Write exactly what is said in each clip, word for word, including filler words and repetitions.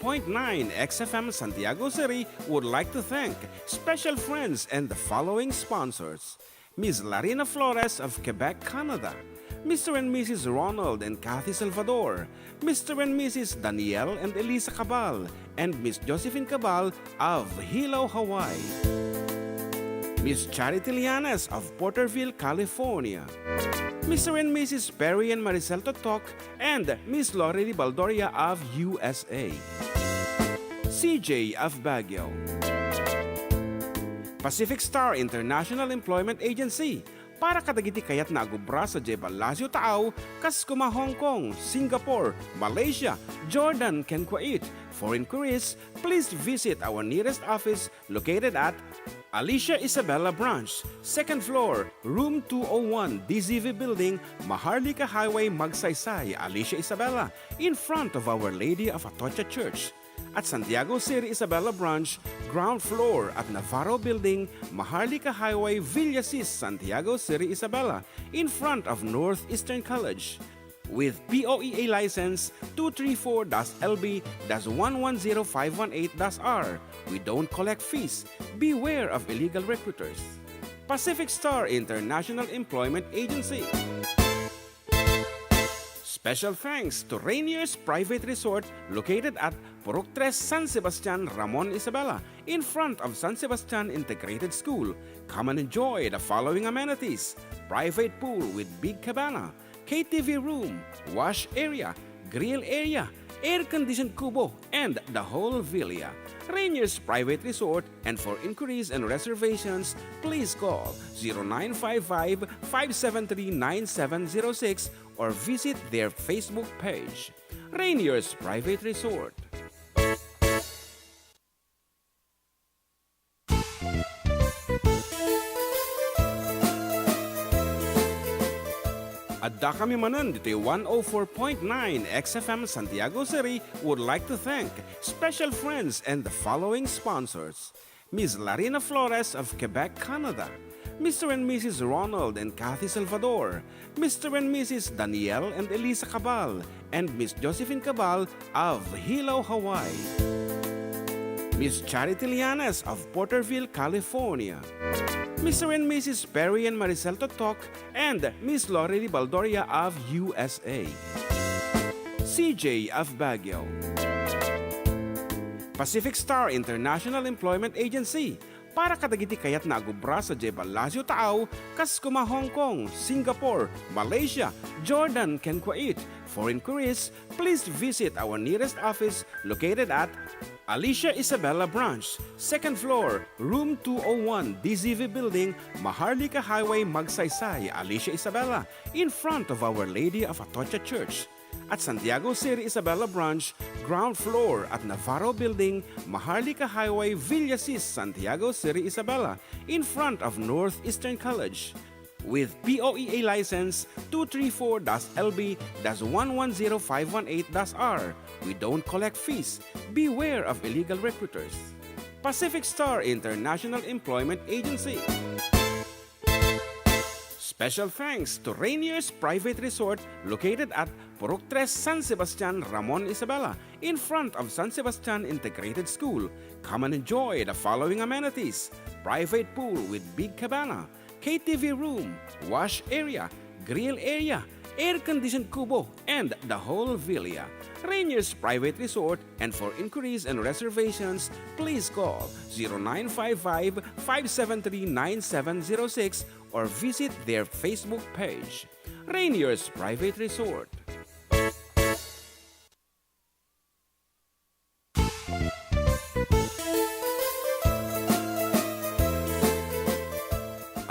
point nine X F M Santiago City would like to thank special friends and the following sponsors: Miss Larina Flores of Quebec, Canada, Mister and Missus Ronald and Kathy Salvador, Mister and Missus Daniel and Elisa Cabal, and Miss Josephine Cabal of Hilo, Hawaii. Miss Charity Lianes of Porterville, California. Mister and Missus Perry and Maricel Totok and Miss Lorely Baldoria of U S A. C J of Baguio. Pacific Star International Employment Agency, para kadagiti kayatna a gubra sadiay Palacio Taau, kas kuma Hong Kong, Singapore, Malaysia, Jordan, ken Kuwait. For inquiries, please visit our nearest office located at Alicia Isabela Branch, second floor, room two oh one, D Z V Building, Maharlika Highway, Magsaysay, Alicia Isabela, in front of Our Lady of Atocha Church. At Santiago City Isabela Branch, ground floor at Navarro Building, Maharlika Highway, Villasis, Santiago City Isabela, in front of Northeastern College. With P O E A license two three four dash L B dash one one zero five one eight dash R, we don't collect fees. Beware of illegal recruiters. Pacific Star International Employment Agency. Special thanks to Rainier's Private Resort, located at Purok Tres, San Sebastian, Ramon, Isabela, in front of San Sebastian Integrated School. Come and enjoy the following amenities: private pool with big cabana, K T V room, wash area, grill area, air-conditioned kubo, and the whole villa. Rainier's Private Resort, and for inquiries and reservations, please call zero nine five five, five seven three, nine seven zero six or visit their Facebook page. Rainier's Private Resort. Addakami manen ditoy one oh four point nine X F M Santiago City would like to thank special friends and the following sponsors: Miss Larina Flores of Quebec, Canada, Mister and Missus Ronald and Kathy Salvador, Mister and Missus Daniel and Elisa Cabal, and Miss Josephine Cabal of Hilo, Hawaii. Miss Charity Lianes of Porterville, California. Mister and Missus Perry and Maricel Totok and Miss Lorely Baldoria of U S A. C J of Baguio. Pacific Star International Employment Agency, para kadagiti kayatna a gubra sadiay Palacio Taau, kas kuma Hong Kong, Singapore, Malaysia, Jordan, ken Kuwait. For inquiries, please visit our nearest office located at Alicia Isabela Branch, second floor, room two oh one, D Z V Building, Maharlika Highway, Magsaysay, Alicia Isabela, in front of Our Lady of Atocha Church. At Santiago City Isabela Branch, ground floor at Navarro Building, Maharlika Highway, Villasis, Santiago City Isabela, in front of Northeastern College. With P O E A license two three four dash L B dash one one zero five one eight dash R, we don't collect fees. Beware of illegal recruiters. Pacific Star International Employment Agency. Special thanks to Rainier's Private Resort, located at Purok Tres, San Sebastian, Ramon, Isabela, in front of San Sebastian Integrated School. Come and enjoy the following amenities: private pool with big cabana, K T V room, wash area, grill area, air-conditioned kubo, and the whole villa. Rainier's Private Resort, and for inquiries and reservations, please call zero nine five five, five seven three, nine seven zero six or visit their Facebook page. Rainier's Private Resort.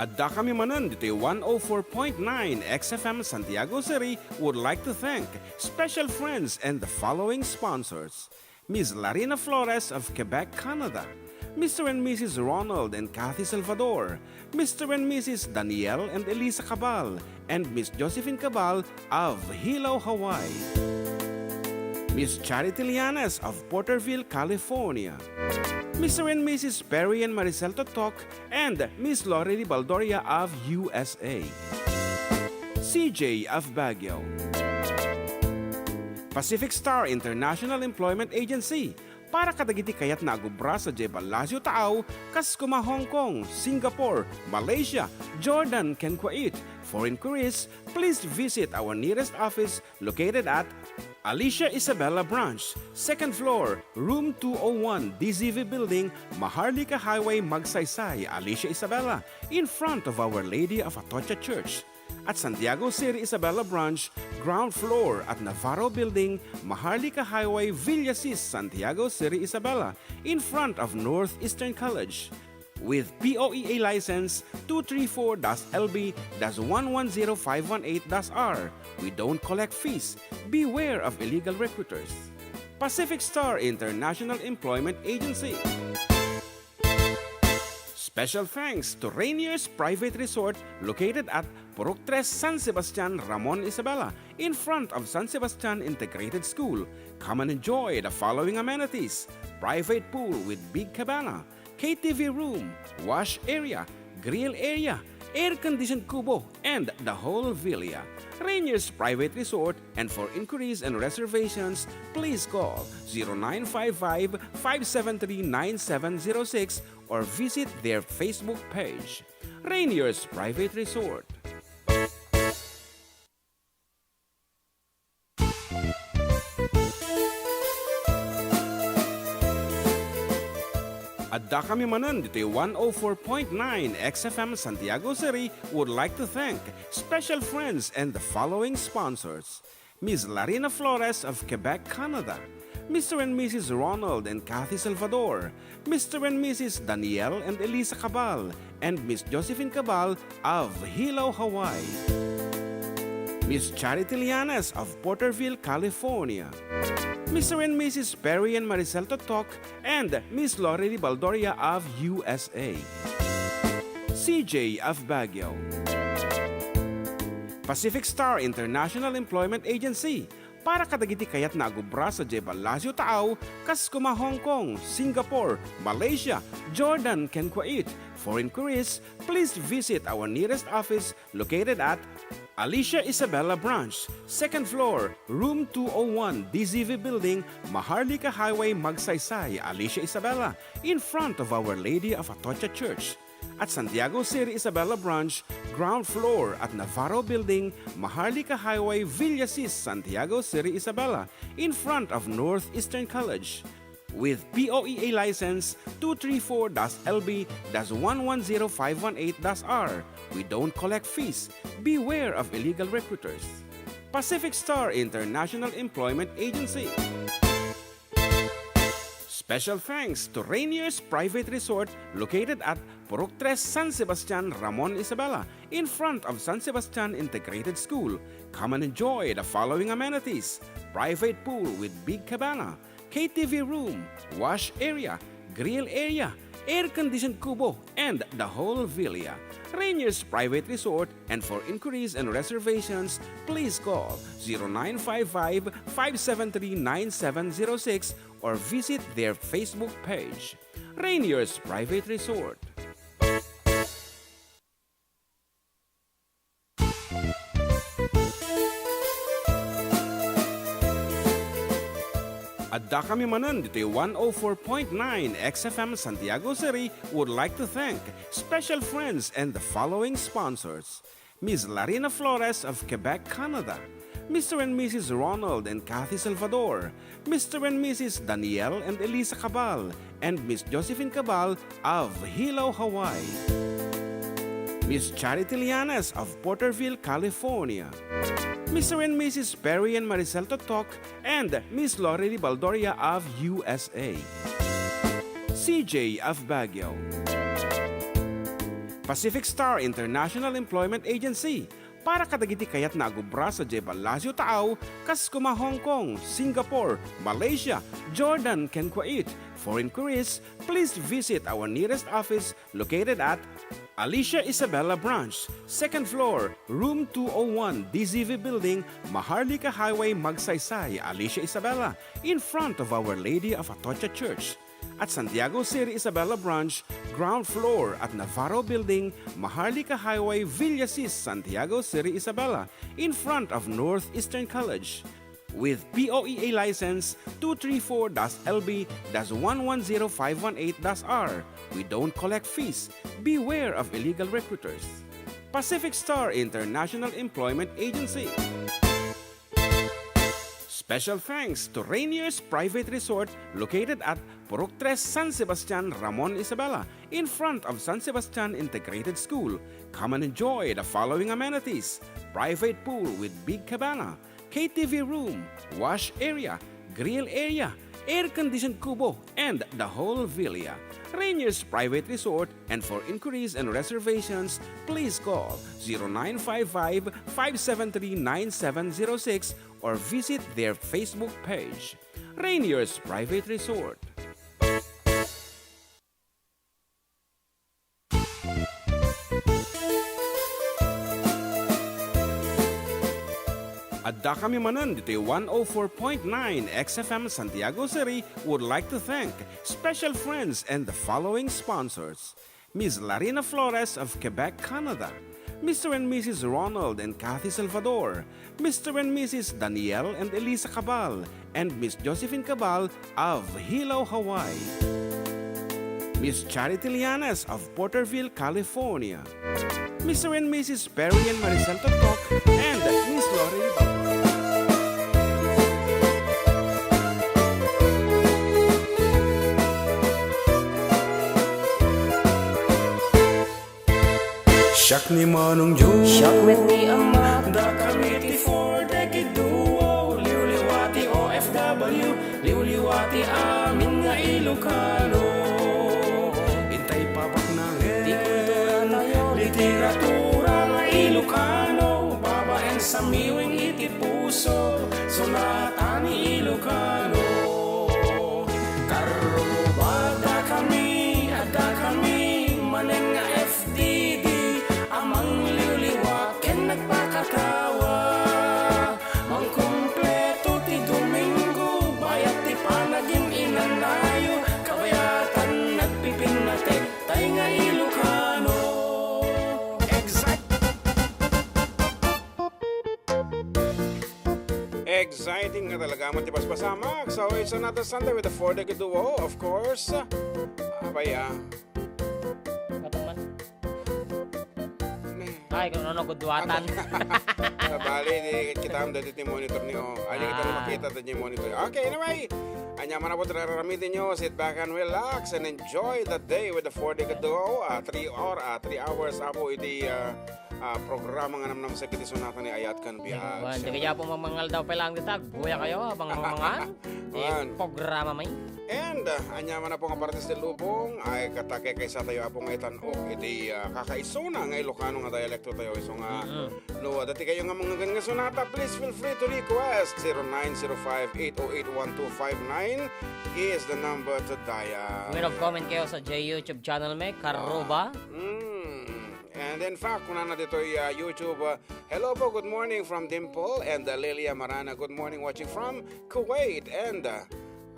Addakami manen ditoy one oh four point nine X F M Santiago City would like to thank special friends and the following sponsors: Miss Larina Flores of Quebec, Canada, Mister and Missus Ronald and Kathy Salvador, Mister and Missus Daniel and Elisa Cabal, and Miss Josephine Cabal of Hilo, Hawaii. Miss Charity Lianes of Porterville, California. Mister and Missus Perry and Maricel Totok and Miss Lorely Baldoria of U S A. C J of Baguio. Pacific Star International Employment Agency para kadagiti kayatna a agubra sadiay Palacio Taaw, kas koma Hong Kong, Singapore, Malaysia, Jordan, ken Kuwait. For inquiries, please visit our nearest office located at Alicia Isabela Branch, second floor, room two oh one, D Z V Building, Maharlika Highway, Magsaysay, Alicia Isabela, in front of Our Lady of Atocha Church. At Santiago City Isabela Branch, ground floor at Navarro Building, Maharlika Highway, Villasis, Santiago City Isabela, in front of Northeastern College. With P O E A license two three four dash L B dash one one zero five one eight dash R, we don't collect fees. Beware of illegal recruiters. Pacific Star International Employment Agency. Special thanks to Rainier's Private Resort located at Purok Tres, San Sebastian, Ramon Isabela, in front of San Sebastian Integrated School. Come and enjoy the following amenities: private pool with big cabana, K T V room, wash area, grill area, air-conditioned kubo, and the whole villa. Rainier's Private Resort, and for inquiries and reservations, please call zero nine five five, five seven three, nine seven zero six or visit their Facebook page. Rainier's Private Resort. Addakami manen ditoy one oh four point nine X F M Santiago City would like to thank special friends and the following sponsors: Miss Larina Flores of Quebec, Canada, Mister and Missus Ronald and Kathy Salvador, Mister and Missus Daniel and Elisa Cabal, and Miss Josephine Cabal of Hilo, Hawaii. Miss Charity Lianes of Porterville, California. Mister and Missus Perry and Maricel Totok and Miss Lorely Baldoria of U S A. C J of Baguio. Pacific Star International Employment Agency para kadagiti kayatna a agubra sadiay Palacio Taaw, kas koma Hong Kong, Singapore, Malaysia, Jordan, ken Kuwait. For inquiries, please visit our nearest office located at Alicia Isabela Branch, second floor, room two oh one, D Z V Building, Maharlika Highway, Magsaysay, Alicia Isabela, in front of Our Lady of Atocha Church. At Santiago City Isabela Branch, ground floor at Navarro Building, Maharlika Highway, Villasis, Santiago City Isabela, in front of Northeastern College. With P O E A license two three four dash L B dash one one zero five one eight dash R, we don't collect fees. Beware of illegal recruiters. Pacific Star International Employment Agency. Special thanks to Rainier's Private Resort located at Purok Tres, San Sebastian, Ramon Isabela, in front of San Sebastian Integrated School. Come and enjoy the following amenities: private pool with big cabana, K T V room, wash area, grill area, air-conditioned kubo, and the whole villa. Rainier's Private Resort, and for inquiries and reservations, please call zero nine five five, five seven three, nine seven zero six or visit their Facebook page. Rainier's Private Resort. Addakami manen ditoy one oh four point nine X F M Santiago City would like to thank special friends and the following sponsors: Miss Larina Flores of Quebec, Canada, Mister and Missus Ronald and Kathy Salvador, Mister and Missus Daniel and Elisa Cabal, and Miss Josephine Cabal of Hilo, Hawaii. Miss Charity Lianes of Porterville, California. Mister and Missus Perry and Maricel Totok and Miss Lorely Baldoria of U S A. C J of Baguio. Pacific Star International Employment Agency, para kadagiti kayatna a agubra sadiay Palacio Taaw, kas koma Hong Kong, Singapore, Malaysia, Jordan, ken Kuwait. For inquiries, please visit our nearest office located at Alicia Isabela Branch, second floor, room two oh one, D Z V Building, Maharlika Highway, Magsaysay, Alicia Isabela, in front of Our Lady of Atocha Church. At Santiago City Isabela Branch, ground floor at Navarro Building, Maharlika Highway, Villasis, Santiago City Isabela, in front of Northeastern College. with P O E A license two three four dash L B dash one one zero five one eight dash R. We don't collect fees. Beware of illegal recruiters. Pacific Star International Employment Agency. Special thanks to Rainier's Private Resort located at Purok Tres, San Sebastian, Ramon Isabela, in front of San Sebastian Integrated School. Come and enjoy the following amenities: private pool with big cabana, K T V room, wash area, grill area, air-conditioned kubo, and the whole villa. Rainier's Private Resort, and for inquiries and reservations, please call zero nine five five, five seven three, nine seven zero six or visit their Facebook page. Rainier's Private Resort. Addakami manen ditoy one oh four point nine X F M Santiago City would like to thank special friends and the following sponsors: Miss Larina Flores of Quebec, Canada, Mister and Missus Ronald and Kathy Salvador, Mister and Missus Daniel and Elisa Cabal, and Miss Josephine Cabal of Hilo, Hawaii. Miss Charity Lianes of Porterville, California. Mister and Missus Perry and Maricel Totok and Miss Lori. Siak ni Manong Jun. Siak met ni Ama. Dakami ti Four Decade Duo, liwliwa ti O F W, liwliwa ti amin nga Ilocano. Intay pabaknangen ti kultura tayo, literatura nga Ilocano, babaen sa miwing iti puso, sonata ni Ilocano. Karruba, dakami, addakami manen nga F D D a mangliwliwa ken nagpakatawa. Mangkumpleto ti Domingo, bayat ti panagin-inanayo, kabayatan nagpipinnatek tay nga Ilocano. Exact. Exciting nga talaga met ti basbasamak. So, it's another Sunday with the Four Decade Duo, of course. Abay, ah. Katon man. Ne. Ay, kung ano, gudwatan. Ah, bali, di kita ang dati ti monitor ni, oh. Ay, di kita Ah. makita dati monitor. Okay, anyway. Anya man po, rararamidin nyo, sit back and relax and enjoy the day with the Four Decade Duo. Ah, three hour, ah, three hours, apo, iti, ah, ah, programa nga namnamsek iti sonata ni Ayat ken Biag. Wan, di kaya po mamangal daw pala ang detag. Buya kayo, abang mamangan. Wan. Programa may. And, ah, anya man po nga partes ti lubong, ay katakay kaysa tayo apo nga itan-ok iti, ah, kakaisuna nga Ilocano nga dialekto tayo. Isu nga, Mm-mm. no, dati kayo nga mga gan nga sonata, please feel free to request. Zero nine zero five eight oh eight one two five nine is the number to dial. Well, comment kayo sa J YouTube channel may, Karuba. Mm. And in fact, kunana ditoy, ah, YouTube, ah, "Hello po, good morning from Dimple and, ah, Lilia Marana. Good morning, watching from Kuwait." And, ah,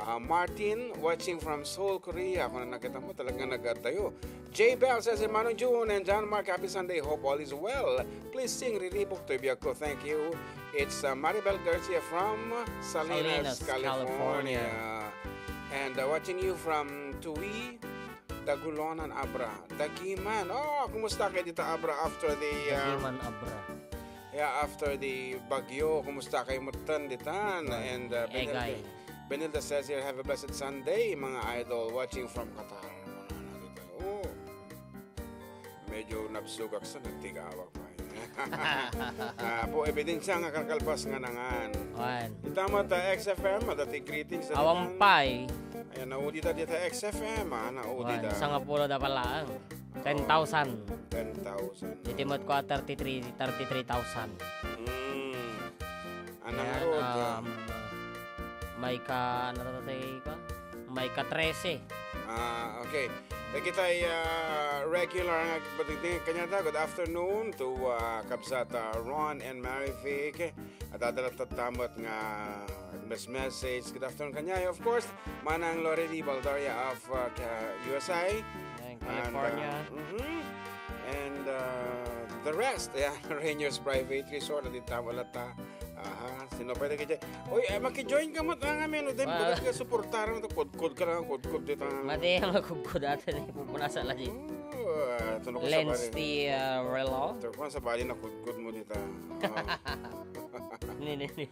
ah, Martin, watching from Seoul, Korea. Kunana, kita mo, talaga nagadayo. J Bell says, "Manong Jun and John Mark, happy Sunday. Hope all is well. Please sing Riribuk Toy Biag Ko." Thank you. It's, ah, Maribel Garcia from Salinas, Salinas, California. California. And, ah, watching you from Tui, Dagulonan, Abra. Dagiman. Oh, kumusta kayo dita, Abra, after the, um, Dagiman, Abra. Yeah, after the bagyo, kumusta kayo mutan ditan? Oh, And, uh, Benilda, Egay. Benilda says here, "Have a blessed Sunday, mga idol, watching from Qatar." Oh. Medyo nabsugak sa nagtigawak pa. Ah, po, ebidensya nga kalkalpas nga nangan. Wan. Ita mo ta X F M, adda ti greetings na Awang ditan. Pay. Ayan, naudi ta dita X F M, ah, naudi Wan, ta. Sangapulo da pala ang. Ten thousand. Oh, ten thousand. Iti met ko a thirty-three, thirty-three thousand. Mm. Anang Ayan, road, ah. um, may ka, ano to, tay ka? May ka trese. Ah, okay. Dagitay, ah, regular nga pagdingding kaniata, good afternoon to, ah, kabsat, ah, Ron and Mary Vic. At adala tattamet nga mes-message. Good afternoon kaniayo. Of course, Manang Lorely Baldaria of, uh, Ca-, U S I. And And, California. Uh, mhm. And, uh, the rest, yeah, Rainier's Private Resort, adita wala ta. Aha, Sino pay dagiti? Uy, eh, maki-join ka met, ah, ngamin, no, dem, Ah. Kunak ka suportar, no, kudkod ka lang, kudkod dita. Madi, makudkod ata ni pupunasan la di. Oh, ah, ito na ko Lens sabali. Ti, ah, Relo. Ito ko, sabali na kudkod mo dita. Ah. Ni, ni, ni.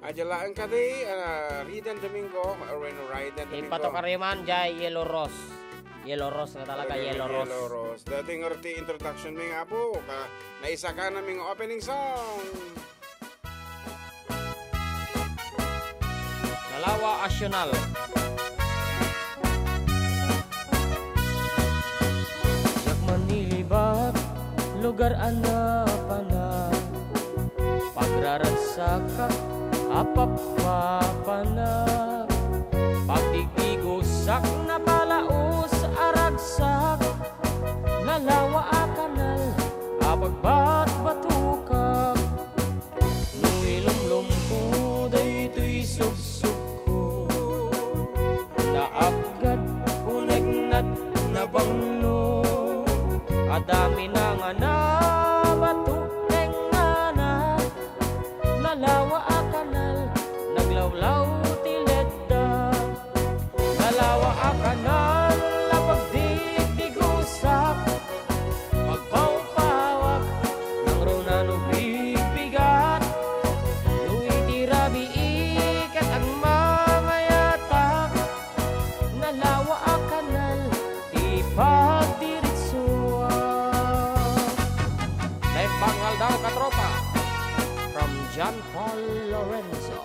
Aja laeng kadi, ah, Riden Domingo, Reno Riden Domingo. Ipatoka riman, jay Yellow Rose. Yellow Rose nga talaga, Talaga Yellow Rose. Yellow Rose. Dati nga ti introduction mi nga po, ka, naisaka na mi nga opening song. Nalawa Asyonal. Diak manilibat, lugar a napanak. Pagraragsakak a pappapanak. Pagdigdigosak, napalaos a ragsak. Nalawa a kanal a pagbatbatokak. No ilumlomko daytoy subsubko, naapgad, unegnat, nabanglo. Adda minangana, bato, tengngana. Nalawa a kanal, naglawlaw ti letda. Nalawa a kanal a pagdigdigosak, pagpawpawak, nangruna no bigbigat. No iti rabii ket agmamayatak, nalawa a kanal ti pagdiritsuak. Naimbag nga aldaw, katropa, from John Paul Lorenzo.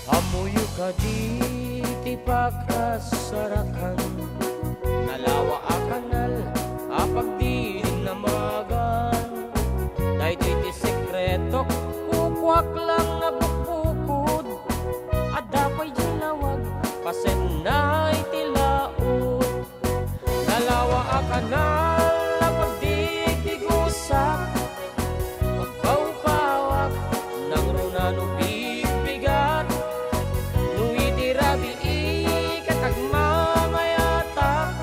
Ammoyo kadi ti pakasarakan? Nalawa a kanal a pagdinamagan. Daytoy ti sekretok, kukuak lang nga bukbukod. Adda pay diay lawag, pasenna iti laot. Nalawa a kanal a pagdigdigosak, pagpawpawak, nangruna no bigbigat. No iti rabii ket agmamayatak,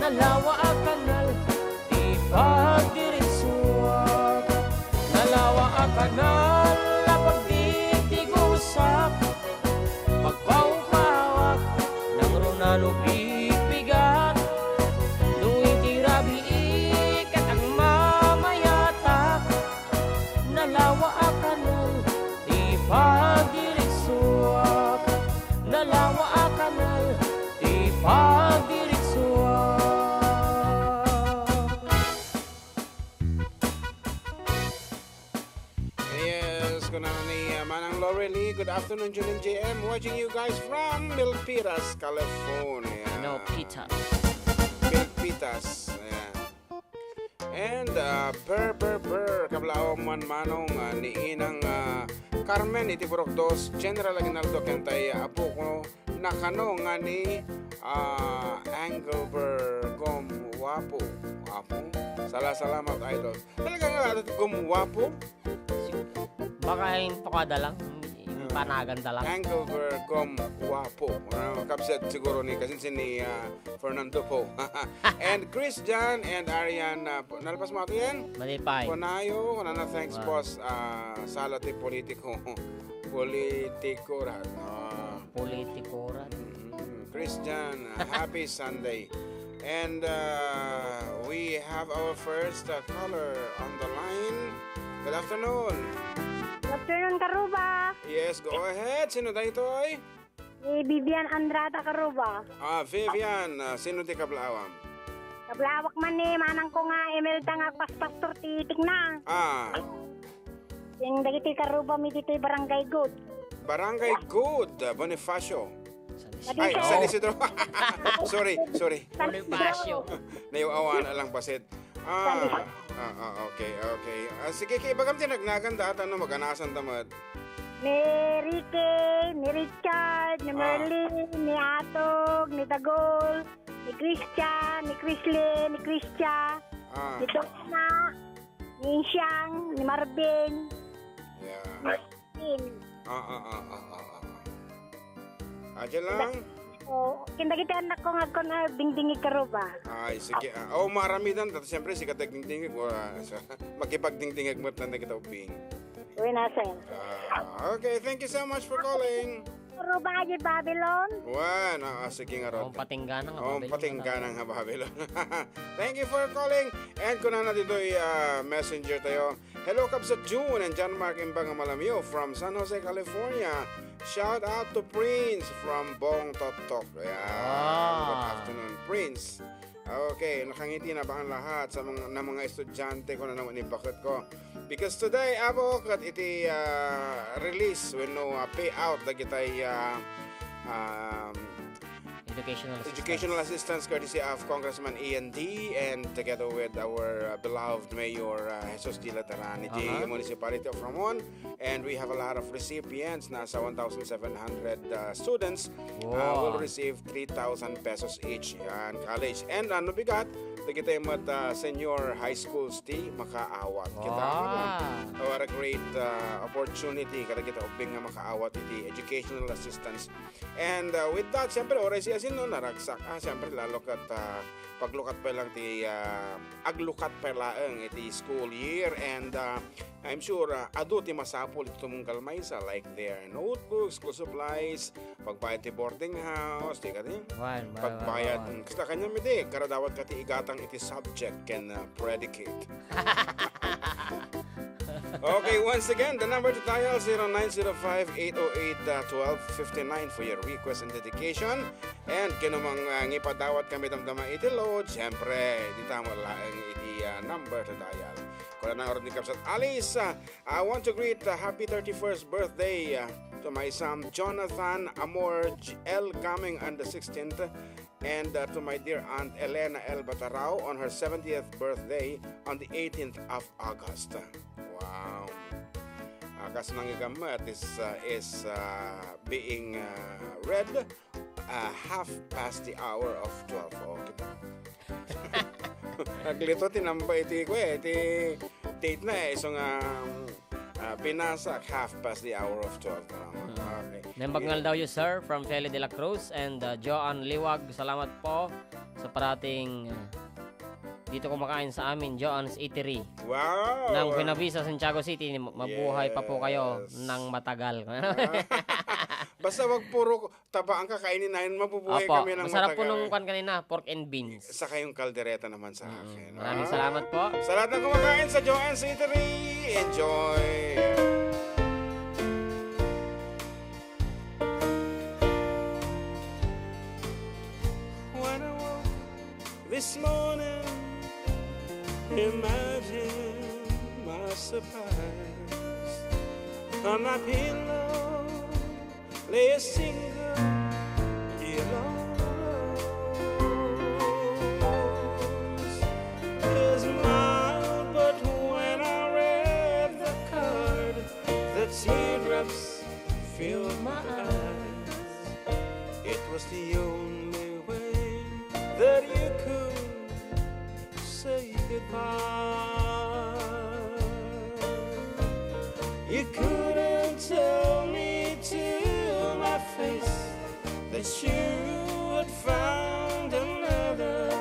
nalawa a kanal ti pagdiritsuak. Nalawa a kanal a pagdigdigosak, pagpawpawak, nangruna no bigbigat. No iti rabii ket agmamayatak, nalawa a kanal ti pagdiritsuak. Nalawa a kanal ti pagdiritsuak. Yes, kunana ni, uh, Manang Lorely, "Good afternoon, Jun and J M. Watching you guys from Milpitas, California." No, Peter. Milpitas, ayan. And, uh, per, per, per, kablaawak man manong, uh, ni Inang, uh, Carmen, iti Purok Dos, General Aguinaldo, ken tay, uh, apo ko, nakano nga ni, ah, Engelbert Gom Wapo. Wapo? Sala-, salamat, idol. Talaga nga, ano, Gom Wapo? Baka yung tukada lang, yung Ah, panagan da lang. Engelbert Gom Wapo. Ah, kabsat siguro ni, kasinsin ni, ah, Fernando Poe. And Christian and Arian, ah, po-, nalpas mo ato yan? Malipay. Ponayo, kunana, thanks, Wow. boss. Ah, sala ti politiko. Politiko ra. Ah. Politiko ra. Mm, Christian, ah, happy Sunday. And, uh, we have our first, uh, caller on the line. Good afternoon. Good afternoon, Karuba. Yes, go ahead. Sino daytoy? Ni Vivian Andrada, Karuba. Ah, Vivian, ah, sino ti kablaawam? Kablaawak man ni manang ko nga Imelda nga agpaspastor ti tikna. Ah. Yung dagiti Karuba mi ditoy Barangay Good. Barangay Good, ah, Bonifacio. San Ay, Isidro. San Isidro. Sorry, sorry. San Isidro. Bonifacio. Nayaw-awan lang basit. Ah, San Isidro. Ah, ah, okay, okay. Ah, sige, kay ibagam ti nagnagan data, no, maganasan ta met. Ni Ricky, ni Richard, ni Ah. Merlin, ni Atog, ni Dagol, ni Christian, ni Chrislyn, ni Christian, Ah. ni Donna, ni Insyang, ni Marvin. Yeah. Marvin. Ah, ah, ah, ah, ah, ah. Ah, dyan lang. O, ken dagiti annakko nga agkon a dingdingig karuba. Ay, sige. Ah, o, maaramidan. Siyempre, sika ti agdingdingig. Wa, sa, makipagdingdingig met laeng dagita ubing. Wen, sir. Ah, okay, thank you so much for calling. Karuba, di Babylon. Wen, ah, ah, sige ngarud. O, patingga na nga Babylon. Patingga na nga Babylon. Thank you for calling. And kunana ditoy, ah, messenger tayo. Hello, Kabsat June and John Mark Imbang Malamio from San Jose, California. Shout out to Prince from Bong Totok. Ayan. Wow. Good afternoon, Prince. Okay, nakangiti na ba ang lahat sa mga, ng mga estudyante ko na naman ibakat ko? Because today, abo, ket iti, ah, release wenno, ah, payout dagitay, ah, um, Educational assistance. Educational assistance courtesy of Congressman Ian D and together with our, uh, beloved Mayor, uh, Jesus D Lateran, the Aha. Municipality of Ramon. And we have a lot of recipients. Nasa one thousand seven hundred, uh, students, uh, Wow. will receive three thousand pesos each in college. And ano bigat, dagiti met, uh, senior high schools ti makaawat. Kita Wow. mo, what a great, uh, opportunity kadagiti ubing nga makaawat iti educational assistance. And, uh, with that, siyempre, uray siasino, naragsak. Ah, siyempre, lalo kat, ah, paglukat pa lang ti, ah, aglukat pa laeng iti school year. And, ah, I'm sure, ah, adu ti masapul iti tumunggal maysa, like their notebooks, school supplies, pagbayad ti boarding house, di kadi? Wan, wan, wan, Pagbayad, wan, wan. mm, kasta kanya mi di, karadawat ka ti igatang iti subject ken, ah, predicate. Okay, once again, the number to dial, zero nine zero five, eight oh eight, uh, twelve fifty-nine for your request and dedication. And kinumang, uh, ngipadawat kami damdama iti load, siyempre, di tama laeng iti, uh, number to dial. Kuna na nga ni Kabsat Alice, uh, I want to greet, uh, happy thirty-first birthday, uh, to my son Jonathan Amor J-, L coming on the sixteenth, and, uh, to my dear Aunt Elena L Batarao on her seventieth birthday on the eighteenth of August. Wow. Ah, kas nangigam, uh, this, uh, is, uh, being, uh, read, uh, half past the hour of twelve. Oh, kita. Aglito ti namba iti, kuya, iti date na eh. So nga, um, Ah, pinasak half past the hour of twelve. Ah, Mm. Okay. Naimbag nga aldawyo, sir, from Feli de la Cruz and, uh, Joan Liwag. Salamat po sa parating, uh, dito kumakain sa amin, Joan's Eatery. Wow! Ng Buenavista, Santiago City. Mabuhay pa po kayo Yes. ng matagal. Ah. Basta wag puro taba ang kakainin namin, mabubuhay Opo, kami ng masarap po matagal. nung kwan kanina, pork and beans. Saka yung kaldereta naman sa Mm, akin. maraming Ah. salamat po. Sa lahat ng kumakain sa Joanne's Eatery, enjoy! When I woke this morning, imagine my surprise. On my pillow, lay a single yellow rose. It smiled, but when I read the card, the teardrops filled my eyes. It was the only way that you could say goodbye. You couldn't tell me to my face that you had found another,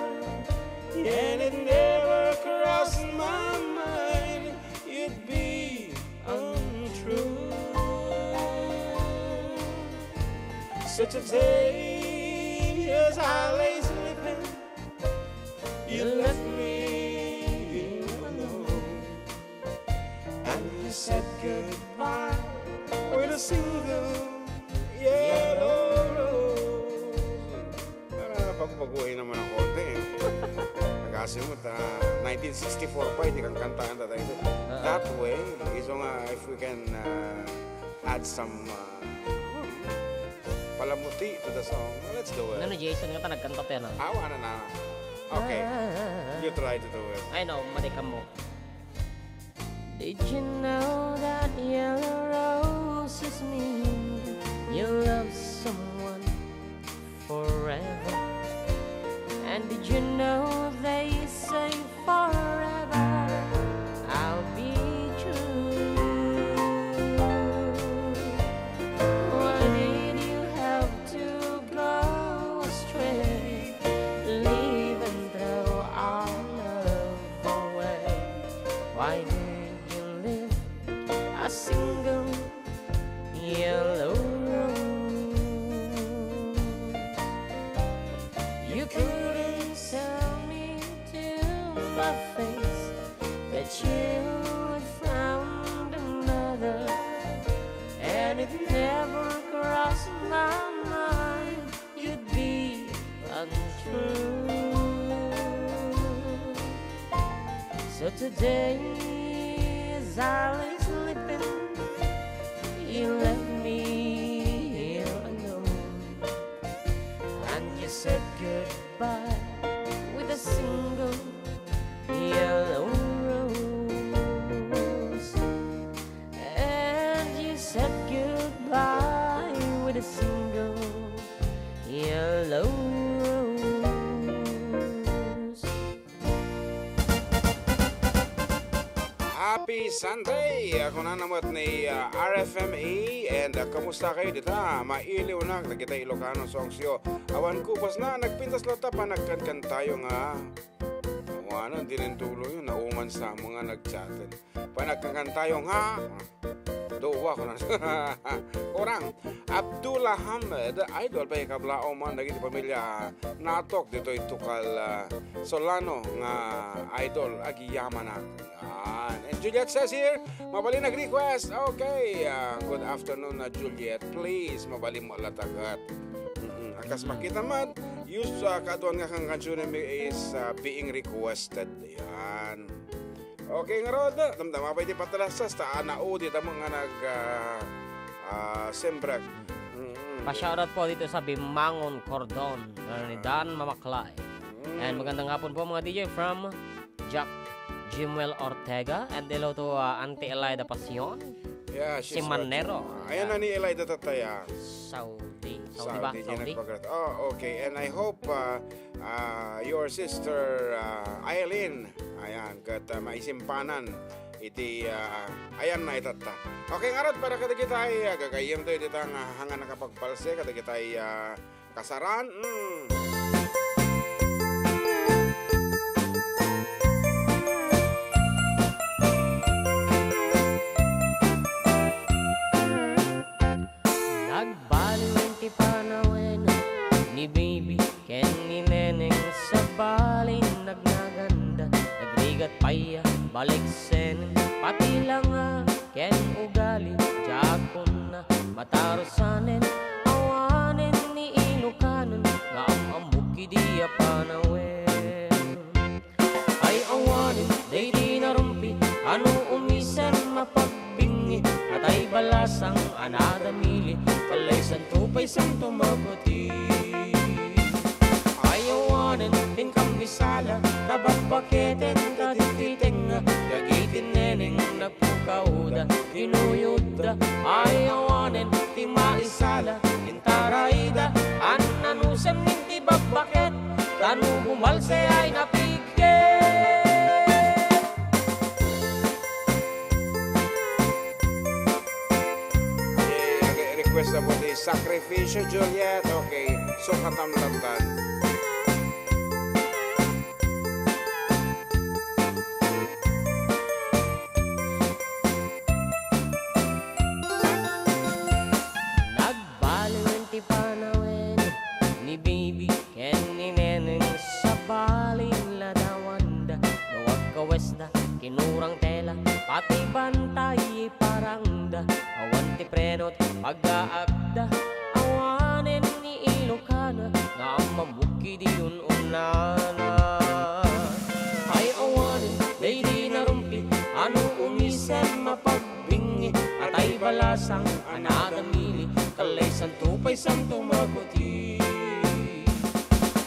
and it never crossed my mind you'd be untrue. Such a day as I lay sleeping, you left me alone, and you said goodbye with a single yellow rose. Para bago-baguhin naman ang konti eh. Nagasimot, ah, nineteen sixty-four pa, hindi kang kantaan tatay ito. Ah. That way, iso nga, if we can, ah, add some, ah, palamuti to the song, let's do it. Ano, Jason, nga ta nagkanta tayo na? Awa na na. Okay. Ah. You try to do it. I know, mali ka mo. Did you know that yellow roses mean you love someone forever? And did you know they say forever I'll be true? Couldn't tell me to my face that you had found another, and it never crossed my mind you'd be untrue. So today, as I lay sleeping, you left me here alone, and you said goodbye with a single yellow rose. And you said goodbye with a single yellow rose. Happy Sunday! Ako na namat ni, ah, R F M A, and, ah, kamusta kayo dita? Mailiw na, dagita Ilocano songsyo. Awan kubas na, nagpintas latta, panagkankan tayo nga. Wano, di rin tulo yun, nauman sa mga nagchaten. Panagkankan tayo nga. Duwa ko na. Orang, Abdul Ahmed, idol, pa ikablao man, dagiti pamilya, natok, ditoy Tukal, ah, Solano, nga idol, agiyamanak. Yan. And Juliet says here, mabalin nag-request. Okay, ah, good afternoon na Juliet. Please, mabalin mo latagat. Mm-mm. Akas makita man, use, ah, kaduan nga kang kansyone mi is, ah, being requested. Yan. Okay, ngarud, damdama pa iti patalastas, ta anaudi ta mo nga nag, ah, ah, sembrak. Mm-mm. Pa-shoutout po dito sa Bimangon Cordon, ni Dan Mamaklay. Mm. And magandang hapon po, mga D J, from Jack Jimuel Ortega. And hello to, uh, Auntie Elida Pasion. Yeah, she's Si Manero. Watching. Ayan na ni Elida, tataya. Saudi. Saudi ba? Saudi, di Saudi? Nagpagrat-, oh, okay. And I hope, uh, uh, your sister, uh, Eileen, ayan, ket, uh, maisimpanan iti, uh, ayan na itatta. Okay, ngarud, para kadagitay, uh, gagayyem tayo dita nga, uh, hanga nakapagbalse, kadagitay, uh, kasaran, mm. Nagbaliwen ti panawen ni baby ken ni neneng, sabali nagnaganda, nagrigat pay a baliksen, pati langa ken ugali, diak kunna matarusanen, awanen ni Ilokanon nga am-ammok idi a panawen. Ay awanen daydi narumpi a no umisen mapagbingi, atay balasang a nadamili, kallaysanto pay santo mapati. Ay awanen din kamisala, ta bakbaketen ta ditoy tengnga, dagiti neneng nagpukawda, inuyodda. Ay awanen ti maisala, intarayda, an-anusen min ti bakbaket, ta no bumalse ay napigket. Eh, re-, request na po ti Sacrificio, Juliet. Okay. Sukatam latan. Nagbaliwen ti panawen ni baby ken ni neneng, sabali ladawanda no agkawesda, kinurang tela, pati bantay iparangda, awan ti prenot pagaakda, awanen ni Ilokana nga ammamok idi un-unnana. Ay awanen daydi narumpi a no umisen mapagbingi, atay balasang a nadamili, kallaysanto pay santo mapati.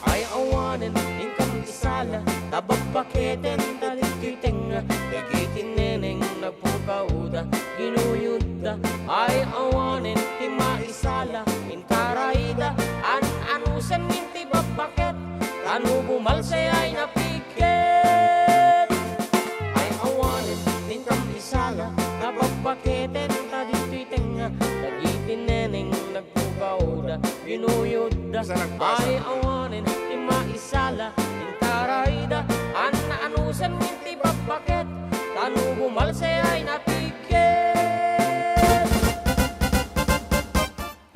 Ay awanen din kamisala, ta bakbaketen ta ditoy tengnga, dagiti neneng nagpukawda, inuyodda. Ay awanen ti maisala, intarayda, an-anusen min ti bakbaket, ta no bumalse ay napigket. Ay awanen din kamisala, ta bakbaketen ta ditoy tengnga, dagiti neneng nagpukawda, inuyodda. Ay awanen ti maisala, intarayda, an-anusen min ti bakbaket, ta no bumalse ay napigket.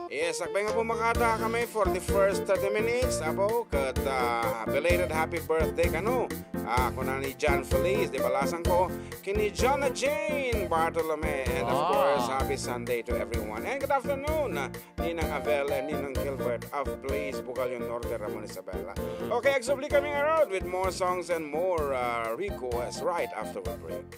Yes, Sakbay nga pumakada kami for the first thirty minutes, apo, ket, ah, belated happy birthday kano. Ah, kuna ni John Feliz, di balasan ko, kini Jonna Jane Bartolome, and of Wow. course, happy Sunday to everyone. And good afternoon, Ninang Abel and Ninang Gilbert of Place Bugalyon Norte, Ramon, Isabela. Okay, agsubli kami nga road with more songs and more, uh, requests right after we break.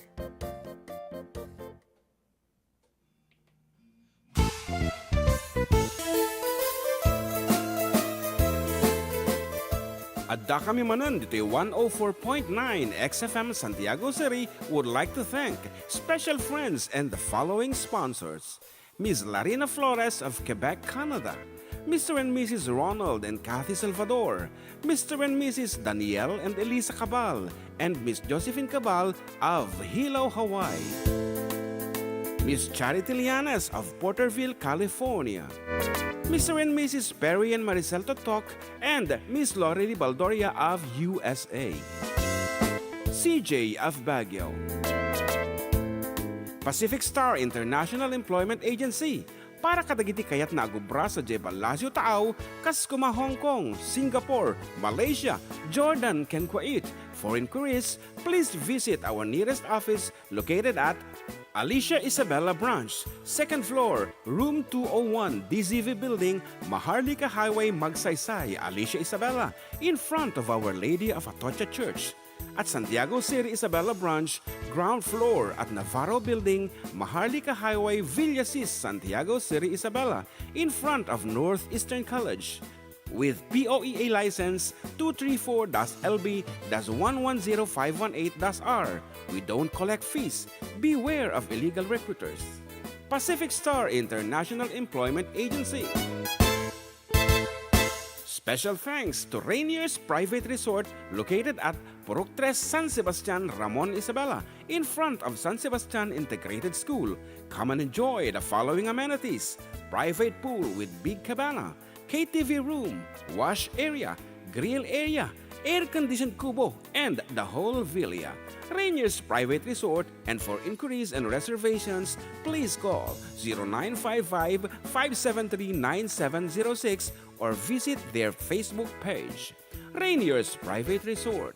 Adda kami manen ditoy one oh four point nine X F M Santiago City would like to thank special friends and the following sponsors. Miss Larina Flores of Quebec, Canada, Mister and Missus Ronald and Kathy Salvador, Mister and Missus Daniel and Elisa Cabal, and Miss Josephine Cabal of Hilo, Hawaii. Miss Charity Lianes of Porterville, California. Mister and Missus Perry and Maricel Totok and Miss Lorely Baldoria of U S A. C J of Baguio. Pacific Star International Employment Agency para kadagiti kayatna a gubra sadiay Palacio Taaw, kas kuma Hong Kong, Singapore, Malaysia, Jordan, ken Kuwait. For inquiries, please visit our nearest office located at Alicia Isabela Branch, second floor, room two oh one, D Z V Building, Maharlika Highway, Magsaysay, Alicia Isabela, in front of Our Lady of Atocha Church. At Santiago City Isabela Branch, ground floor at Navarro Building, Maharlika Highway, Villasis, Santiago City Isabela, in front of Northeastern College. With P O E A license two three four dash L B dash one one zero five one eight dash R, we don't collect fees. Beware of illegal recruiters. Pacific Star International Employment Agency. Special thanks to Rainier's Private Resort located at Purok Tres, San Sebastian, Ramon, Isabela, in front of San Sebastian Integrated School. Come and enjoy the following amenities: private pool with big cabana, K T V room, wash area, grill area, air-conditioned kubo, and the whole villa. Rainier's Private Resort, and for inquiries and reservations, please call zero nine five five, five seven three, nine seven zero six or visit their Facebook page. Rainier's Private Resort.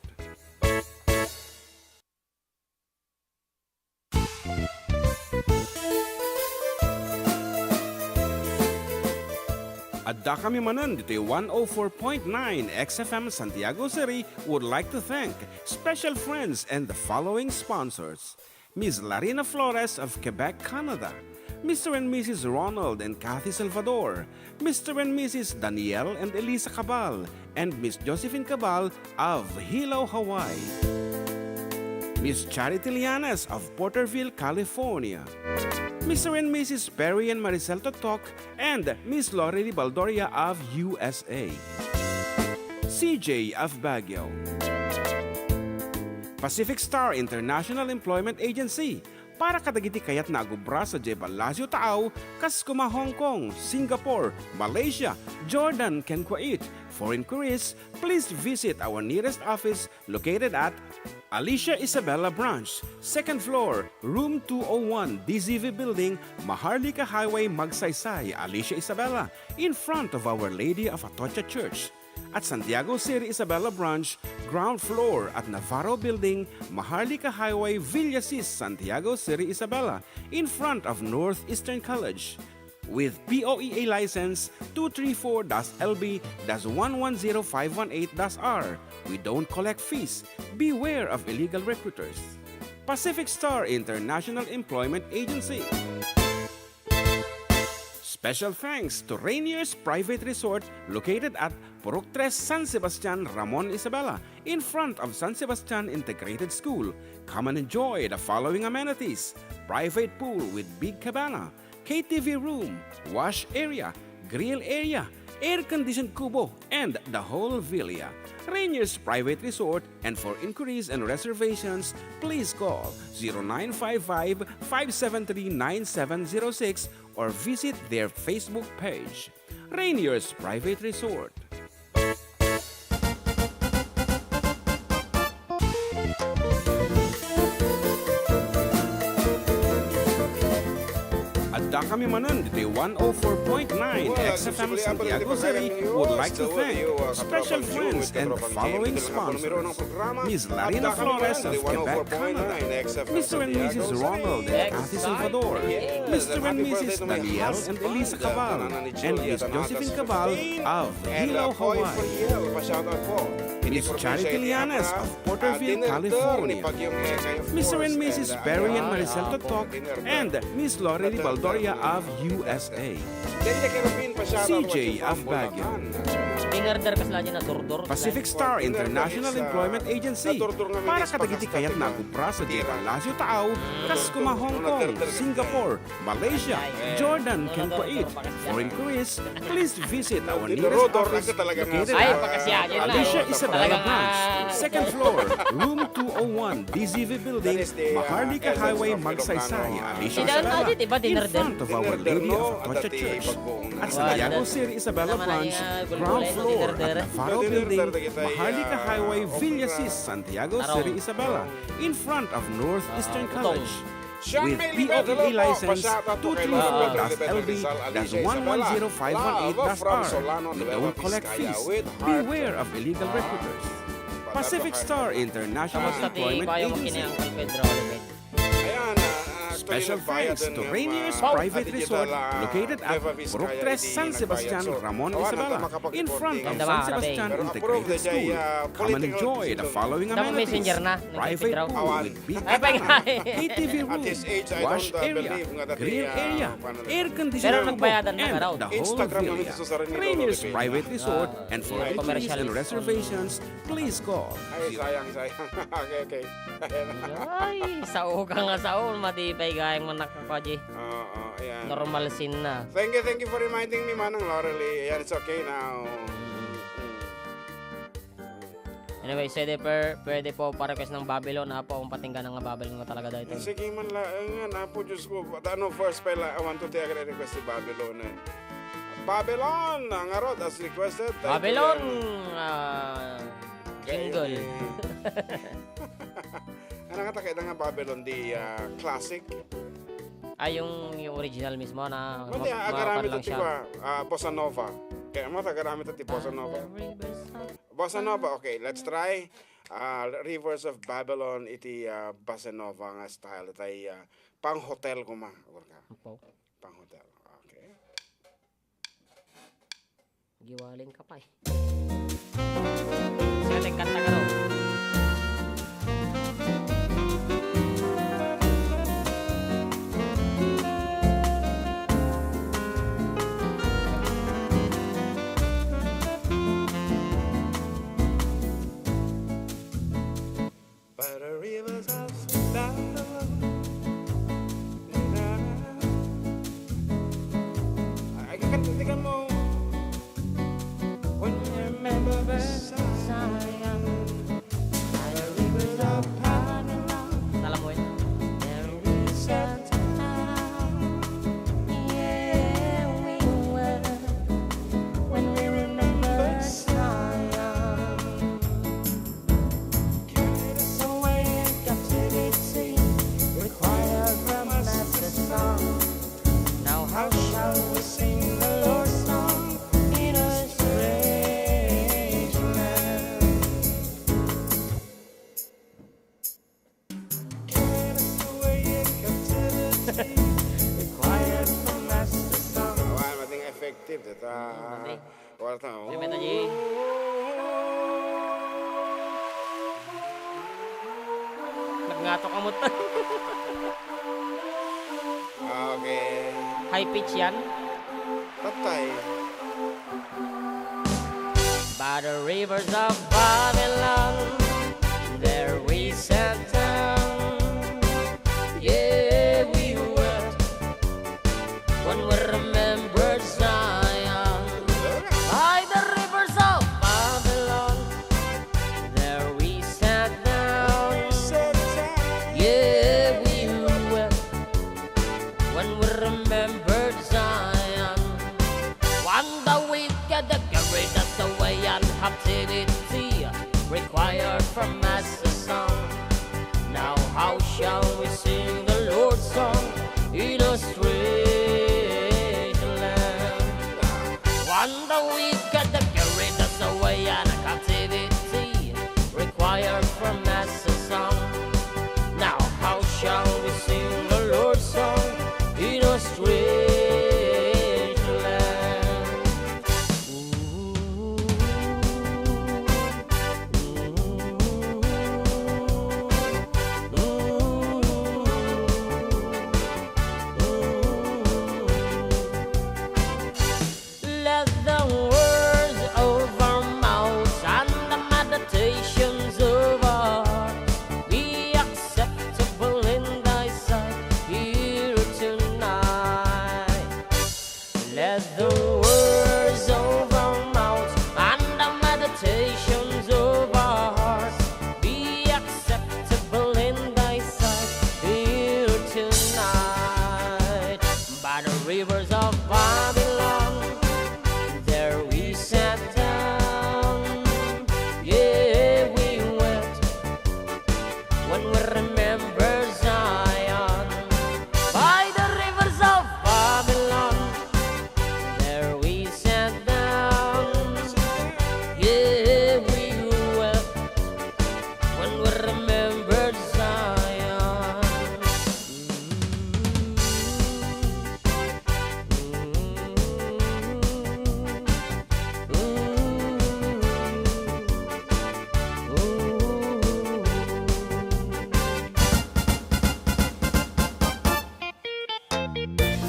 Adda kami manen ditoy one oh four point nine X F M Santiago City would like to thank special friends and the following sponsors: Miss Larina Flores of Quebec, Canada, Mister and Missus Ronald and Kathy Salvador, Mister and Missus Daniel and Elisa Cabal, and Miss Josephine Cabal of Hilo, Hawaii. Miss Charity Lianes of Porterville, California. Mister and Missus Perry and Maricel Totok and Miss Lorely Baldoria of U S A. C J of Baguio. Pacific Star International Employment Agency, para kadagiti kayatna a gubra sadiay Palacio Taaw, kas kuma Hong Kong, Singapore, Malaysia, Jordan, ken Kuwait. For inquiries, please visit our nearest office located at Alicia Isabela Branch, second floor, room two oh one, D Z V Building, Maharlika Highway, Magsaysay, Alicia Isabela, in front of Our Lady of Atocha Church. At Santiago City Isabela Branch, ground floor at Navarro Building, Maharlika Highway, Villasis, Santiago City Isabela, in front of Northeastern College. With P O E A license two three four dash L B dash one one zero five one eight dash R, we don't collect fees. Beware of illegal recruiters. Pacific Star International Employment Agency. Special thanks to Rainier's Private Resort located at Purok Tres, San Sebastian, Ramon, Isabela, in front of San Sebastian Integrated School. Come and enjoy the following amenities: private pool with big cabana, K T V room, wash area, grill area, air-conditioned kubo, and the whole villa. Rainier's Private Resort, and for inquiries and reservations, please call zero nine five five, five seven three, nine seven zero six or visit their Facebook page. Rainier's Private Resort. Adda Kami manen ditoy one oh four point nine X F M Santiago City would like to thank special friends and following sponsors: Miss Larina Flores of Quebec, Canada, Mister and Missus Ronald and Kathy Salvador, Mister and Missus Daniel and Elisa Cabal, and Miss Josephine Cabal of Hilo, Hawaii, Miss Charity Lianes of Porterville, California, Mister and Missus Perry and Maricel Totok, and Miss Lorely Baldoria of U S A. C J of Baguio. Inorder kasla dyan na turdor. Pacific Star International Employment Agency. Para kadagiti kayatna a agubra sadiay Palacio Taaw, kas koma Hong Kong, Singapore, Malaysia, Jordan, ken Kuwait. For inquiries, please visit our nearest office located at Alicia Isabela Branch, second floor, room two oh one, D Z V Building, Maharlika Highway, Magsaysay, Alicia Isabela, in front of Our Lady of Atocha Church. At Santiago City Isabela Branch, ground floor, at Navarro Building, Maharlika Highway, Villasis, Santiago City Isabela, in front of Northeastern College. With P O P A license two three four dash L B dash one one zero five one eight dash R. We don't collect fees. Beware of illegal recruiters. Pacific Star International Employment Agency. Special thanks to Rainier's Private Resort, located at Purok Tres, San Sebastian, Ramon, Isabela, in front of San Sebastian Integrated School. Come and enjoy the following amenities: private pool with big A T V room, wash area, grill area, air conditioned room, and the whole villa. Rainier's Private Resort, and for bookings and reservations, please call. Ay, sayang, sayang. Okay, okay. Ay, sao ka nga sao, madi pay gayam nga nakakadi. Oo, ayan. Normal scene na. Thank you, thank you for reminding me, Manang Laurel. Ayan, it's okay now. Anyway, pwede, per, pwede po pa-request ng Babylon, Apo, ang patingga ng Babylon nga talaga dahil. Sige man la, ayan, Apo, Diyos ko, ano, first pa la, I want to take a request si Babylon, eh. Babylon, ngarud, as requested. Babylon, ah, jingle. Ano nga takita nga Babylon, di, ah, classic? Ah, yung, yung original mismo na. Mati, ma-, agaramid lang ti siya. Ah, bossa nova. Kaya mo, agaramid ti bossa nova. Bossa nova, okay, let's try. Ah, Rivers of Babylon, iti, ah, bossa nova nga style. Itay, ah, pang-hotel koma. Apo. Pang-hotel. Okay. Giwaling ka pay. Siya, kanta ka raw. By the rivers of Babylon. Ay, kakantigan mo. When we remember Zion, by the rivers of Babylon. Alam mo yun? There we settle down. Yeah, we will. When we remember Zion. Carried us away in captivity, required from us the song. Now how shall we sing the Lord's song in a strange land? Carried us away in captivity, required from us the song. Awan, mating effective, dita. Wala ta, oh. Kaya meto, G. Nagngato ka mo. Okay. High pitch yan. Patay. By the rivers of Babylon, there we sat down. Yeah, we wept when we remembered Zion. By the rivers of Babylon, there we sat down. Yeah, we wept when we remembered Zion. When the wicked carried us away in captivity, required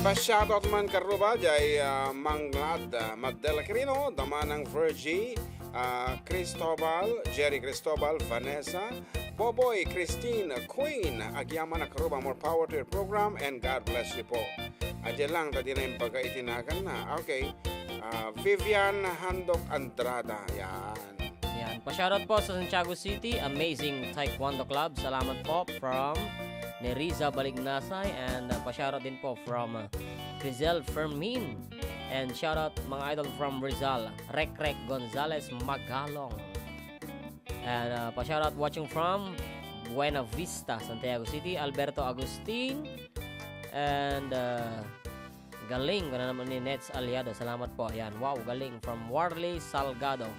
Pa-shoutout man karuba, jay, ah, Manglad, ah, Magdala Quirino, Damanang Virgie, ah, Cristobal, Jerry Cristobal, Vanessa, Boboy, Christine, Queen, agyaman a karuba, more power to your program, and God bless you po. Adya lang, ta di na imbaga iti naganna. Okay. Ah, Vivian Handok Andrada, yan. Yan. Pa-shoutout po sa Santiago City, Amazing Taekwondo Club. Salamat po from Neriza Balignasay. And, uh, pa-shoutout din po from, uh, Rizal Fermin. And shoutout mga idol from Rizal, Rek Rek Gonzalez Magalong. And, uh, pa-shoutout watching from Buena Vista, Santiago City, Alberto Agustin. And, uh, Galing, kuna naman ni Nets Aliado. Salamat po. Ayan. Wow, galing. From Warley Salgado.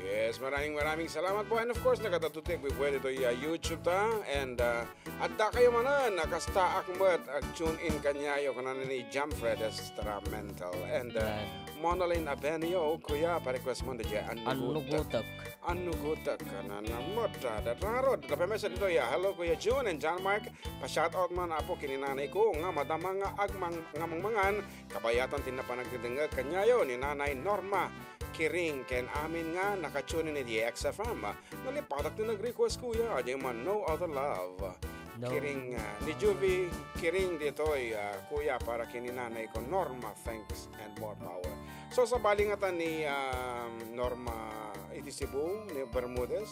Yes, maraming, maraming salamat po. And of course, nakatatutik, we pwede to, uh, YouTube ta. And, uh, adda kayo manan, nakasta akmet, ag-tune in kanyayo, kanan ni Jam Fred Estramental. And, uh, Ayan. Monalyn Abenio, kuya, pa-request mo, DJ, Annugutak. Annugutak. Annugutak, kanan na mo, da, da, da, ro, da, pa-message dito, ya. Hello, Kuya Jun and John Mark. Pa-shoutout man, apo, ken ni nanay ko nga madama nga agmang-, nga mangmangan, kabayatan ti napan agdedengngeg kanyayo ni Nanay Norma Kiring ken amin nga naka-tune in iti X F M. Nalipatak ti nag-request, kuya, di man No Other Love. No. Kiring, ah, ni Juvie Kiring ditoy, ah, kuya, para ken ni nanay ko, Norma, thanks and more power. So, sabali ngata ni, um, Norma iti Cebu, ni Bermudez,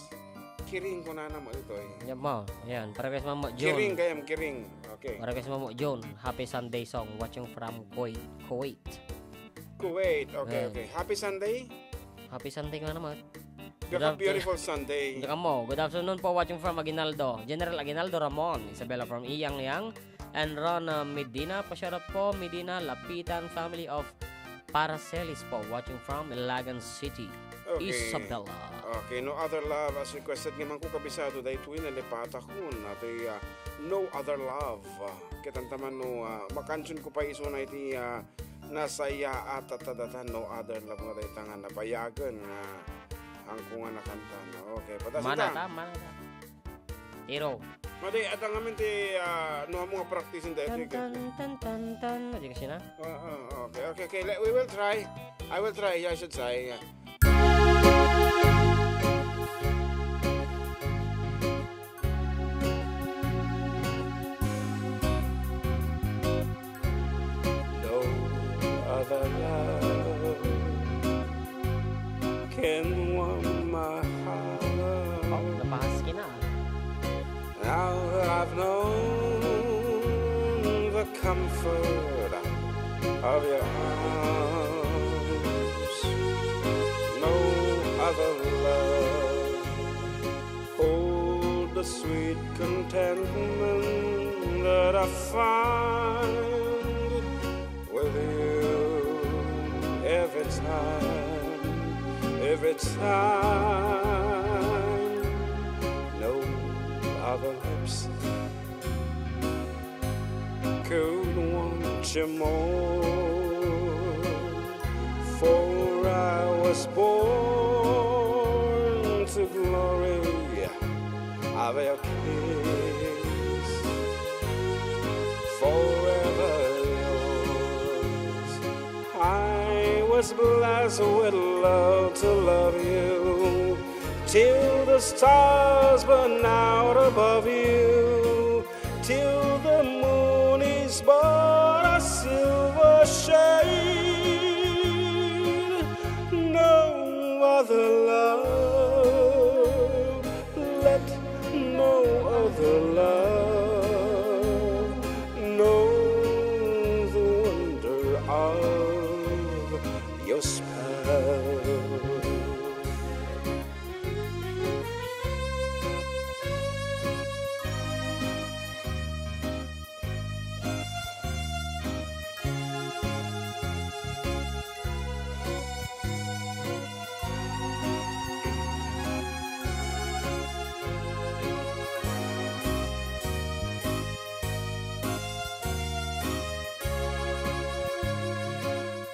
Kiring kunana mo ditoy. Yan mo. Yan. Para kay Mama June. Kiring kayam, Kiring. Okay. Para kay Mama June. Happy Sunday song. Watching from Kuwait. Kuwait. Kuwait. Okay, Yan. okay. Happy Sunday. Happy Sunday nga naman. Good Have a af-, beautiful Sunday. Good mo. Good afternoon po. Watching from Aguinaldo. General Aguinaldo Ramon. Isabella from Iyang Yang. And Ron, uh, Medina, pa-shoutout po, Medina, Lapitan family of Paracelis po, watching from Ilagan City, Okay. Isabela. Okay, No Other Love as requested nga man ko, kabisado daytoy, nalipatak ko, natay, ah, No Other Love. Ah, kitanta man no, ah, makantion ko pa isuna iti, ah, nasayaat a tadata, No Other Love nga dayta nga nabayagen nga angko nga nakanta, no? Okay, padasita. Manata, manata. Tiro. Madi, adda ngamin ti, ah, no, amo nga practice in the Tan, tan, tan, tan, tan. Adi kasi na? Ah, ah, okay, okay, okay. Let, we will try. I will try. I should try. Yeah. No other love can warm my heart. Oh, napahasky na. Now that I've known the comfort of your arms, no other love hold the sweet contentment that I find with you every time, every time. No other lips could want you more, for I was born to glory of your kiss. Forever yours. I was blessed with love to love you, till the stars burn out above you, till the moon is but a silver shade. No other love, let no other love know the wonder of your spell.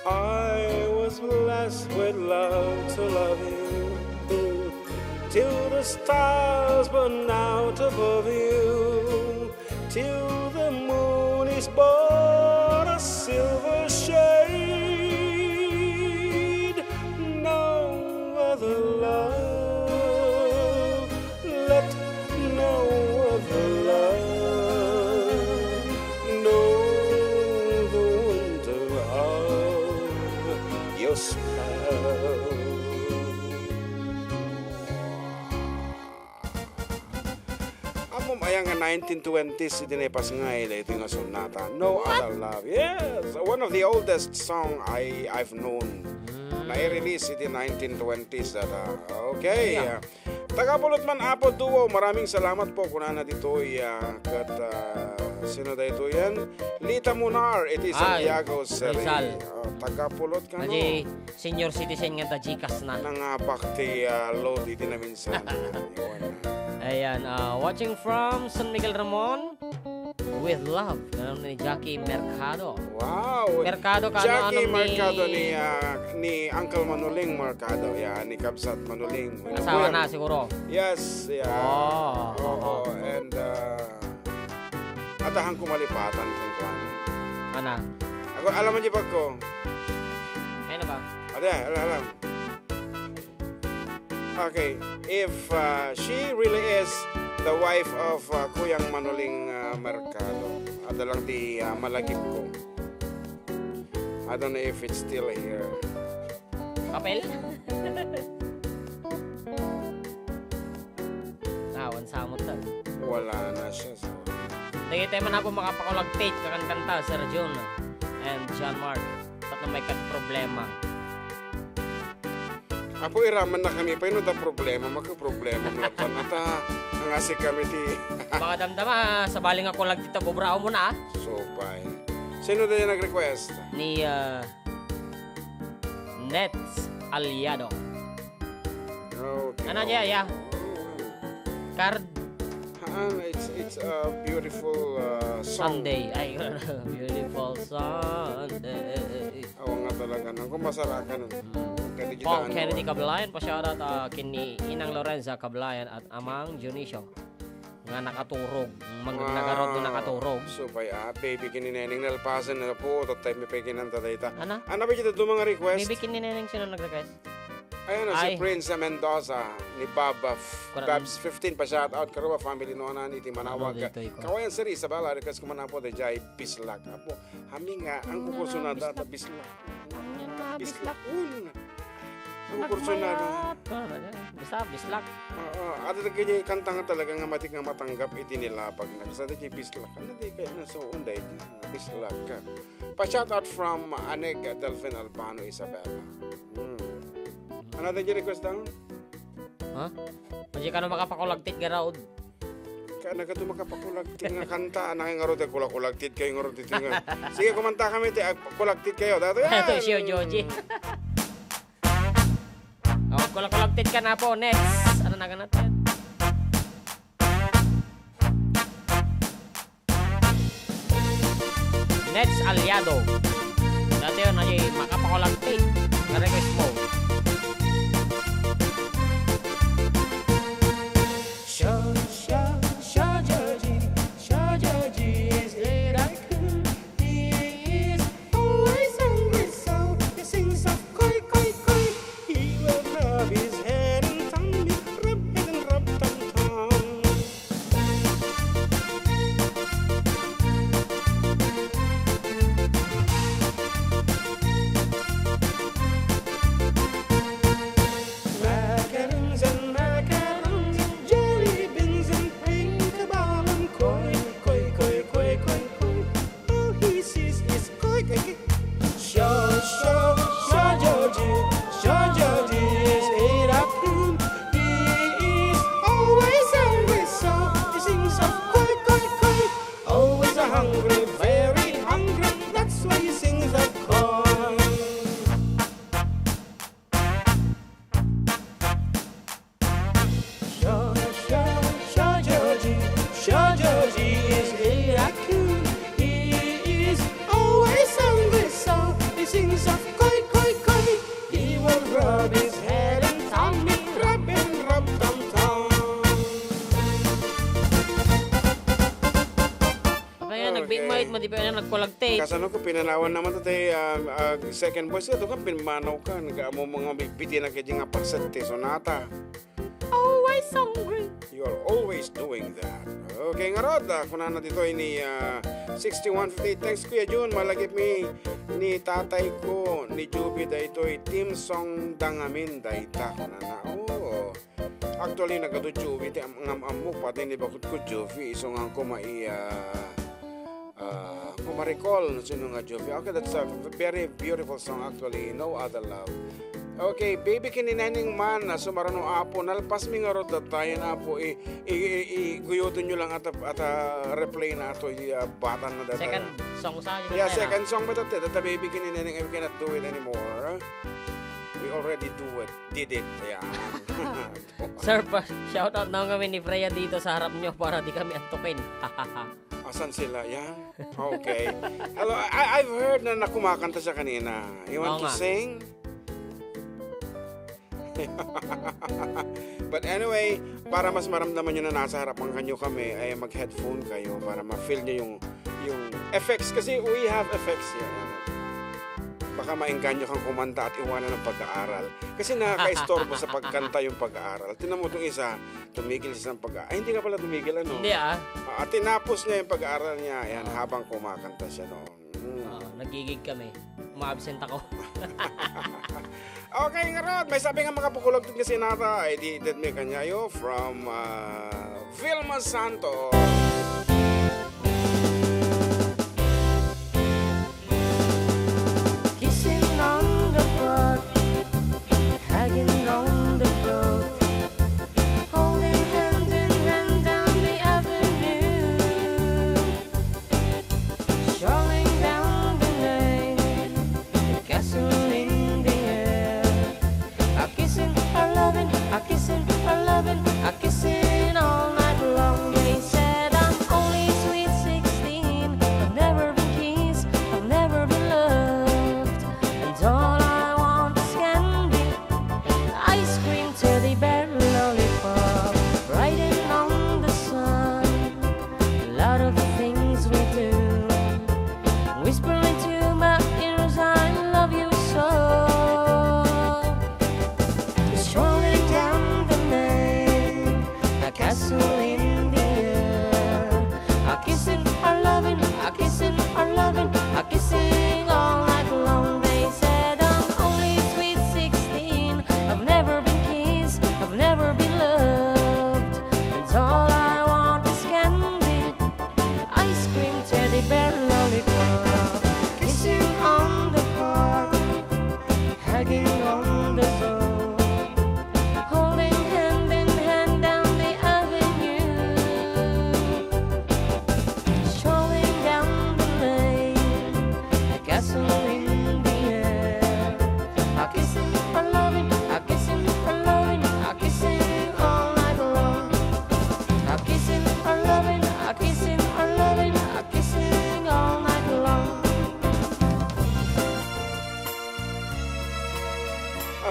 I was blessed with love to love you, till the stars burn out above you, till the moon is but Silver shade, no other love, let no other love know the wonder of your spell. Ammom aya nga nineteen twenties iti naipasngay daytoy nga sonata. No other love. Yes, one of the oldest song I, I've known. Mm. Nai-release iti nineteen twenties data. Okay. Yeah. Taga Pulot man, Apo Duo, maraming salamat po, kunana ditoy, ah, ket, ah, sino daytoy yan? Lita Munar, iti Ay, Santiago, Seri. Rizal. Ah, taga Pulot kano? Adi, senior citizen nga da Gcash na. Nangabak ti, ah, load iti naminsan. Iwan. Ayan, ah, watching from San Miguel Ramon with love. Ganun ni Jackie Mercado. Wow. Mercado ka, Jackie ano, ano, ni Mercado ni, ah, ni Uncle Manuling Mercado. Yan, ni Kabsat Manuling. Asawa na, siguro. Yes, yeah. Oh, Oo, oo. And, ah, Atahan ko malipatan kung kuan. Ana? Ako, alam mo di ba ko? Ano ba? Ade, alam, alam. Okay, if, uh, she really is the wife of, uh, Kuyang Manuling, uh, Mercado, ada lang ti, uh, malagip ko. I don't know if it's still here. Papel? Ah, wan samot ta. Wala na siya, so. Dagiti man apo makapakulagtit, kakankanta, Sir Jun and John Mark. Tapno may kat problema. Apo, iraman na kami pa, ino da problema? Magka-problema mo lang pa. Ata, ang asik kami ti. Baka damdama, sabali nga kulagtit, bubrao mo na, ah. So, bye. Sino da yung nag-request? Ni, ah, Nets Aliado. Okay. Ano niya, ya? Card. Ah, it's, it's a beautiful, uh, song. Sunday. Ay, beautiful Sunday. Awa nga talaga, no? Kung masarakan, no? Hmm. Kennedy Paul Kitahan, Kennedy no? Kablayan, pa-shoutout, ah, kini Inang Lorenza Kablayan at Amang Dionisio. Nga nakaturog. Mang-, Wow. nagarod nga nakaturog. Subay, ah, baby ken ni Neneng nalpasen na po, tattay mi pa kinanta dayta. Ana? Ana ba dito, mga request? Baby ken ni Neneng, sino nag-request? Ayan, si Ay. Prince Mendoza, ni Bob, uh, f-, Kuran- Babs fifteen, pa-shout out, Karua family, no, anan, iti Manawag. Ano dito, ikaw? Kawayan, Sir Isabella, request ko man po, the Jai Bislak. Apo, hami nga, ang kukurso na Bislak. Data, Bislak. Yan na, Bislak. Bislak. Un. Ang kukurso na. Magmayat. Ah, basta, Bislak. Oo, ato kanya kanta nga talaga nga matik nga matanggap iti nilapag na. Basta di kay Bislak. Ano di kaya na so, unday, Bislak ka. Pa-shout out from Aneg Delfin Albano Isabela. Hmm. Ano tayo request ang? Ha? Hindi ka na makapakulagtit, Garaod. Kaya na ka makapakulagtit nga kanta, anak nga ro, kulakulagtit kayo nga ro, dito nga. Sige, kumanta kami, ti, ah, kulagtit kayo. Dato yan. Ito, Sir Joji. Oh, kulakulagtit ka na po. Next. Ano na ka natin? Nets Aliado. Dati yun, ay makapakulagti. Nga request mo. Sure, sure, sure, Georgie, sure, Georgie is it I could. He is always hungry, so he sings of koi, koi, koi. He will rub his head and tummy, rub head and rub tum tum. Madi pa yan, nagkulag tape. Kasano ko pinanawan naman to, tay, ah, ah, second voice ka, doon ka pinmanaw ka, nag-amo mga bibitin na kaya nga paset, tay, sonata. Always hungry. You are always doing that. Okay, ngarud, ah, kunana ditoy ni, ah, sixty-one fifty-eight. Thanks, Kuya Jun. Malagip mi ni tatay ko, ni Juby daytoy. Team song da ngamin dayta, kunana. Oo. Actually, nagadu Juby, ti am-, ngam-ammo, pati ni bakut ko Juby, isu nga ko mai, ah, Ah, kung ma-recall no sino nga Jovi. Okay, that's a very beautiful song actually. No Other Love. Okay, Baby Kinineneng man, ah, sumarano, Apo, nalpas mi ngarud datayen, Apo, i, i, i, i, guyuton nyo lang at, at, ah, replay na ato, i, ah, batan na data. Second song sa, yun Yeah, na, second song ba data? Data Baby Kinineneng, I cannot do it anymore. We already do it, did it. Yeah. Sir, pa, shoutout na kami ni Freya dito sa harap nyo para di kami antukin. Asan sila? Yan? Okay. Hello, I, I've heard na nakumakanta siya kanina. You want Oo to nga. sing? But anyway, para mas maramdaman nyo na nasa harapan kanyo kami, ay mag-headphone kayo para ma-feel nyo yung, yung effects. Kasi we have effects here. Baka maengganyo kang kumanta at iwanan ang pag-aaral. Kasi nakakaistorbo sa pagkanta yung pag-aaral. Tinan mo itong isa, tumigil siya sa pag-aaral. Ay, hindi ka pala tumigil, ano? Hindi, ah. Ah, tinapos niya yung pag-aaral niya. Ayan, Ah. habang kumakanta siya noon. Mm. Ah, nagigig kami. Uma-absent ako. Okay, ngarud. May sabi nga mga bukulog din kasi nata. Ay, di, ited mi kanyayo from, ah, Vilma Santos. Kissing on the butt, hugging on the throat, holding hand in hand down the avenue, strolling down the lane, the castle in the air. A kissing, a loving, a kissing, a loving, a kissing all night long. They said I'm only sweet sixteen. I've never been kissed, I've never been loved. And all I want is candy, ice cream, teddy bear, lollipop, riding on the sun. A lot of things we do, whispering to my ears, "I love you so." Strolling down the lane, a castle in the air. A kissing, a loving, a kissing, a loving, a kissing all night long. They said I'm only sweet sixteen. I've never been kissed, I've never been loved. And all I want is candy, ice cream, teddy bear, lollipop. Kissing on the park, hugging on the door, holding hand in hand down the avenue, strolling down the lane, a castle in the air. A kissing, a loving, a kissing, a loving, a kissing all night long. A kissing, a loving, a kissing, a loving, a kissing all night long.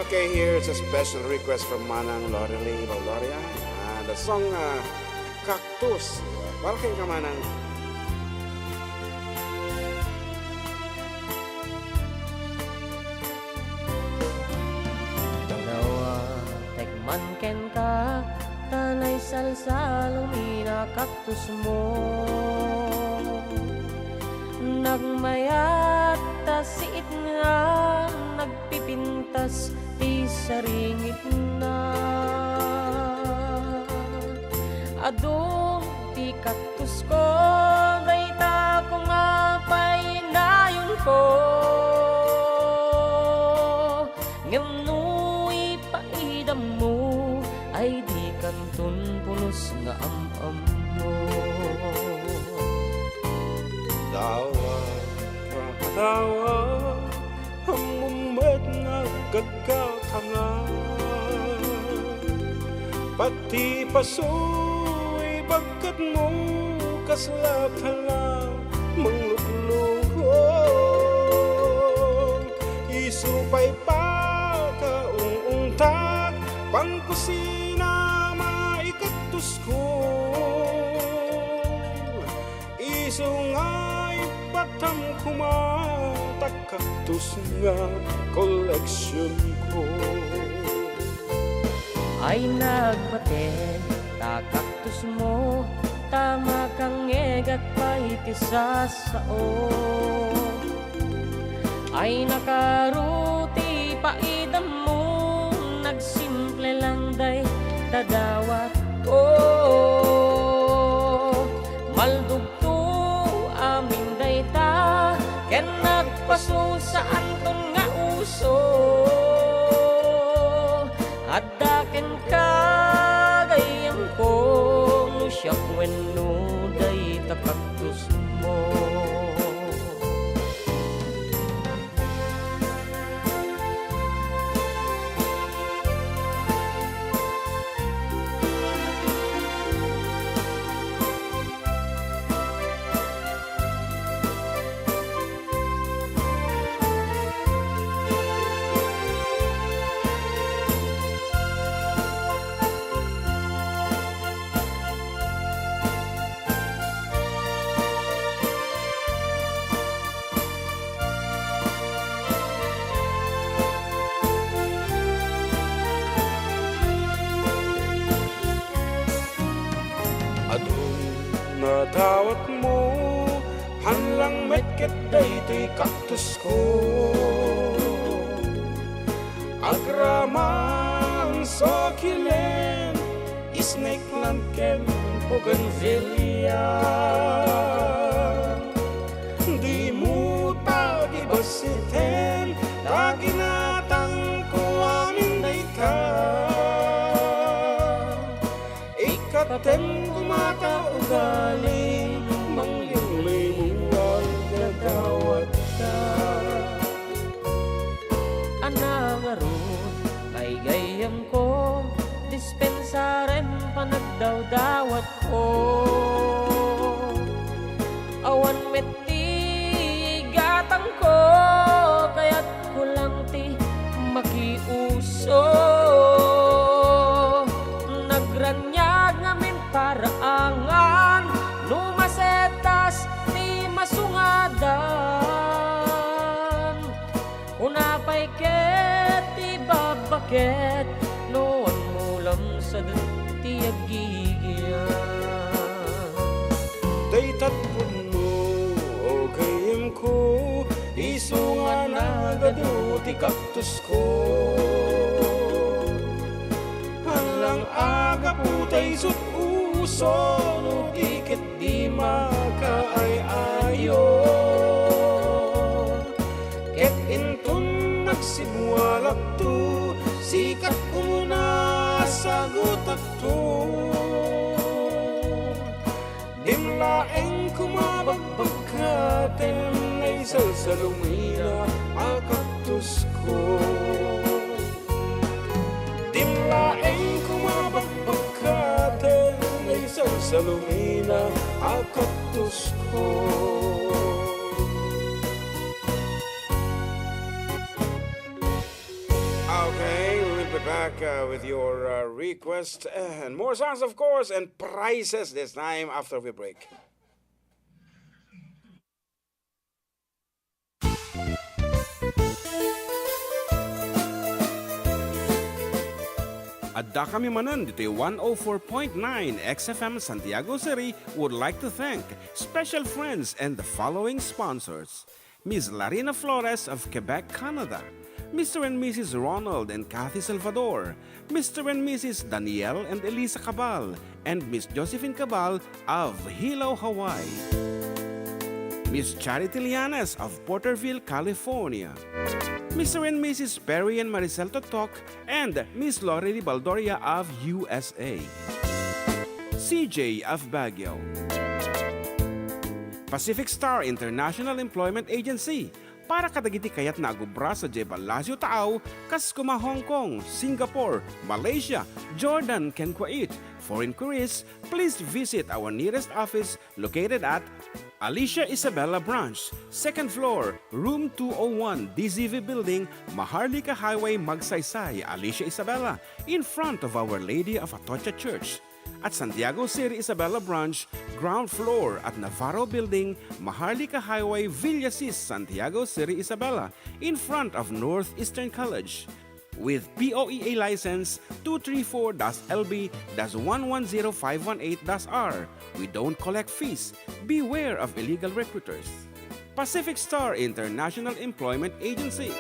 Okay, here's a special request from Manang Lorelei Valoria. Ah, the song, ah, Cactus. Para kay ka, Manang. Dawdawa, tekman kenka, ta naisalsalom ina cactus mo. Nagmayat ta siit nga nagpipintas ti saringitna. Adu ti cactus ko, dayta koma pay nayonko. Ngem no ipaidammo, ay dikanton pulos nga am-ammo. Dawat, dawat, ammom met nga aggadka kangay. Pati pasoy bagkatmo, kasla ka la mangluklukong. Isu pay pakaung-ungtak, pangkusina maikattusko. Isu ngay Tam koma ta kaktus nga koleksionko. Ay nagbaten ta kaktusmo, ta makangngegak pay ti sasao. Ay nakaro ti paidammo, nagsimple lang dayta dawatko. Maldugto amin dayta, ken nagpaso saanton nga uso. Adda kenka gayyemko, no siak wenno dayta kaktusmo. Adu nga dawatmo, hanlang met ket daytoy kaktusko. Agraman, succulent, snake plant ken bougainvillea. Dimo ta gibassiten, ta ginatangko amin dayta. Ikkatem koma ta ugalim, mangliwliwliwag nga dawatta. Ana ngarud, ay gayyemko, dispensarem panagdawdawatko. Awan met ti gatangko, kayatko lang ti makiuso. Nagraniag ngamin paraangan, no masetas ti masungadan. Kuna pay ket ti babbaket, no ammom lamsad ti aggigyan. Daytat pudno, o gayyemko, isu nga nagadu ti kaktusko. Hanlang a gapu ta isut' uso, no di ket di makaay-ayo. Ket inton nagsibualakto, sika ti umuna a sagutakto. Dim laeng koma bagbagkatem, ay salsalumina a kaktusko. Dim laeng koma bagbagkatem, ay salsalumina a kaktusko. Okay, we will be back, uh, with your, uh, request and more songs, of course, and prizes this time after we break. Adda kami manen ditoy one oh four point nine X F M Santiago City would like to thank special friends and the following sponsors: Miss Larina Flores of Quebec, Canada, Mister and Missus Ronald and Kathy Salvador, Mister and Missus Daniel and Elisa Cabal, and Miss Josephine Cabal of Hilo, Hawaii, Miss Charity Lianes of Porterville, California, Mister and Missus Perry and Maricel Totok, and Miss Lorely Baldoria of U S A, C J of Baguio, Pacific Star International Employment Agency, para kadagiti kayatna a gubra sadiay Palacio Taaw, kas koma Hong Kong, Singapore, Malaysia, Jordan, ken Kuwait. For inquiries, please visit our nearest office located at Alicia Isabela Branch, second floor, room two oh one, D Z V Building, Maharlika Highway, Magsaysay, Alicia Isabela, in front of Our Lady of Atocha Church. At Santiago City Isabela Branch, ground floor at Navarro Building, Maharlika Highway, Villasis, Santiago City, Isabela, in front of Northeastern College. With P O E A license two three four dash L B dash one one zero five one eight dash R, we don't collect fees. Beware of illegal recruiters. Pacific Star International Employment Agency.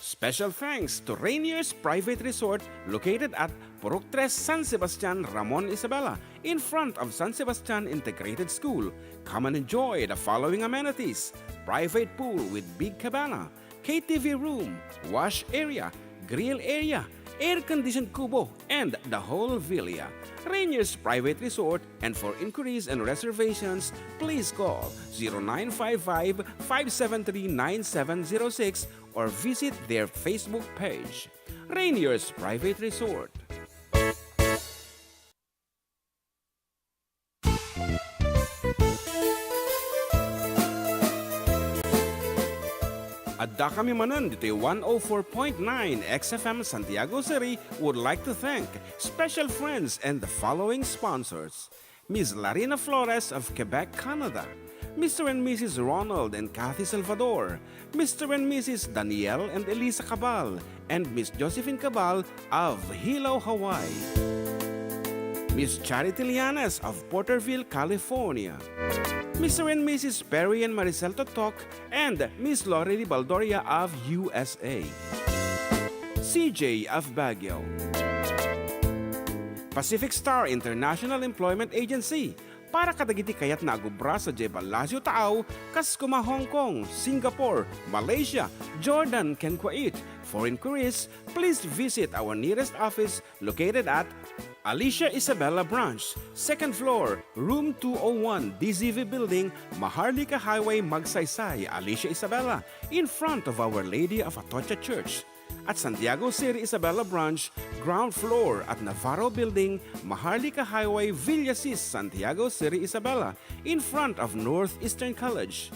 Special thanks to Rainier's Private Resort located at Purok Tres, San Sebastian, Ramon, Isabela, in front of San Sebastian Integrated School. Come and enjoy the following amenities: private pool with big cabana, K T V room, wash area, grill area, air-conditioned kubo, and the whole villa. Rainier's Private Resort, and for inquiries and reservations, please call zero nine five five, five seven three, nine seven zero six or visit their Facebook page. Rainier's Private Resort. Adda kami manen ditoy one oh four point nine X F M Santiago City would like to thank special friends and the following sponsors: Miss Larina Flores of Quebec, Canada, Mister and Missus Ronald and Kathy Salvador, Mister and Missus Daniel and Elisa Cabal, and Miss Josephine Cabal of Hilo, Hawaii. Miss Charity Lianes of Porterville, California. Mister and Missus Perry and Maricel Totok and Miss Lorely Baldoria of U S A. C J of Baguio. Pacific Star International Employment Agency, para kadagiti kayatna a gubra sadiay Palacio Taaw, kas kuma Hong Kong, Singapore, Malaysia, Jordan, ken Kuwait. For inquiries, please visit our nearest office located at Alicia Isabela Branch, second floor, room two oh one, D Z V Building, Maharlika Highway, Magsaysay, Alicia Isabela, in front of Our Lady of Atocha Church. At Santiago City Isabela Branch, ground floor at Navarro Building, Maharlika Highway, Villasis, Santiago City Isabela, in front of Northeastern College.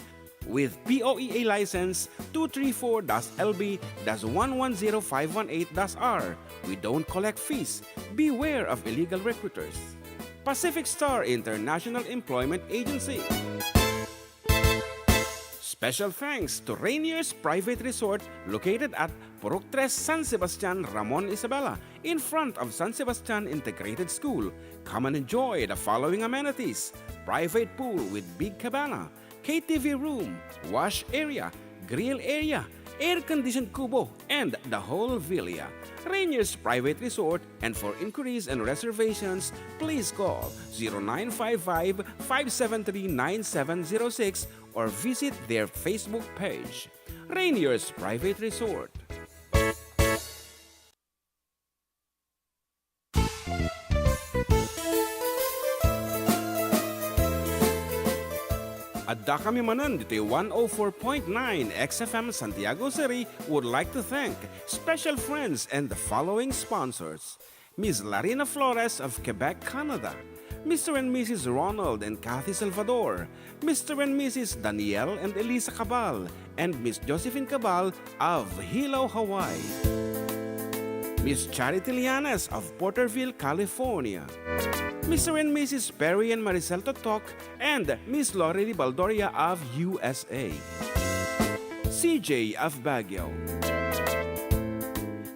With P O E A license two three four dash L B dash one one zero five one eight dash R, we don't collect fees. Beware of illegal recruiters. Pacific Star International Employment Agency. Special thanks to Rainier's Private Resort located at Purok Tres, San Sebastian, Ramon, Isabela, in front of San Sebastian Integrated School. Come and enjoy the following amenities: private pool with big cabana, K T V room, wash area, grill area, air-conditioned kubo, and the whole villa. Rainier's Private Resort, and for inquiries and reservations, please call zero nine five five, five seven three, nine seven zero six or visit their Facebook page. Rainier's Private Resort. Adda kami manen ditoy one oh four point nine X F M Santiago City would like to thank special friends and the following sponsors: Miss Larina Flores of Quebec, Canada, Mister and Missus Ronald and Kathy Salvador, Mister and Missus Daniel and Elisa Cabal, and Miss Josephine Cabal of Hilo, Hawaii. Miss Charity Lianes of Porterville, California. Mister and Missus Perry and Maricel Totok and Miss Lorely Baldoria of U S A. C J of Baguio.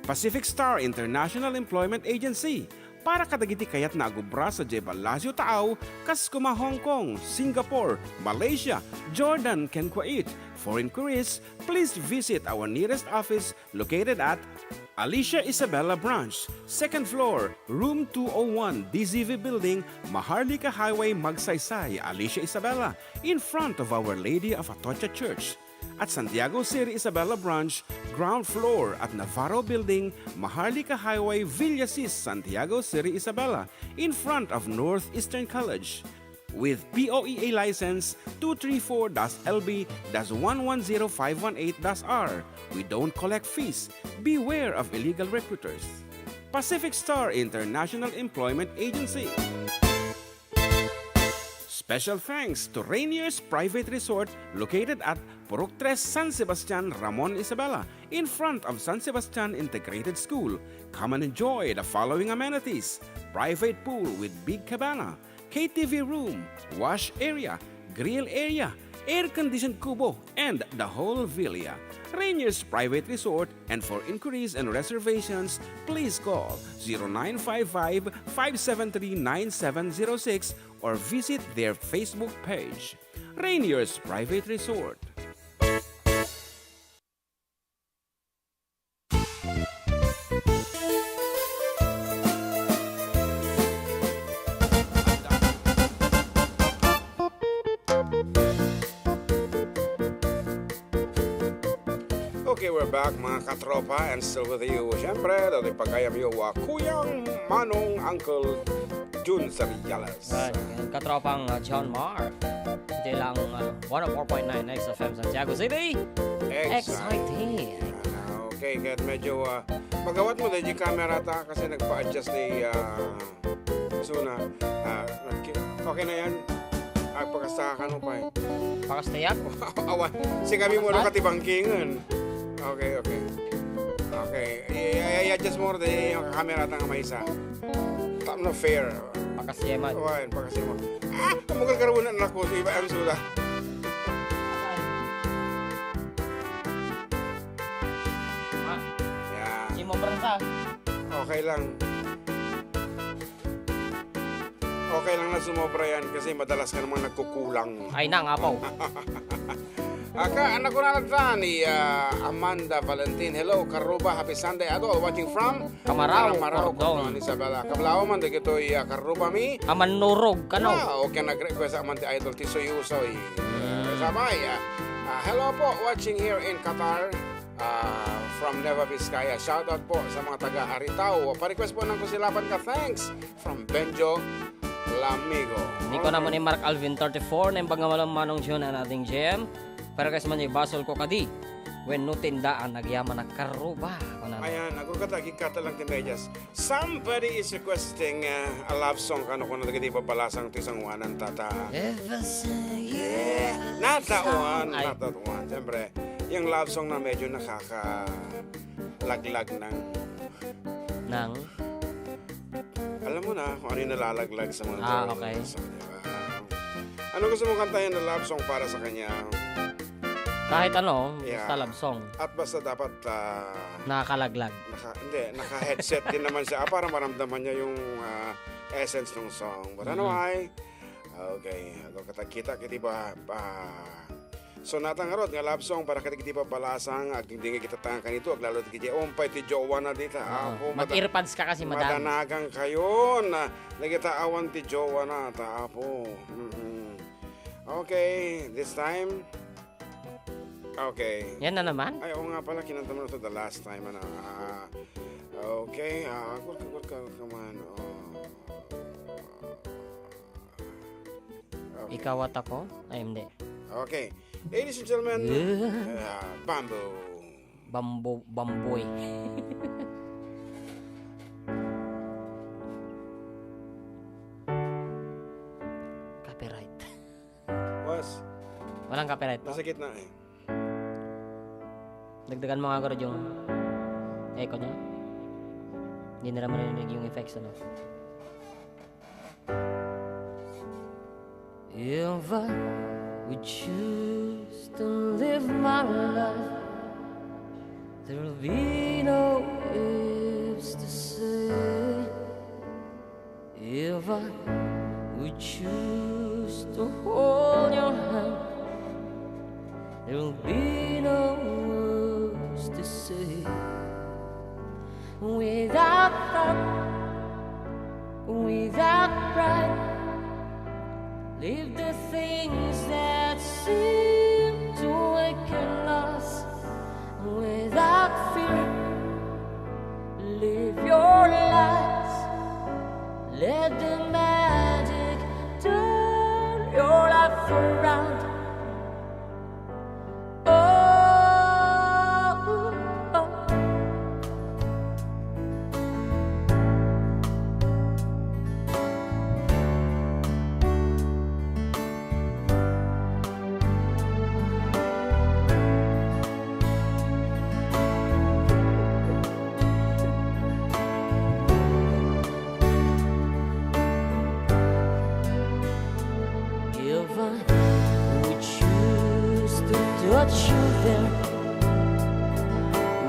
Pacific Star International Employment Agency, para kadagiti kayatna a gubra sadiay Palacio Taaw, kas kuma Hong Kong, Singapore, Malaysia, Jordan, ken Kuwait. For inquiries, please visit our nearest office located at Alicia Isabela Branch, second floor, room two oh one, D Z V Building, Maharlika Highway, Magsaysay, Alicia Isabela, in front of Our Lady of Atocha Church. At Santiago City Isabela Branch, ground floor at Navarro Building, Maharlika Highway, Villasis, Santiago City Isabela, in front of Northeastern College. With P O E A license two three four dash L B dash one one zero five one eight dash R, we don't collect fees. Beware of illegal recruiters. Pacific Star International Employment Agency. Special thanks to Rainier's Private Resort located at Purok Tres, San Sebastian, Ramon Isabela, in front of San Sebastian Integrated School. Come and enjoy the following amenities: private pool with big cabana, K T V room, wash area, grill area, air-conditioned kubo, and the whole villa. Rainier's Private Resort, and for inquiries and reservations, please call zero nine five five, five seven three, nine seven zero six or visit their Facebook page. Rainier's Private Resort. Okay, we're back, mga katropa, and still with you, siyempre, dati pagayam yo, wa, Kuyang Manong, Uncle Jun Seriales. Right, and katropang, uh, John Mar. Iti lang, uh, one oh four point nine X F M Santiago City. Exciting. Ah, okay, kahit medyo, ah, magawat mo na yung camera ta kasi nagpa-adjust ni, ah, Suna. Ah, nagki-, okay na yan. Ah, pagkasta ka, ano pa eh. Pagkasta yan? Awan, si kami mo Pagkasta? Nakatibangkingan. Okay, okay. Okay. I-, i-, i-adjust mo rin yung camera ta nga maysa. Tam no fair. Pakasyeman. Wan, pakasyeman. Ah, ang mga karbunan na ko, iba ang sula. Ah, Yan. Simo pransa. Okay lang. Okay lang na sumobra yan kasi madalas ka namang nagkukulang. Ay na, nga po. Aka, anak ko na nagtan ni, ah, Amanda Valentin. Hello, Karuba. Happy Sunday at all. Watching from Kamarao, Kamarao, Cordon. Cordon, Isabela. Kablaw man, dagitoy, ah, Karuba mi. Aman Nurog, kano? Ah, okay, nag-request man ti idol, ti Suyusoy. Mm. Sabay, ah, ah, hello po, watching here in Qatar, ah, from Nueva Vizcaya. Shoutout po sa mga taga Aritao. Pa-request po ng Kusilapan ka. Thanks from Benjo Lamigo. Hindi ko Okay. naman ni Mark Alvin thirty-four, naimbag nga malam Manong John and Ading Jem. Pero kasi man ibasol ko kadi, wenno tindaan, agyaman a Karuba. Kunana. Ayan, agurkat, agikata lang ti medyas. Somebody is requesting, uh, a love song. Kano ko na dagiti papalasang ti sanguanan, tata. Ever say yeah. Not that one, Ay. Not that one. Siyempre, yung love song na medyo nakakalaglag ng Nang? Alam mo na kung ano yung nalalaglag sa mga Ah, girls. Okay. So, di ba? Ano gusto mong kantahin na love song para sa kanya? Kahit ano, Yeah. basta love song. At basta dapat, ah, Nakakalaglag. naka-, hindi, naka-headset din naman siya, ah, para maramdaman niya yung, ah, essence ng song. But Mm. anyway, okay, ako katakita, kiti ba, ah, So, natang ngarud nga love song para kadagiti papalasang agdingdingig ita ta nga kanito, aglalo dagiti umpay ti jowa na dita. Oo. Apo, mada-, Mag-earpods ka kasi, madam. Madanagan kayo na nagita awan ti jowa na ta, apo. Mm-mm. Okay, this time. Okay. Yan na naman? Ay, oo nga pala, kinanta mo na to the last time, ano. Ah, okay, ah, kurka, kurka, kurka man, oh. Okay. Ikaw at ako? Ay, hindi. Okay. Ladies and gentlemen, Yeah. uh, Bamboo. Bambo-, bamboy. Copyright. Was, Walang copyright to? Nasa gitna eh. Dagdagan mo nga, Garo, yung echo niya. Hindi nila marinig yung effects, ano? If I would choose to live my life, there'll be no ifs to say. If I would choose to hold your hand, there'll be no words to say. Without thought, without pride, leave the things that seem to awaken us. Without fear, live your lives. Let the magic turn your life around. Oh, oh. Touch you there?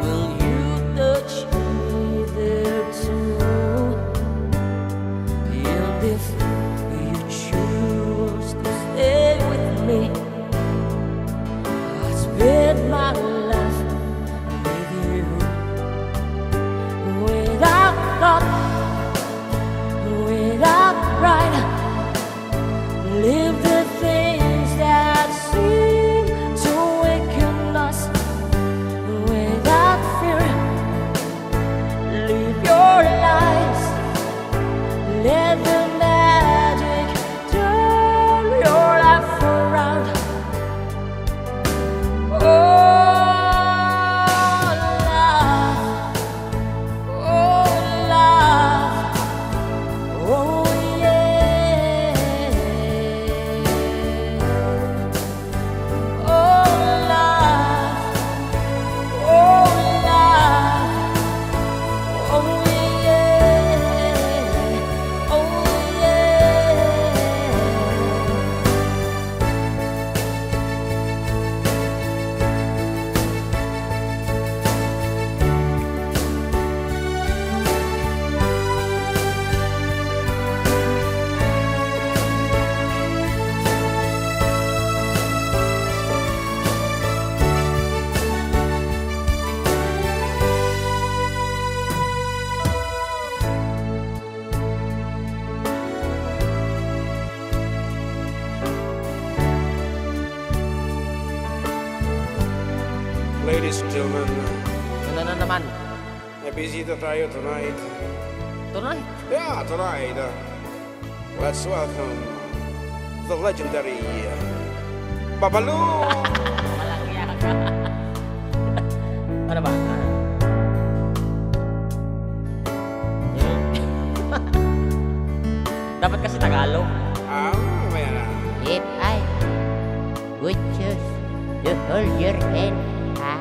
Will you touch me there too? And if you choose to stay with me, I'll spend my life with you. Without thought, without pride, leave the things that seem to weaken us. Without fear, leave your lies. Let the magic turn your life around. Oh, love. Oh, love. Oh, yeah. Oh, love. Oh, love. Oh, yeah. Oh, yeah. Ladies and gentlemen, Ano na naman? May bisita tayo tonight. Tonight? Yeah, tonight. Uh, let's welcome the legendary, uh, Babalu! Walang iya ka. Ano ba? Ah. Dapat kasi Tagalog. Ah, mamaya na. If I would choose to hold your hand, ha?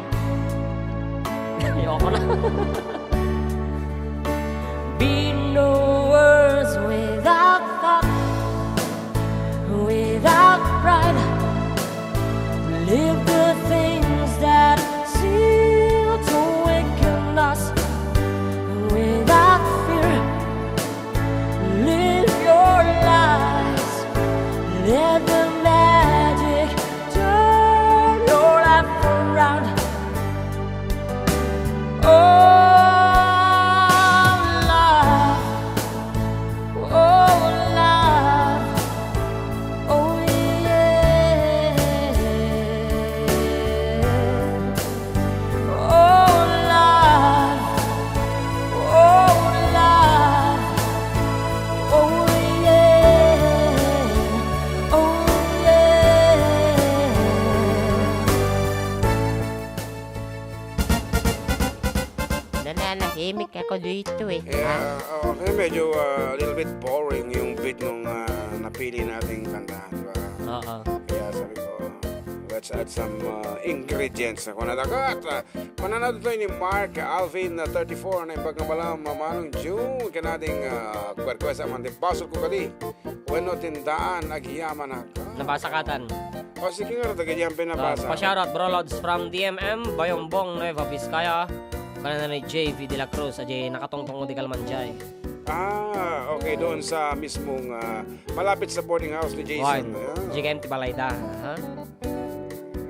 Ayoko na. Be no words without thought, without pride. Leave the things that seem to weaken us without fear. Live your lives. Let the magic turn your life around. Oh, love. Oh, love. Oh, yeah. Oh, love. Oh, love. Oh, yeah. Oh, yeah. Nananahimik ako dito eh. Yeah, ha? Oh, kaya medyo, ah, a little bit boring yung beat nung, ah, napili nating kantahan, di ba? Oo. Kaya sabi ko, let's add some, ah, ingredients. Ako na dagat. Ah, mananado tayo ni Mark Alvin, ah, thirty-four, na imbag nga bala, Mamanong June, kanading, ah, kwerkwesa, mandi basol ko kadi. Wenno tindaan, agyaman ka. Nabasa katan. O, sige nga, dagiti ang pinabasa. Ah, pa-shoutout, Bro Lods, from D M M, Bayongbong, Nueva Vizcaya. Kanana ni J V de la Cruz, a di nakatungtong di kalman jay. Ah, okay, doon sa mismong, ah, malapit sa boarding house ni Jason. Why? Ah. J K M ti balay da, ha?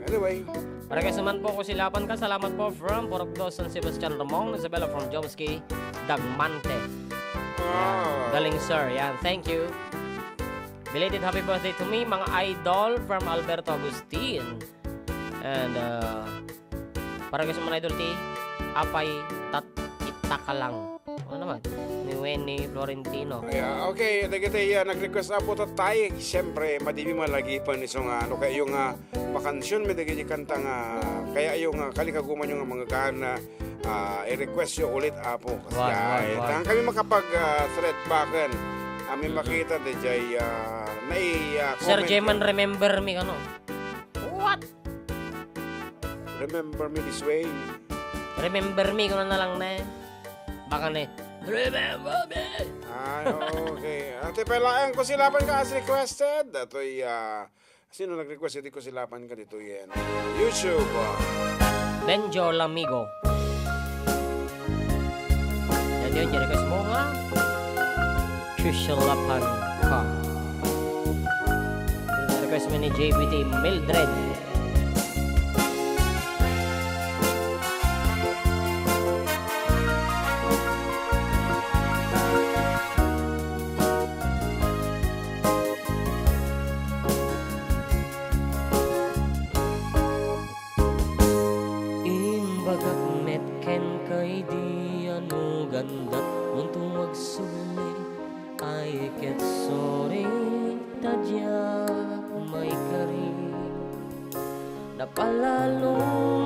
Anyway. Para kay suman po ko si Lapan ka, salamat po from Purok Dos, San Sebastian, Ramon Isabela from Jomski, Dagmante. Ah. Yan. Galing, sir. Yan, thank you. Belated happy birthday to me, mga idol, from Alberto Agustin. And, uh, para gusto mo na, idol, ti apay tat itakalang. Ano naman? Ni Wenny Florentino. Yeah, okay, dagiti, uh, nag-request apo tatay. Siyempre, madibi malagipan iso nga, ano, kayo nga, makansion mi dagiti kanta nga, kaya yung, uh, kalikaguman yung mga gana, ah, i-request yo ulit, apo. Kasi, wan, ah, wan, eh, wan. Tan kami makapag, ah, thread backen. Kami, mm-mm, makita, di jay, ah, nai, ah, Sir comment Jeman, yo. Remember me, ano? What? Remember me this way. Remember me, kung ano lang na eh. Baka na eh. Remember me! Ay, okay. Ate, palayan ko sila pa ka as requested. Ato'y, ah, Sino nag-request iti Kusilapanka ditoyen YouTube? Benjo Lamigo. Daytoy ti request mo nga Kusilapanka. Request mo ni J B T Mildred. Imbagak met kenka idi ano gandat, unto agsubli, ay ket sorry ta diak maikari. Napalalo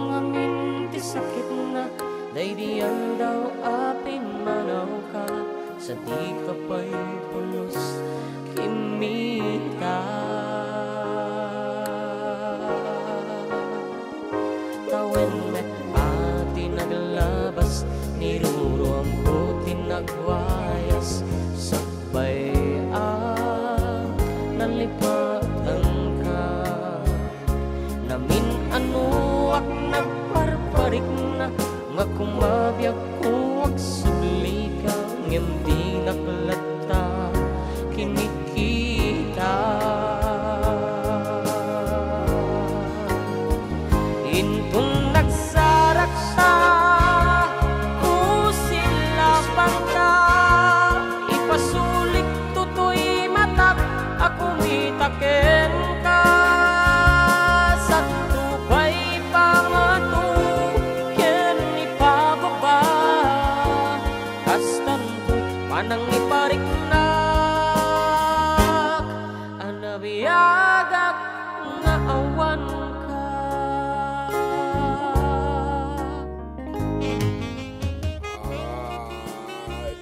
ngamin ti sakitna, daydi aldaw a pimmanawka, sadika pay pulos kimmita. Tawen met a ti naglabas, niruruamko ti nagwayas, sakbay a nalipatanka. Namin-anoak nagparparikna, nga kumabiagko agsublika, ngem dinak latta kinikita. Inton nagsarakta, kusilapanka, ipasulik toy matak a kumita kenka. Sakto pay pangato ken ipababa, kastanto panangipariknak a nabiagak nga awanka. Ah,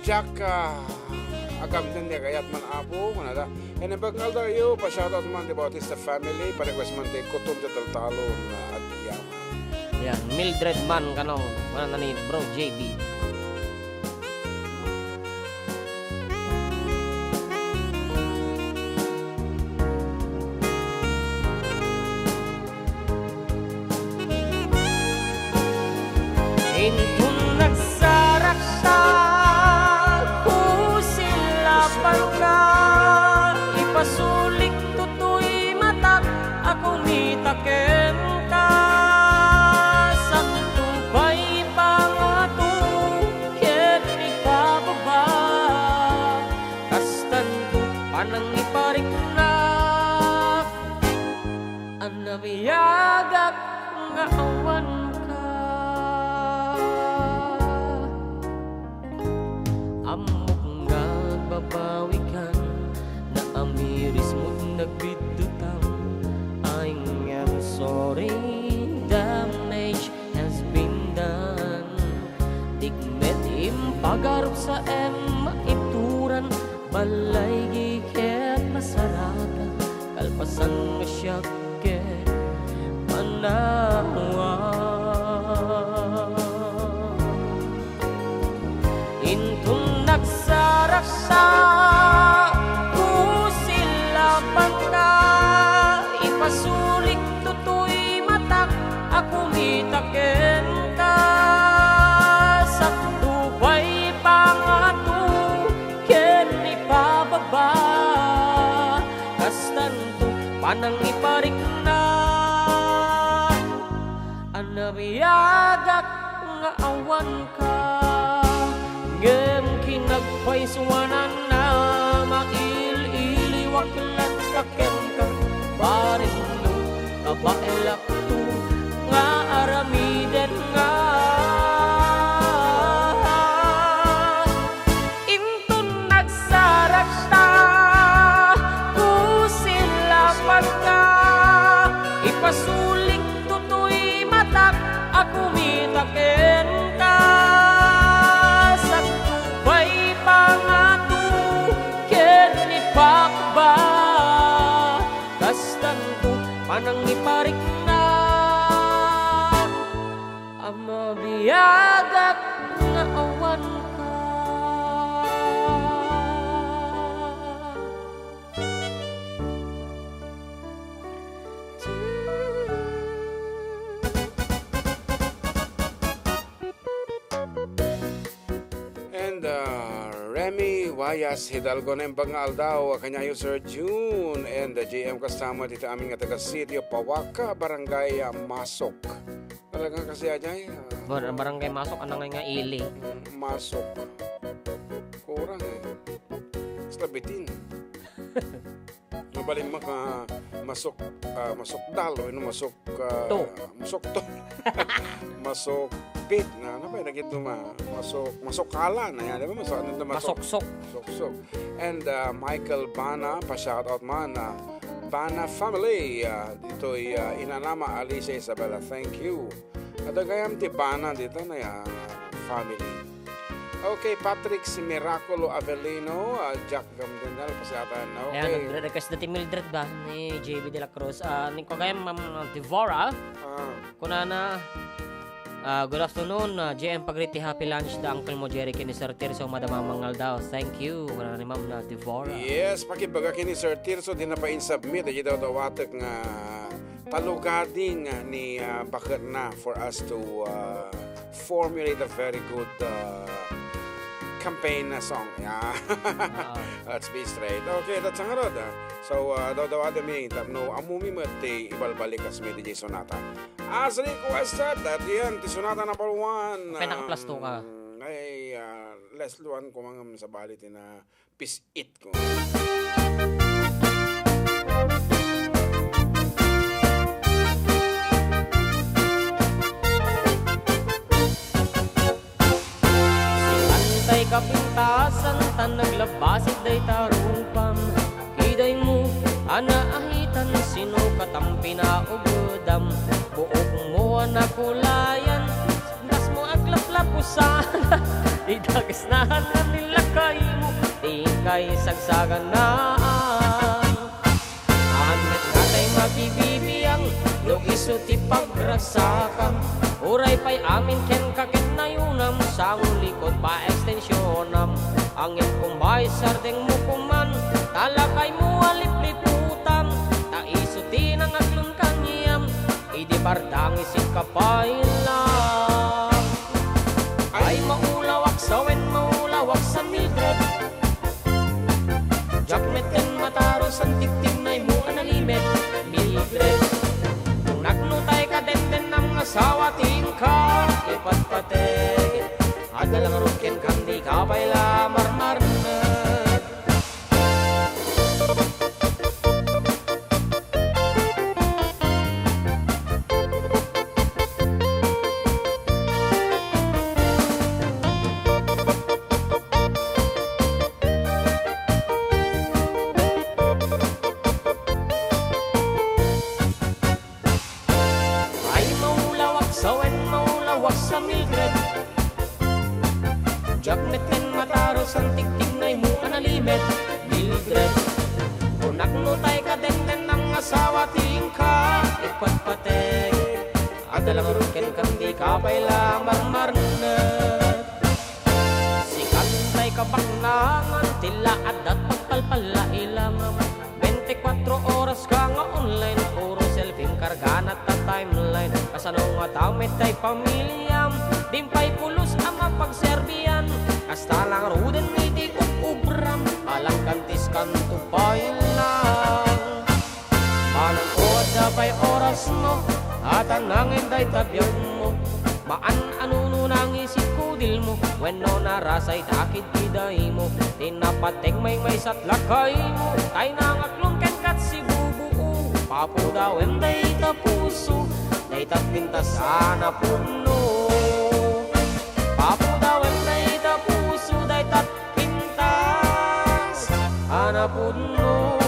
diak, ah, agamten ni kayat man, Apo, kunada. Ken imbag nga aldaw, io, pa-shoutout man ti Bautista family, pa-request man ti Kutom ti Taltalon, ah, agyaman. Yan, Mildred man, kano, kunana ni Bro J B. Inton nagsarakta, kusilapanka, ipasulik toy matak a kumita kenka. Sakto pay pangato ken ipababa, kastanto panangipariknak a nabiagak nga awanka. Ammok nga agbabawikan, naamirismo't nagbiddutam. I am sorry, damage has been done. Dikmet impagarup sa em maituran, balay giket masarata, kalpasan nga siak ket manawa. Inton nagsarakta, kusilapanka, ipasulik toy matak a kumita kenka. Sakto pay pangato ken ipababa, kastanto panangipariknak a nabiagak nga awanka. Ngem kinagpaysuananna, mail-iliwak latta kenka, barikno, kabaelakto nga aramiden nga. Inton nagsarakta, kusilapanka, ipasulik toy matak a kumita kenka. Sakto pay pangato ken ipakba, kastanto panangipariknak a mabiagak nga awanka. Ah, Remy Wayas Hidalgo, naimbag nga aldaw, kaniayo, Sir June and, ah, J M, kasta met dita amin nga taga Sitio Pawaka, Barangay, ah, Masok. Talaga kasi ajay, ah, Bar-, Barangay Masok, anang nga ili? Mm, Masok. Kurang eh. Basta bitin. Mabalin mo ka masok, ah, masokdal, o ino masok, ah, To. masokto. Masokpit, na, ano ba yung nagito ma-, masok, masokala na yan, di ba? Masok, ano na, masok-, Masoksok. Soksok. And, ah, Michael Bana, pa-shoutout man, ah, Bana family, ah, dito'y, ah, Inanama, Alicia, Isabella, thank you. Adda gayam ti bana dita na ya family. Okay, Patrick si Miraculo Avelino, ah, Jack Gamdendal, pasiatan. Ayan, okay. Nagre-request na ti Mildred ba? Ni J B de la Cruz. Ah, ni kagayam, Ma'am Devora. Ah. Kunana, ah, "Good afternoon, ah, J M, pagri ti happy lunch da uncle mo, Jerry, ken ni Sir Tirso, madama mangaldaw." Thank you. Kunana ni Ma'am na Devora. Yes, pakibaga ken ni Sir Tirso, di na pa in-submit, di daw dawatek nga talugadi nga ni, ah, baketna for us to, ah, formulate a very good, ah, campaign na song. Yeah. Ah. Let's be straight. Okay, that's ang arod, ah. So, ah, daw-daw ada mi, tapno amumi met ti ibalbalik kas mi di sonata. As requested, that yan, ti sonata number one. Okay, nakaplasto ka. Um, ay, ah, less luan ko mga sabali ti na pis-it ko. Singantay kapintasan, tan naglabasit dayta rupam. Kidaymo a naahitan, sino katam pinaubedam? Buokmo a nakulayan, dasmo aglaplapusan. Ti dagesnaan a ni lakaymo, ti kay sagsaganaan. Haan met ngatay makibibiang, no isu ti pagragsakam. Uray pay amin kenka ket nayunam, sango likod pa extensionam. Ngem kumbay sardengmo koman, ta lakaymo a lipliputam, ta isu ti nangaklon kaniam, idi pardangis inka pay lang. Ay, maulawak sa wen maulawak sa Mildred. Diak metten matarusan ti tignaymo a nalimed, Mildred. Kunak no tay kadendennam nga asawa ti inka ipatpateg. Adda la ngarud kenka, dika pay la marmarnek. Ay, maulawak sa wen, maulawak sa Mildred. Diak metten matarusan ti tignaymo a nalimed, Mildred. Kunak no tay kadendennam nga asawa ti inka ipatpateg. Adda la ngarud kenka, dika pay la marmarnek. Sikan tay kabaknangan, ti la adda pagpalpal a ilamam. Bente kuatro oras ka nga online, puro selfie kargana ta timeline. Kasano nga tao met tay pamiliam, din pay pulos a mapagserbian. Kasta la ngaruden iti ub-ubram, alang kantis kanto pay lang. Manang ko adda pay orasmo, a ta nangin dayta biagmo. Maan a nuno nangisit kudilmo, wenno narasay ta kidkidaymo. Ti napateg maymaysa ti lakaymo, tay nangaklon kenka ti sibubuo. Papudawem dayta puso, dayta pintas a napudno. Papudawem dayta puso, dayta pintas a napudno.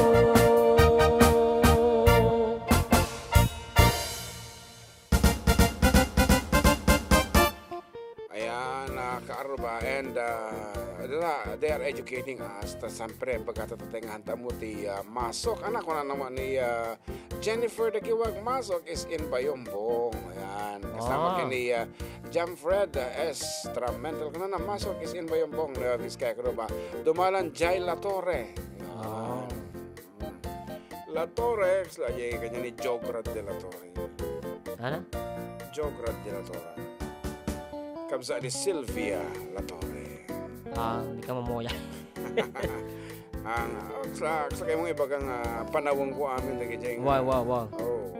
Ayan, ah, kaarba, and, ah, they are educating us. Ta, siyempre, pagkatatatay nga hanta mo ti, ah, masok. Anak, kuna naman ni, ah, Jennifer Dagiwag, masok is in Bayombong. Ayan, kasama Ah. kini, ah, Jam Fred, ah, Estramental. Kuna na, masok is in Bayombong, ah, Vizcaya, Aruba. Dumalan, Jai La Torre. Ayan. Ah. La Torre, sila, ay, kanya ni Jograd de la Torre. Ano? Jograd de la Torre. Kabsa ni Sylvia La Torre. Ah, di ka mamuya. Ang, sa, sa kayo mong ibagang, ah, panawang ko amin, dagiti nga. Wa, wa, wa. Oh.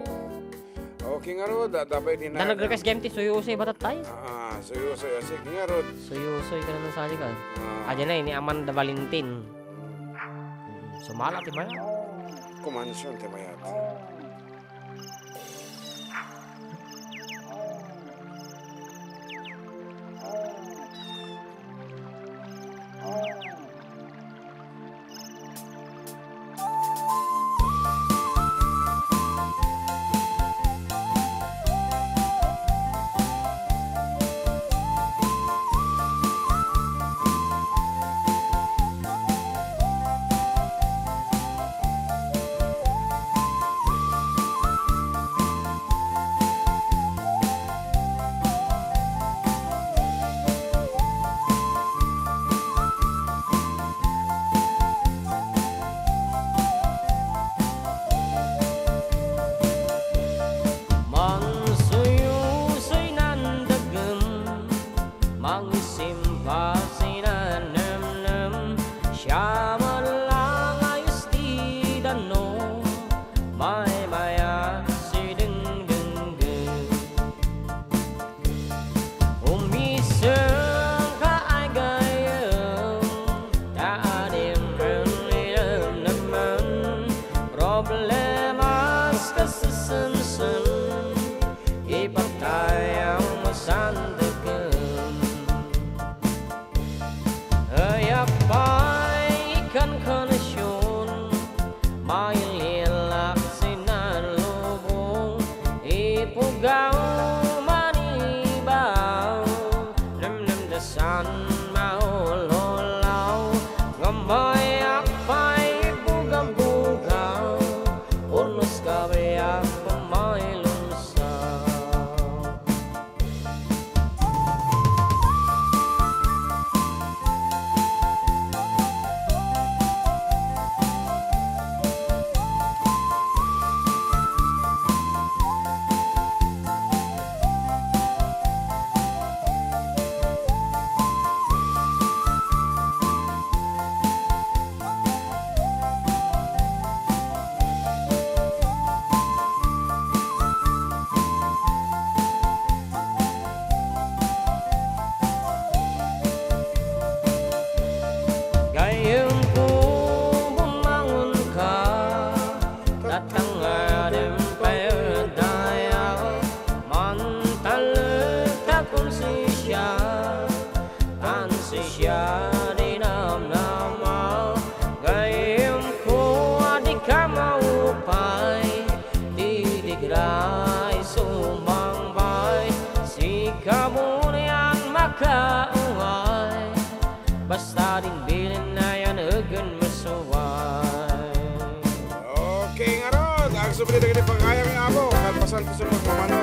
Okay, ngarud, da-, dapat din na. Da nag-request game ti Suyusoy batat tayo. Ah, ah, Suyusoy, ah, sige, ngarud. Suyusoy ka na ng salikan. Ah. Ayan na, ni Amanda Valentin. Sumala, ti Maya. Kumansyon, ti Maya. Mansuyusoy nandagem, mangisimpa sinanemnem, siya met la nga isti danno, maymayat sidengdenggen. Umisem ka ay gayem, ta adim ren inemnemen, problemas ka sesensen, ipagtayam sandeken. Ayak pay ikankanasyon, maililak sinan lubong, ipugaw manibaw, nemnem dasan maululaw, ngem ayak pay ipugabugaw, unos kabiak pay lumsaw. Gayyemko, bumangonka, ta tangadim pay dayaw, mantalek ta konsensya, ansia di namnama, gayyemko a dika maupay, didigray sumangbay, sika bunian makaungay, basta din bilin na yan egen masuway. Okay, ngarud, agsubli dagiti pagayam nga amo, kalpasan ti sumagmamano,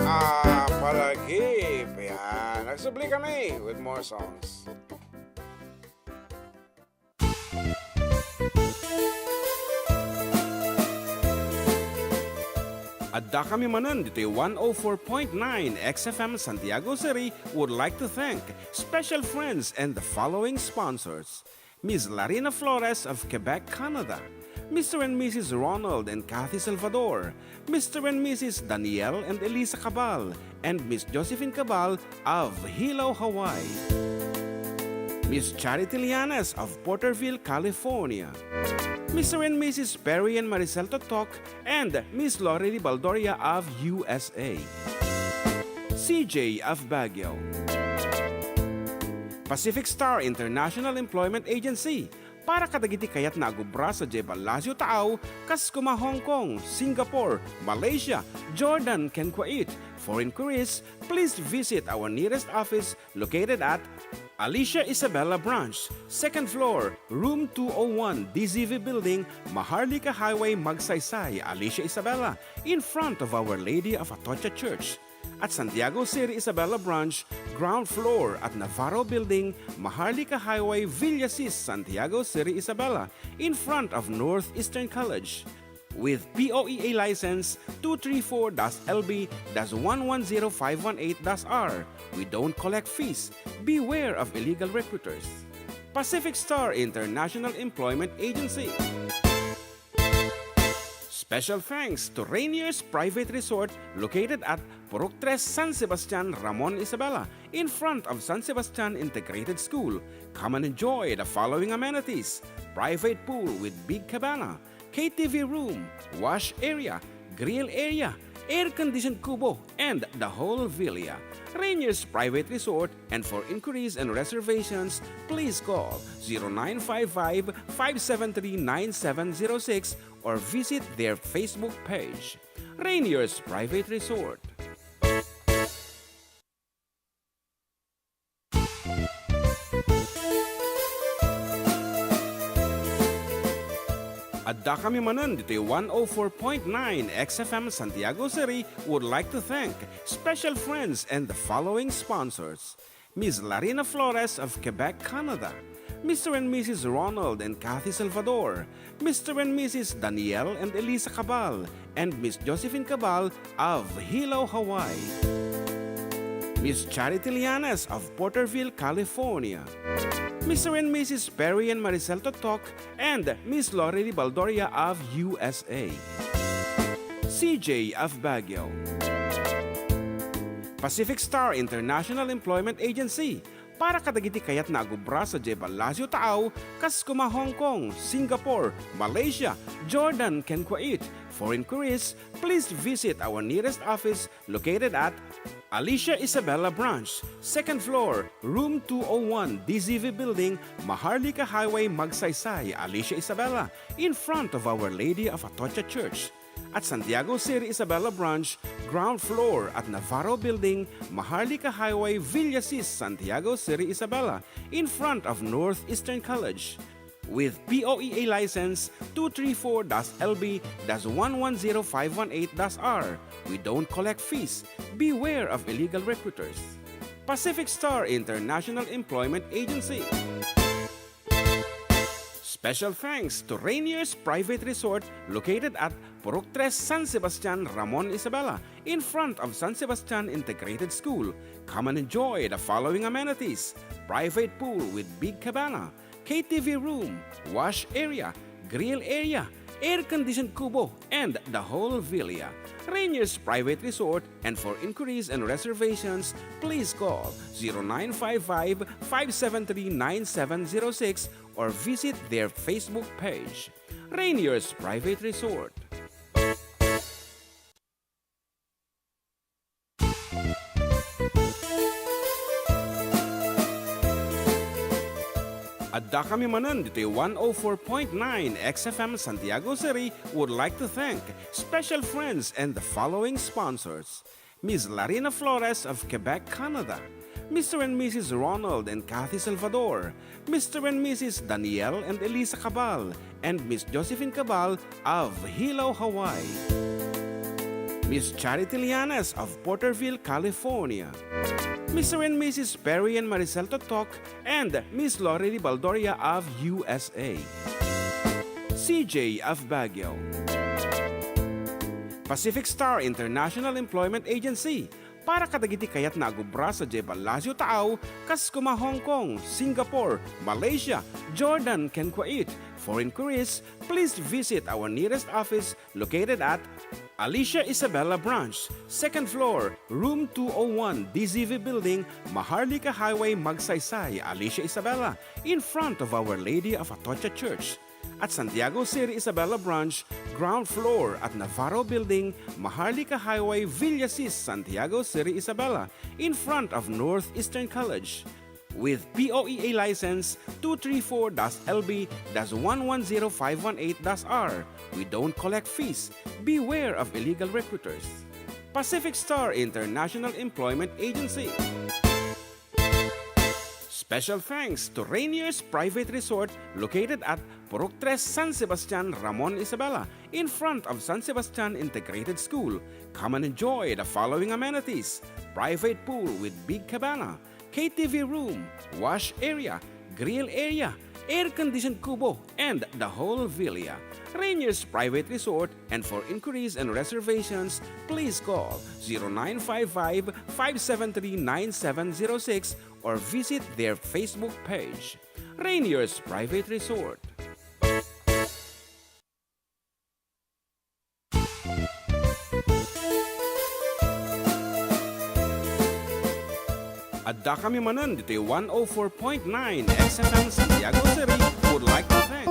ah, palagip. Yan, agsubli kami with more songs. Adda kami manen ditoy one oh four point nine X F M Santiago City would like to thank special friends and the following sponsors: Miss Larina Flores of Quebec, Canada, Mister and Missus Ronald and Kathy Salvador, Mister and Missus Daniel and Elisa Cabal, and Miss Josephine Cabal of Hilo, Hawaii. Miss Charity Lianes of Porterville, California. Mister and Missus Perry and Maricel Totok and Miss Lorely Baldoria of U S A. C J of Baguio. Pacific Star International Employment Agency, para kadagiti kayatna a agubra sadiay Palacio Taaw, kas kuma Hong Kong, Singapore, Malaysia, Jordan, ken Kuwait. For inquiries, please visit our nearest office located at Alicia Isabela Branch, second floor, room two oh one, D Z V Building, Maharlika Highway, Magsaysay, Alicia Isabela, in front of Our Lady of Atocha Church. At Santiago City Isabela Branch, ground floor at Navarro Building, Maharlika Highway, Villasis, Santiago City Isabela, in front of Northeastern College. With P O E A license two three four dash L B dash one one zero five one eight dash R, we don't collect fees. Beware of illegal recruiters. Pacific Star International Employment Agency. Special thanks to Rainier's Private Resort, located at Purok Tres, San Sebastian, Ramon, Isabela, in front of San Sebastian Integrated School. Come and enjoy the following amenities: private pool with big cabana, K T V room, wash area, grill area, air-conditioned kubo, and the whole villa. Rainier's Private Resort, and for inquiries and reservations, please call zero nine five five, five seven three, nine seven zero six or visit their Facebook page. Rainier's Private Resort. Addakami manen ditoy one oh four point nine X F M Santiago City would like to thank special friends and the following sponsors: Miss Larina Flores of Quebec, Canada, Mister and Missus Ronald and Kathy Salvador, Mister and Missus Daniel and Elisa Cabal, and Miss Josephine Cabal of Hilo, Hawaii. Miss Charity Lianes of Porterville, California. Mister and Missus Perry and Maricel Totok and Miss Lorely Baldoria of U S A. C J of Baguio. Pacific Star International Employment Agency, para kadagiti kayatna a agubra sadiay Palacio Taaw, kas koma Hong Kong, Singapore, Malaysia, Jordan, ken Kuwait. For inquiries, please visit our nearest office located at Alicia Isabela Branch, second floor, room two oh one, D Z V Building, Maharlika Highway, Magsaysay, Alicia Isabela, in front of Our Lady of Atocha Church. At Santiago City Isabela Branch, ground floor at Navarro Building, Maharlika Highway, Villasis, Santiago City Isabela, in front of Northeastern College. With P O E A license two three four dash L B dash one one zero five one eight dash R, we don't collect fees. Beware of illegal recruiters. Pacific Star International Employment Agency. Special thanks to Rainier's Private Resort, located at Purok Tres, San Sebastian, Ramon, Isabela, in front of San Sebastian Integrated School. Come and enjoy the following amenities: private pool with big cabana, K T V room, wash area, grill area, air-conditioned kubo, and the whole villa. Rainier's Private Resort, and for inquiries and reservations, please call zero nine five five, five seven three, nine seven zero six or visit their Facebook page. Rainier's Private Resort. Addakami manen ditoy one oh four point nine X F M Santiago City would like to thank special friends and the following sponsors: Miss Larina Flores of Quebec, Canada, Mister and Missus Ronald and Kathy Salvador, Mister and Missus Daniel and Elisa Cabal, and Miss Josephine Cabal of Hilo, Hawaii, Miss Charity Lianes of Porterville, California, Mister and Missus Perry and Maricel Totok, and Miss Lorely Baldoria of U S A, C J of Baguio. Pacific Star International Employment Agency, para kadagiti kayatna a agubra sadiay Palacio Taaw, kas koma Hong Kong, Singapore, Malaysia, Jordan, ken Kuwait. For inquiries, please visit our nearest office located at Alicia Isabela Branch, second floor, room two oh one, D Z V Building, Maharlika Highway, Magsaysay, Alicia Isabela, in front of Our Lady of Atocha Church. At Santiago City Isabela Branch, ground floor at Navarro Building, Maharlika Highway, Villasis, Santiago City Isabela, in front of Northeastern College. With P O E A license two three four dash L B dash one one zero five one eight dash R, we don't collect fees. Beware of illegal recruiters. Pacific Star International Employment Agency. Special thanks to Rainier's Private Resort, located at Purok Tres, San Sebastian, Ramon, Isabela, in front of San Sebastian Integrated School. Come and enjoy the following amenities: private pool with big cabana, K T V room, wash area, grill area, air-conditioned kubo, and the whole villa. Rainier's Private Resort, and for inquiries and reservations, please call zero nine five five, five seven three, nine seven zero six or visit their Facebook page. Rainier's Private Resort. Adda kami manen ditoy one oh four point nine X F M Santiago City would like to thank.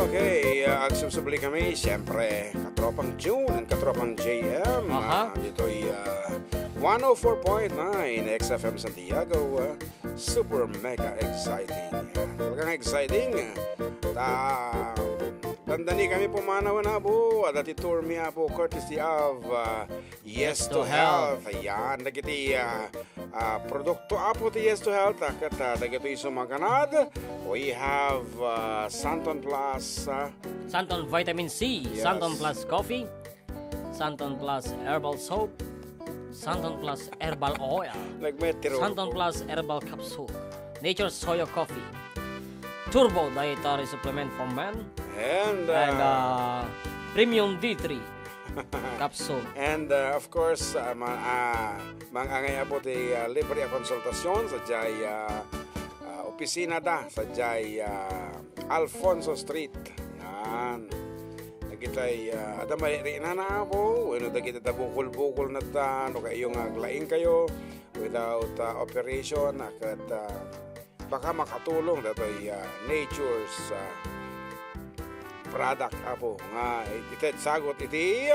Okay, uh, agsubsubli kami, siyempre, katropang June and katropang J M, Aha. uh, ditoy, uh, one oh four point nine X F M Santiago, uh, super mega exciting. Yan. Talagang exciting. Ta, dandani kami pumanaw na po. Adda ti tour mi, apo, courtesy of, uh, Yes Yes to to Health. Health. Yan. Dagiti, uh, uh, produkto, apo, ti Yes to Health. Ah, ket, uh, dagitoy sumaganad. We have, uh, Santon Plus, uh, Santon Vitamin C, Yes. Santon Plus Coffee, Santon Plus Herbal Soap, Santon Plus Herbal Oil, Nagmetro Santon ako. Plus Herbal Capsule, Nature Soya Coffee, Turbo Dietary Supplement for Men, And, and, uh, uh, Premium D three Capsule. And, uh, of course, uh, ma-, uh, mangangay apo ti, uh, libre a konsultasyon sa jay, uh, uh, opisina da sa jay, uh, Alfonso Street. Yan. Dagitay, ah, adda mairinana, apo, wenno dagiti adda bukol-bukol na ta, no kayatyo nga aglaing kayo without, ah, operation, ah, ket, ah, baka makatulong datoy, ah, Nature's, ah, product, apo, nga iti sagut iti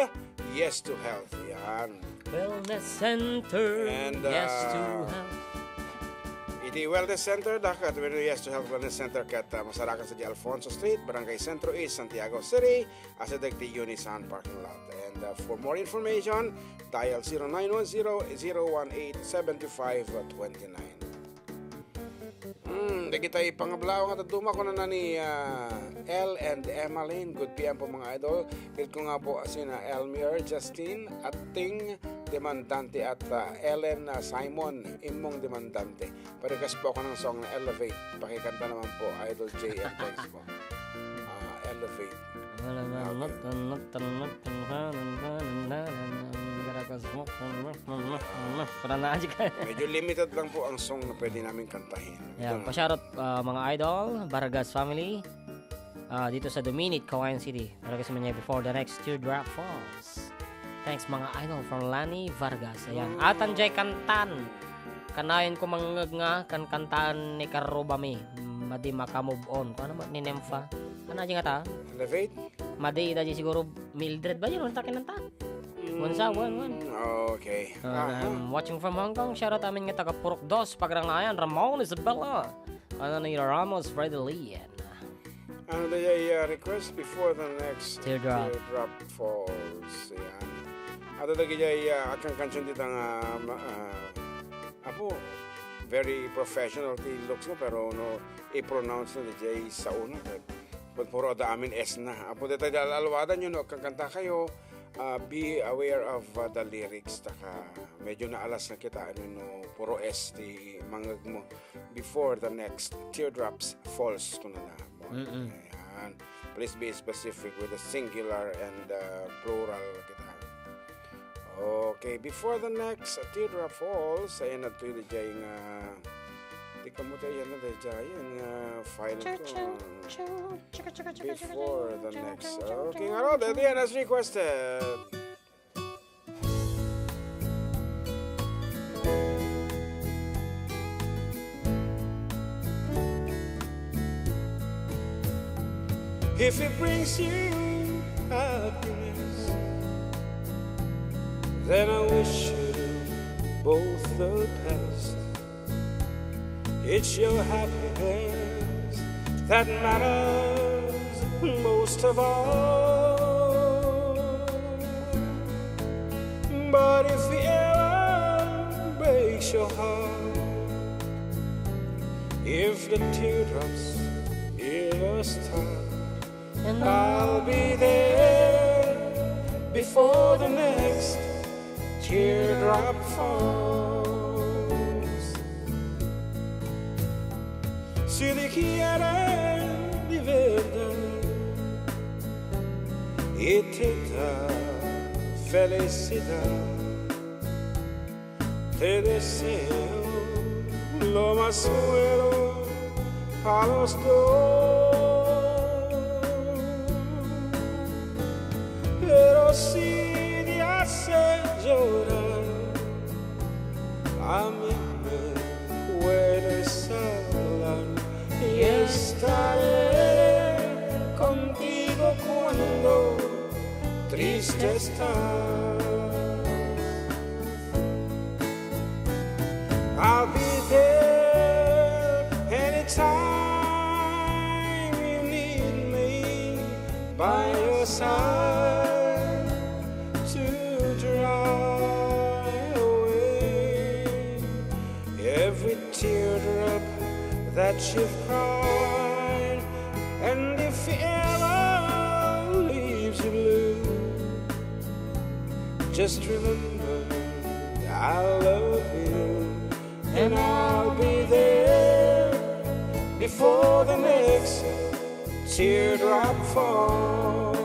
Yes to Health. Yan. Wellness Center. And, Yes to uh, Health. Iti Wellness Center, dakat wenno Yes to Health Wellness Center ket, uh, masarakan sa di Alfonso Street, Barangay Centro East, Santiago City, asideg ti Unisan parking lot. And, uh, for more information, dial zero nine one zero, zero one eight, seven five twenty nine. Hmm, dagitay pangablaw nga dadduma, kunana ni, ah, El and Emmeline. Good P M po, mga idol. Greet ko nga po sina Elmer, Justin, Atting, demandante, at, ah, Ellen, ah, Simon, immong demandante. Parekas po ako ng song na Elevate. Pakikanta naman po, Idol J M. Thanks po. Ah, Elevate. Para na, Ajik. Medyo limited lang po ang song na pwede namin kantahin. Yeah, Ito na. pa-shoutout, uh, mga idol, Vargas family. Uh, dito sa Dominit, Cauayan City. Vargas Manila before the next teardrop falls. Thanks, mga idol, from Lani Vargas. Ayan. Mm. Atan jay kantan. Kanayon ko mangngeg nga kankantaan ni Karubami. Madi maka-move on. Kung ano mo, ni Nympha. Ano jay nga ta? Elevate? Madi, ida jay siguro Mildred ba yun? Ano ta kinanta? Mm, Wan sa, wan, wan. Okay. Uh, Aha. I'm watching from Hong Kong. Shoutout amin nga taga Purok Dos, Pagrangayan, Ramon, Isabela. Ano ni Ramos, Freddy Lee, yan. Ano da jay, uh, request before the next Teardrop. Teardrop falls. Yan. Ato da jay, uh, akan kansion dita nga, ma-, uh, apo, very professional ti looks mo, pero no, i-pronounce na jay sa una. But puro ada amin S na. Apo, deta di al-, alwadan nyo, no, kankanta kayo, ah, be aware of, ah, the lyrics. Taka, medyo naalas na kita, ano, no, puro S ti mangngeg mo. Before the next teardrops falls, kunana. Mm-mm. Ayan. Please be specific with the singular and, uh, plural kita. Okay, before the next teardrop falls, ayan na to yung jay nga, di ka mo tayo yan na jay, yan nga, final Choo, ko. choo, choo, chicka, chicka, chicka, chicka, Before choo, the choo, next. choo, choo, Okay, choo, nga, Rod, choo. Ayan, as requested. If it brings you happiness, then I wish you both the best. It's your happiness that matters most of all. But if it ever breaks your heart, if the teardrops ever start, And I'll be there before the next teardrop falls. Si te quiere de verdad y te da felicidad, te deseo lo más bueno para los dos. Pero si te hace llorar, a mí me puedes hablar y estaré contigo cuando triste estás. I'll be there anytime you need me, by your side to dry away every teardrop that you've cried. And if it ever leaves you blue, just remember I love you, and I'll be there before the next teardrop falls.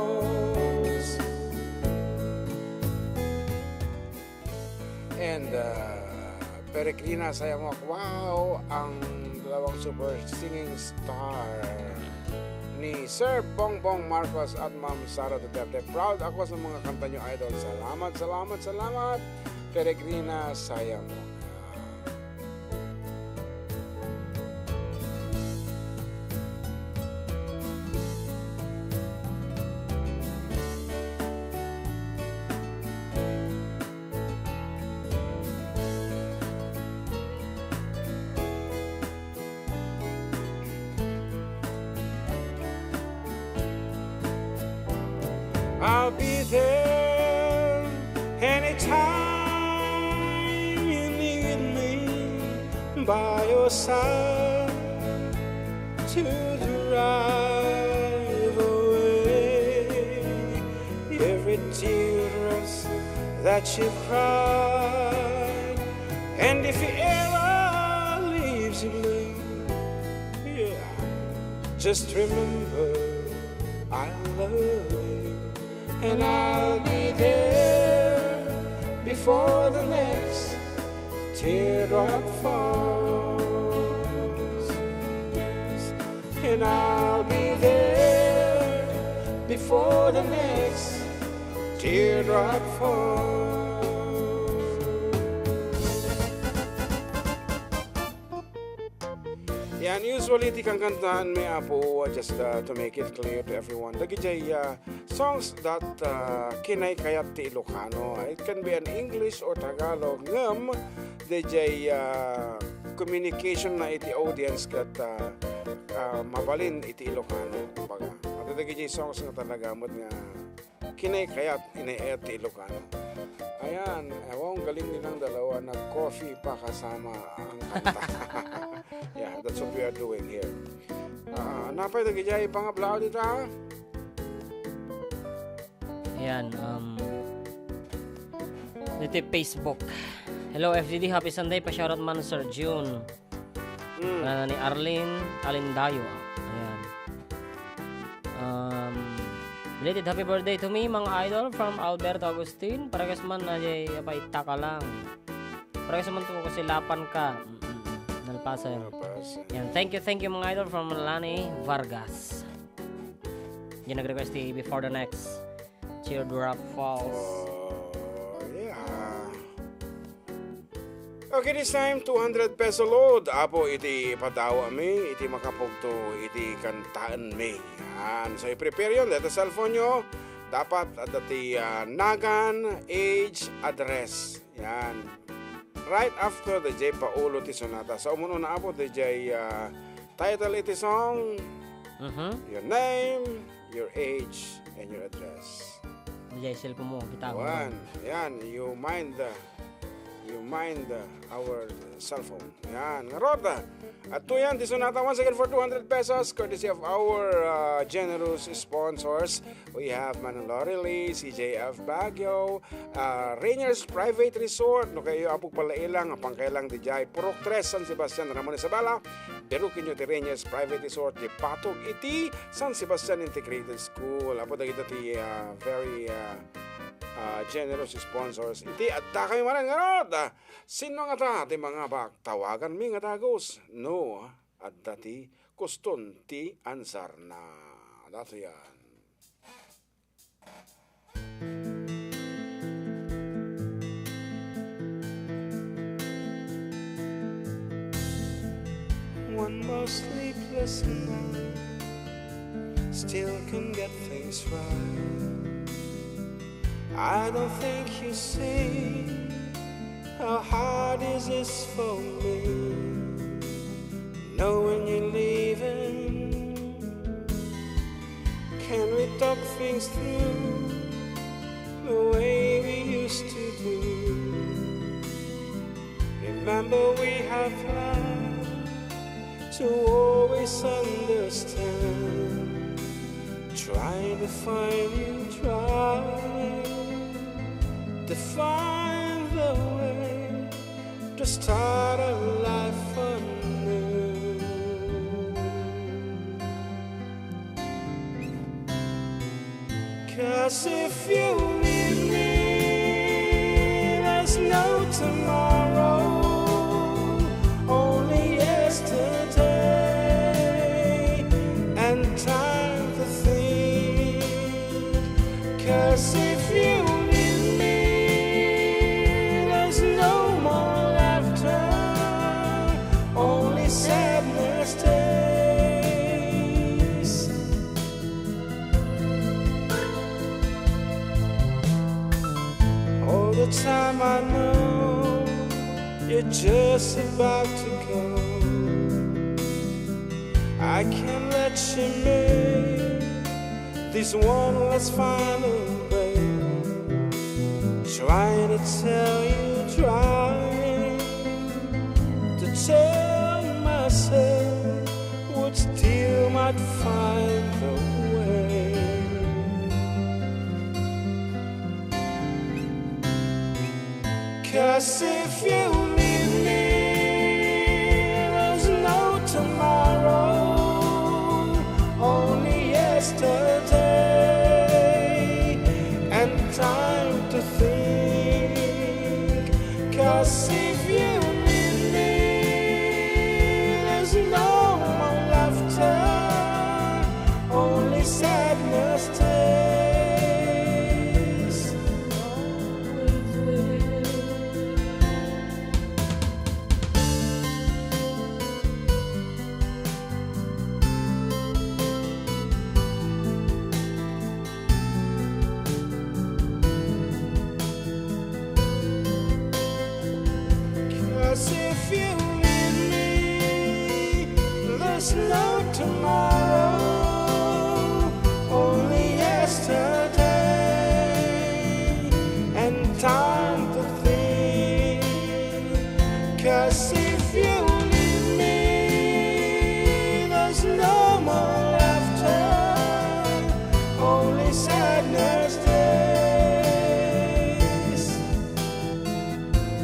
And uh, Peregrina Sayamok, wow, ang dalawang super singing star ni Sir Bongbong Marcos at Ma'am Sara Duterte. Proud ako sa mga kanta nyo, idol. Salamat, salamat, salamat, Peregrina Sayamok. I'll be there anytime you need me, by your side to drive away every tears that you cried. And if it ever leaves you blue, yeah, just remember I love you, and I'll be there before the next teardrop falls. And I'll be there before the next teardrop falls. Yan, usually, ti kankantaanmi, Apo, just uh, to make it clear to everyone, dagiti uh, songs that uh, kinaykayat ti Ilocano. It can be an English or Tagalog, ngem, dayjay uh, communication na iti audience ket uh, uh, mabalin iti Ilocano. Kumbaga, adu dagiti songs nga talaga met nga kinaykayat, inay-ayat ti Ilocano. Ayan, ewan, galing nilang dalawa, nag-coffee pa kasama ang kanta. Yeah, that's what we are doing here. Ah, napay dagiti pangablao dita? Ayan, um, dito Facebook. Hello, F D D, happy Sunday. Pa-shoutout man, Sir June. Mm. Pangalan ni Arlene Alindayo. Ayan. Um, belated happy birthday to me, mga idol, from Alberto Agustin. Parehas man na jay, apay, taka lang. Parehas man to kasi lapan ka. Mm-mm. Nalpasan. Nalpasan. Yan. Thank you, thank you, mga idol, from Lani Vargas. Yan nag-request ti Before the Next Teardrop Falls. Oh, yeah. Okay, this time, two hundred peso load. Apo, iti padawami, iti makapugto, iti kantaanmi. Yan. So, i-prepare yun. Dito cellphone nyo. Dapat adda ti ah, nagan, age, address. Yan. Right after the J Paulo ti sonata. Sa umun-una, Apo, the J ah, title iti song, Mhm. your name, your age, and your address. Jay cellphone mo, kita mo. One. Yan. You mind the you mind uh, our cell phone. Yan, ngarud. At to yan, ti sonata once again for two hundred pesos, courtesy of our uh, generous sponsors. We have Manang Lorelei, C J F Baguio, uh, Rainier's Private Resort, no kayo apog pala ilang, apang kailang di jay, Purok Tres, San Sebastian, Ramon Isabela, Beruqueño Terreñas Private Resort ti patog iti San Sebastian Integrated School. Apo dagita ti, ah, very, ah, ah, generous sponsors. Iti adda kayo manen ngarud. Sino ngata ti mangabak? Tawaganmi nga dagus no adda ti kuston ti ansarna. Datoyan. One more sleepless night, still can get things right. I don't think you see how hard is this for me, knowing you're leaving. Can we talk things through the way we used to do? Remember, we have learned to always understand. Trying to find you, trying to find the way to start a life anew. 'Cause if you leave me, there's no tomorrow, only yesterday and time to think. 'Cause if you leave me, there's no more laughter, only sadness stays. All the time I know you're just about to go. I can't let you make this one last final break. Trying to tell you, trying to tell myself, would still might find a way. 'Cause if you leave me, there's no tomorrow, only yesterday and time to think. 'Cause if you leave me, there's no more laughter, only sadness stays. Cause if you leave me, there's no tomorrow, only yesterday and time to think. Cause if you leave me, there's no more laughter, only sadness days.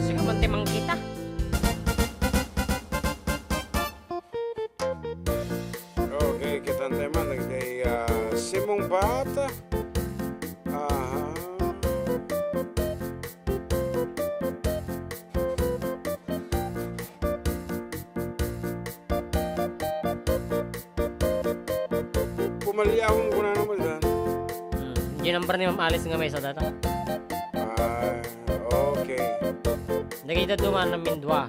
Sika man ti mangkita. Okay, kitanta man dagiti, ah, simmungbat. Aha. Pumaliawon ko na naman dyan. Hmm. Yung number ni Ma'am Alice nga may sa data. Ah, okay. Dagiti duman a mindua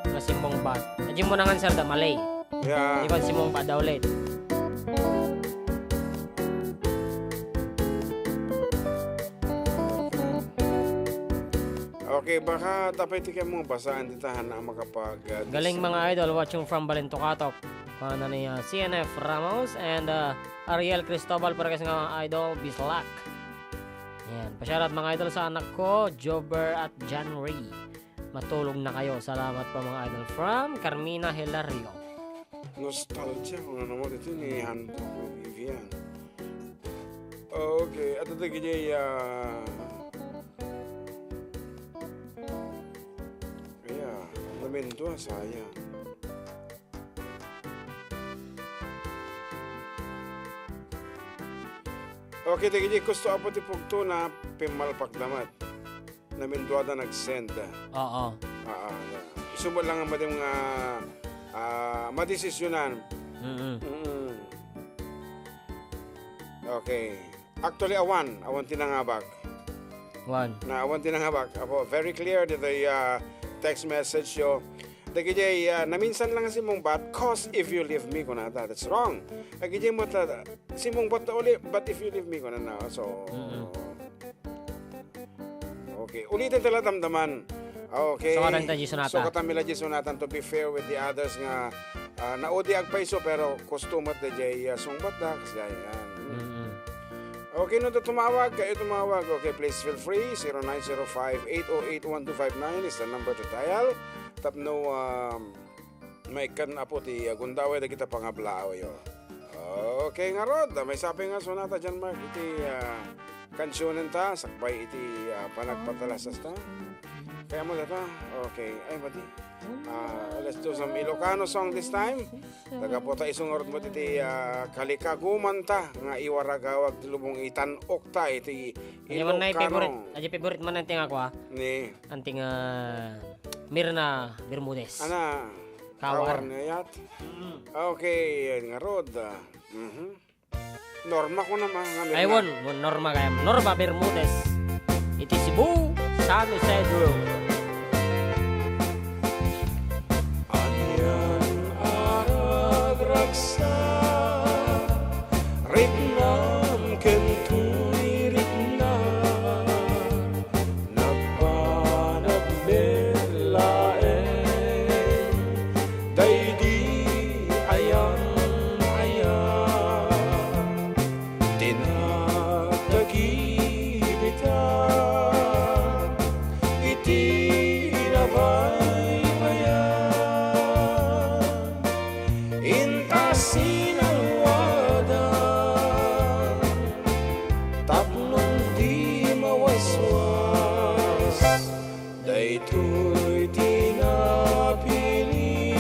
nga simmungbat. Adjin mo nangan, sir, da malay. Yeah. Di ba simmungbat da ulit? Okay, baka tapay ti kayat mo basaan dita, han, a makapag, ah, Galing, mga idol, watching from Balintocato. Pana ni, ah, C N F Ramos and, ah, Ariel Cristobal, para kasi nga, mga idol, bislak. Yan. Pa-shoutout, mga idol, sa anak ko, Jober at John Ray. Matulog na kayo. Salamat po, mga idol. From Carmina Hilario. Nostalgia, ano naman ito ni Hanto, Vivian. Okay, at ito, K J, ah, yeah, lamento, sayang. Okay, dagiti kusto, Apo, ti pugtona, pimmalpakda met. Naminduada nag-send. Oo. Ah, ah, isu met lang a madi nga, ah, madesisyonan. Mm-mm. Mm-mm. Okay. Actually, awan. Awan ti nangabak. Awan. Na, awan ti nangabak. Apo, very clear ditoy, ah, text message yo. Dagiti, ah, naminsan lang simmungbat, "'Cause if you leave me," kunada. That's wrong. Dagiti met, ah, simmungbat na uli, "But if you leave me," kunana. So, Mm-mm. Okay. Uliten ta la damdaman. Okay. Sukatan ta diay sunata. Sukatan mi la diay sunata to be fair with the others nga, ah, naudi agpayso pero kusto met daydiay, ah, sungbatda, kasdiay, yan. Mm. Mm-mm. Okay, no, to tumawag, kayo tumawag. Okay, please feel free, zero nine zero five, eight oh eight, one two five nine is the number to dial. Tapno, um, maikkan, Apo, ti, ah, gundaway dagita pangablaaw yo. Okay, ngarud, ah, maysa pay nga sunata, John Mark, iti, ah, kansionenta, sakbay iti, ah, panagpatalasasta. Kayatmo dayta? Okay. Ay, madi. Ah, let's do some Ilocano song this time. Nagapu ta isu ngarud met iti, ah, kalikagumanta nga iwaragawag ti lubong, itan-okta iti Ilocano. Adi man na favorite, adi favorite man anting ako, ah. Ni? Anting, ah, Mirna Bermudez. Ana, Kawar. Kawar nga yat. Mm. Okay, yan ngarud, ah. Mhm. Norma ko naman nga Ay, Mirna. Wen, wen, Norma gayam. Norma Bermudez. Iti Cebu, San Isidro. Anian a ragragsak, riknam ken tuirikna. Nagbanag met laeng daydi ayan-ayan ti nagdagibita iti nabaybayan. Inta sinalwadan tapno di mawaswas daytoy ti napili.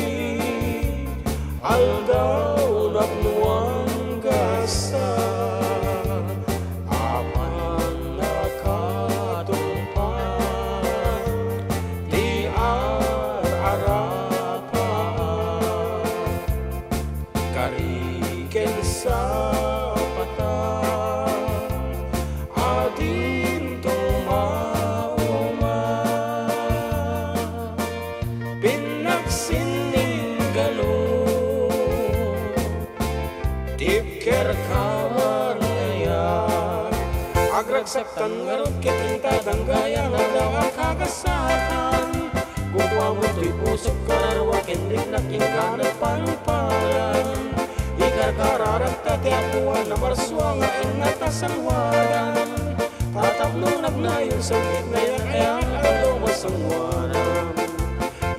Aldaw napno anggasa apan nakatungpal ti ar-arapa. Kari ken sapata, adinto mauma. Pinnagsinning galu, tipker kawaraya. Agragsak tan ngarud ket inta danggayam, aldaw a kagasakan. Kukuamon toy pusok, kararua ken riknak, inka nagpanungpalan. Ikarkararak ta ti apuan a Marsua nga inna ta salwadan. Ta tapno nagnayon, sangkit na yan, ayan, aldaw masanguanan.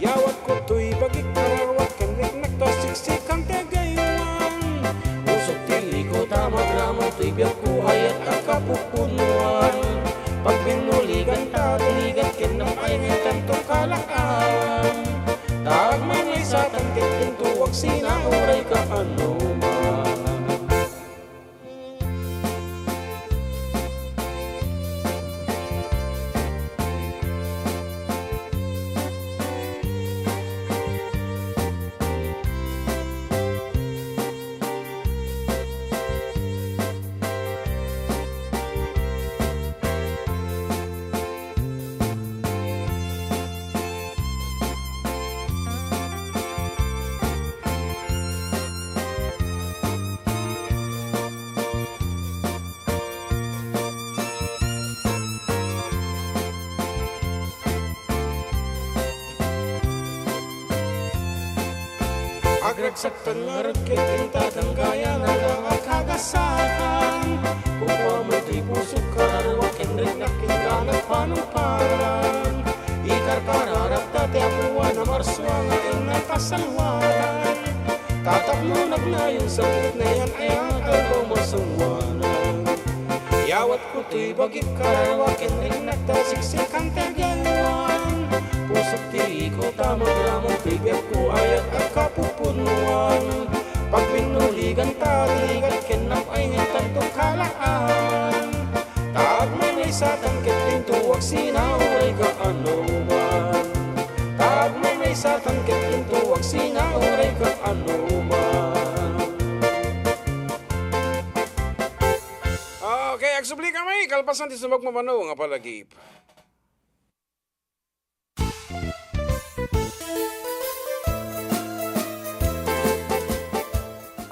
Yawatko toy bagik, kararua ken riknak, ta siksikan ti agaywan. Usok ti liko ta magramang toy biagko, ayat a kapupunuan. Pagbinuligan ta ti ligat ken nam-ay nga intanto kalakan. Ta agmaymaysa tan ti pinto, agsina uray kaanoman. Agragsak tan ngarud ket inta danggayam, aldaw a kagasakan. Kukuamon toy pusok, kararua ken riknak, inka nagpanungpalan. Ikarkararak ta ti apuan a Marsua nga inna ta salwadan. Ta tapno nagnayon, sangkit na yan, ayan, aldaw masanguanan. Yawatko toy bagik, kararua ken riknak, ta siksikan ti agaywan. Pusok ti liko ta magramang toy biagko, ayat a kapupunuan. Pagbinuligan ta ti ligat ken nam-ay nga intanto kalakan. Sinaurayka a numan. Agmaymaysa tan ket intuak, sinaurayka a numan. Okay, agsubli kami, kalpasan ti sumagmamano nga palagip.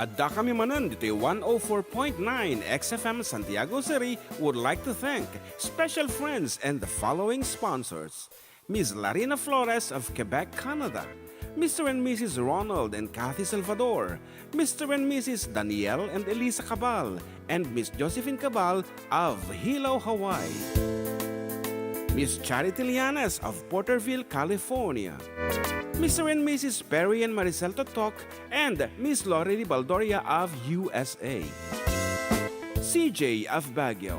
Adda kami manen ditoy one oh four point nine X F M Santiago City would like to thank special friends and the following sponsors: Miss Larina Flores of Quebec, Canada, Mister and Missus Ronald and Kathy Salvador, Mister and Missus Daniel and Elisa Cabal, and Miss Josephine Cabal of Hilo, Hawaii, Miss Charity Lianes of Porterville, California, Mister and Missus Perry and Maricel Totok, and Miss Lori Baldoria of U S A, C J of Baguio,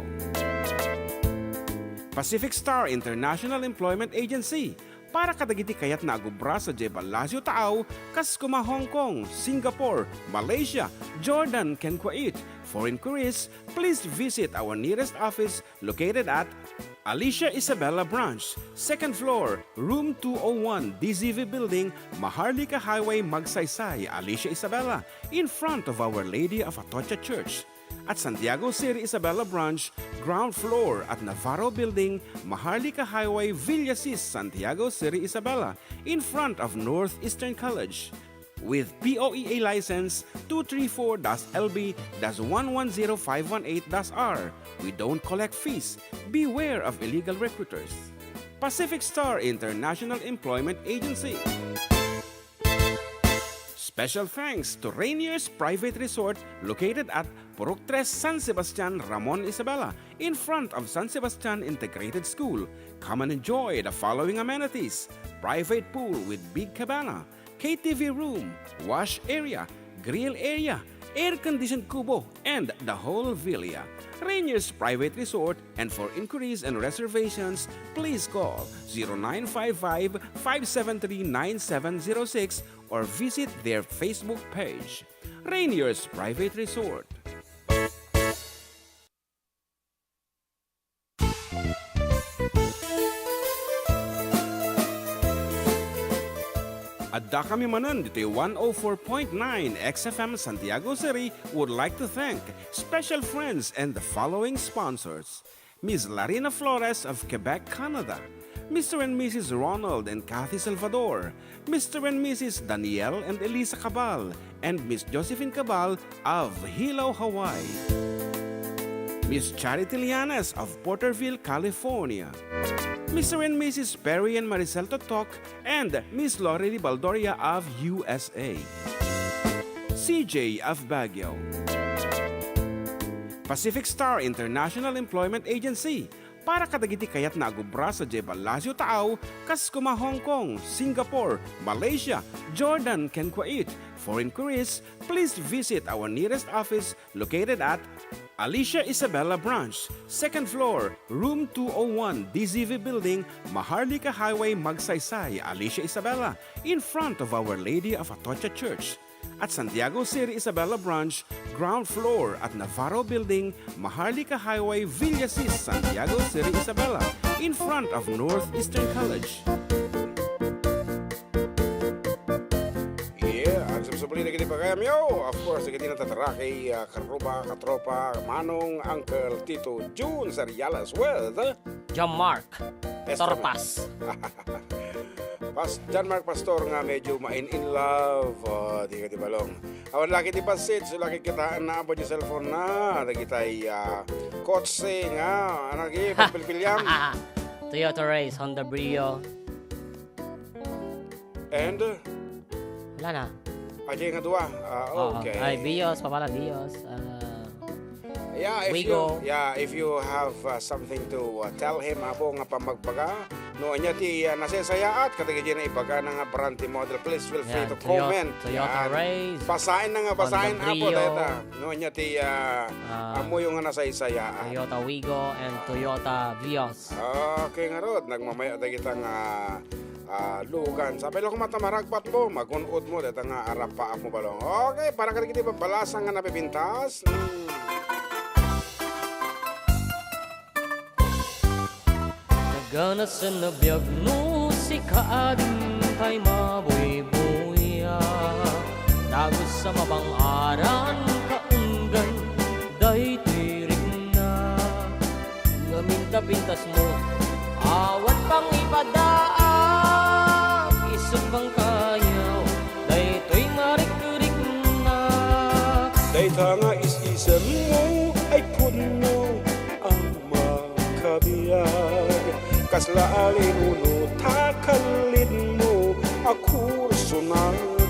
Pacific Star International Employment Agency, para kadagiti kayatna a gubra sadiay Palacio Taaw, kas koma Hong Kong, Singapore, Malaysia, Jordan, ken Kuwait. For inquiries, please visit our nearest office located at Alicia Isabela Branch, second floor, room two oh one, D Z V Building, Maharlika Highway, Magsaysay, Alicia Isabela, in front of Our Lady of Atocha Church. At Santiago City Isabela Branch, ground floor at Navarro Building, Maharlika Highway, Villasis, Santiago City Isabela, in front of Northeastern College. With P O E A license two three four dash L B dash one one zero five one eight dash R, we don't collect fees. Beware of illegal recruiters. Pacific Star International Employment Agency. Special thanks to Rainier's Private Resort located at Purok Tres, San Sebastian, Ramon Isabela, in front of San Sebastian Integrated School. Come and enjoy the following amenities: private pool with big cabana, K T V room, wash area, grill area, air-conditioned kubo, and the whole villa. Rainier's Private Resort, and for inquiries and reservations, please call zero nine five five, five seven three, nine seven zero six or visit their Facebook page, Rainier's Private Resort. Adda kami manen ditoy one oh four point nine X F M Santiago City would like to thank special friends and the following sponsors: Miss Larina Flores of Quebec, Canada, Mister and Missus Ronald and Kathy Salvador, Mister and Missus Daniel and Elisa Cabal, and Miss Josephine Cabal of Hilo, Hawaii, Miss Charity Lianes of Porterville, California, Mister and Missus Perry and Maricel Totok, and Miss Lori Baldoria of U S A, C J of Baguio, Pacific Star International Employment Agency, para kadagiti kayatna a gubra sadiay Palacio Taaw, kas koma Hong Kong, Singapore, Malaysia, Jordan, ken Kuwait. For inquiries, please visit our nearest office located at Alicia Isabela Branch, second floor, room two oh one, D Z V Building, Maharlika Highway, Magsaysay, Alicia Isabela, in front of Our Lady of Atocha Church. At Santiago City Isabela Branch, ground floor at Navarro Building, Maharlika Highway, Villasis, Santiago City Isabela, in front of Northeastern College. Yeah, ang subsubli na gini pagayam yo. Of course, gini na tatara kay, ah, Karuba, Katropa, Manong, Uncle Tito Jun Seriales with John Mark Torpas. Pas-, John Mark Pastor nga medyo ma-in, in love. Oh, di ka di balong. Awan lagi di pansit, so lagi kita na abo di cellphone na. Lagi tay, ah, kotse nga, ano lagi, pagpilpilyam. Toyota Race, Honda Brio. And? Wala na. Ajay nga dua. Ah, oo. Okay. Ay, Vios, Papala Vios. Ah, yeah, if Wigo. You, yeah, if you have, uh, something to, uh, tell him, apo nga pamagbaga, no, anya ti, uh, nasesayaat, kadagiti na ibaga na nga brand ti model, please feel free to comment. Toyota Race, basain na nga, basain, apo, Brio. Deta. No, anya ti, uh, ah, amuyo nga nasaysayaat. Toyota Wigo and Toyota Vios. Okay, ngarud, nagmamaya dagita nga ah, lugan. Sapay la koma ta maragpat mo, magun-od mo, deta nga arappaap mo balong. Okay, para kadagiti babbalasang nga napipintas. Mm. The Ganasen a biag no sika ading tay mabuybuya. Dagus a mabang-aran kaunggan daytoy rikna. Ngamin ta pintasmo, awan pangipadaak, isut mangkayaw, daytoy marikrikna. Dayta nga is-isemmo ay pudno a makabiag. Kasla a linuno ta kallidmo a kursunada.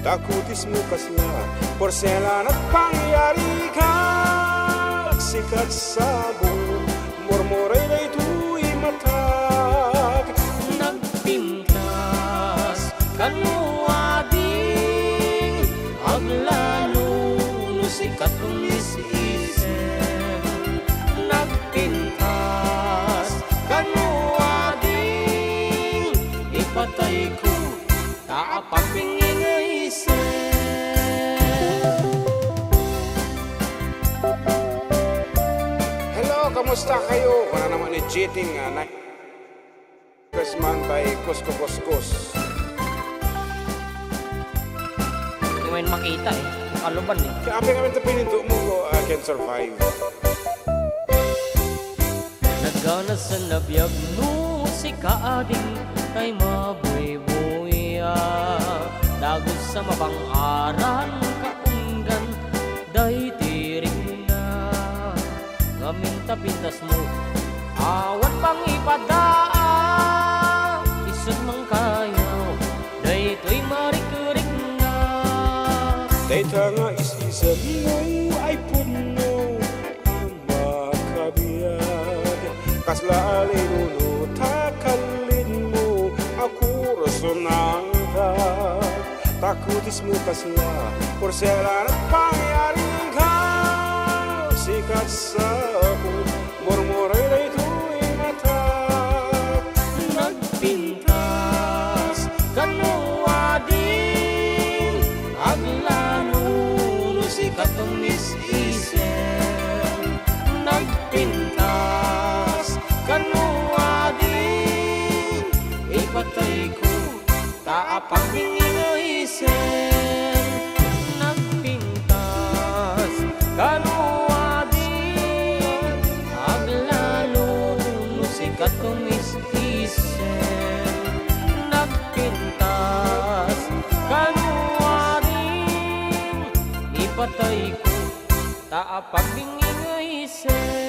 Ta kutismo kasla porsela nagpangyarikak. Sikat sabong, murmuray daytoy matak. Nagpintas kano ading aglalo no sika tumis-isem. Nagpintas kano ading ipatayko ta apagpingingisem. Hello, kamusta kayo? Kuna naman ni Cheating, ah, na- Congressman by Kusko Kuskos. Di man makita eh. Kaluban eh. Kaya apay kami ito pininto mo ko, I can survive. Naganasen a biag no sika ading tay mabuybuya. Dagus a mabang-aran kaunggan daytoy rikna. Ngamin ta pintasmo, awan pangipadaak, isut mangkayaw, daytoy marikrikna. Dayta nga is-isemmo ay pudno a makabiag. Kasla a linuno ta kallidmo a kursunada. Ta kutismo kasla porsela nagpangyarikak. Sikat sabong, murmuray daytoy matak. Nagpintas kano ading aglalo no sika tumis-isem. Nagpintas kano ading ipatayko ta apagpingingisem. Nagpintas kano ading aglalo no sika tumis-isem. Nagpintas kano ading ipatayko ta apagpingingisem.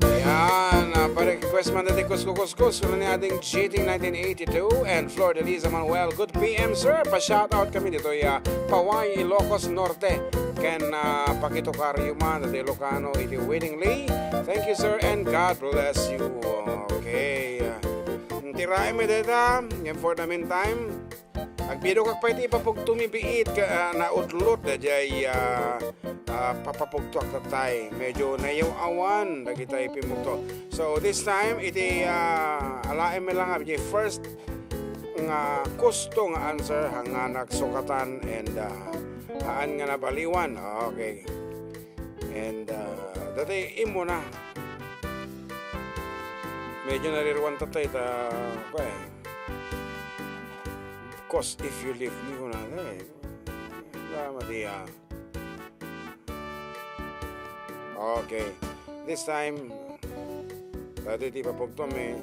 Ayan, ah, pa-request man dati Kusko Kuskos, una ni ating Cheating nineteen eighty-two and Flor de Liza Manuel. Good P M, sir. Pa-shoutout kami dito, ya, Paway, Ilocos Norte. Ken, ah, pakitukaryo man dati Ilocano iti Willingly. Thank you, sir, and God bless you. Okay. Ah, tiraem mi deta. And for the meantime, Agbidokak pay ti ipapugtomi biit ka, ah, naudlot daydiay, ah, ah, papapugtoak tatay. Medyo nayaw-awan dagitay pimmugto. So, this time, iti, ah, alaem mi lang, ah, iti first nga kusto nga answer, nga nagsukatan and, ah, haan nga nabaliwan. Okay. And, ah, dati, imo na. Medyo nariruan tatay, ta, pa, eh. 'Cause if you leave me, kuna na, eh. Wala, mati, ah. Okay. This time, dati ti papugtom, eh.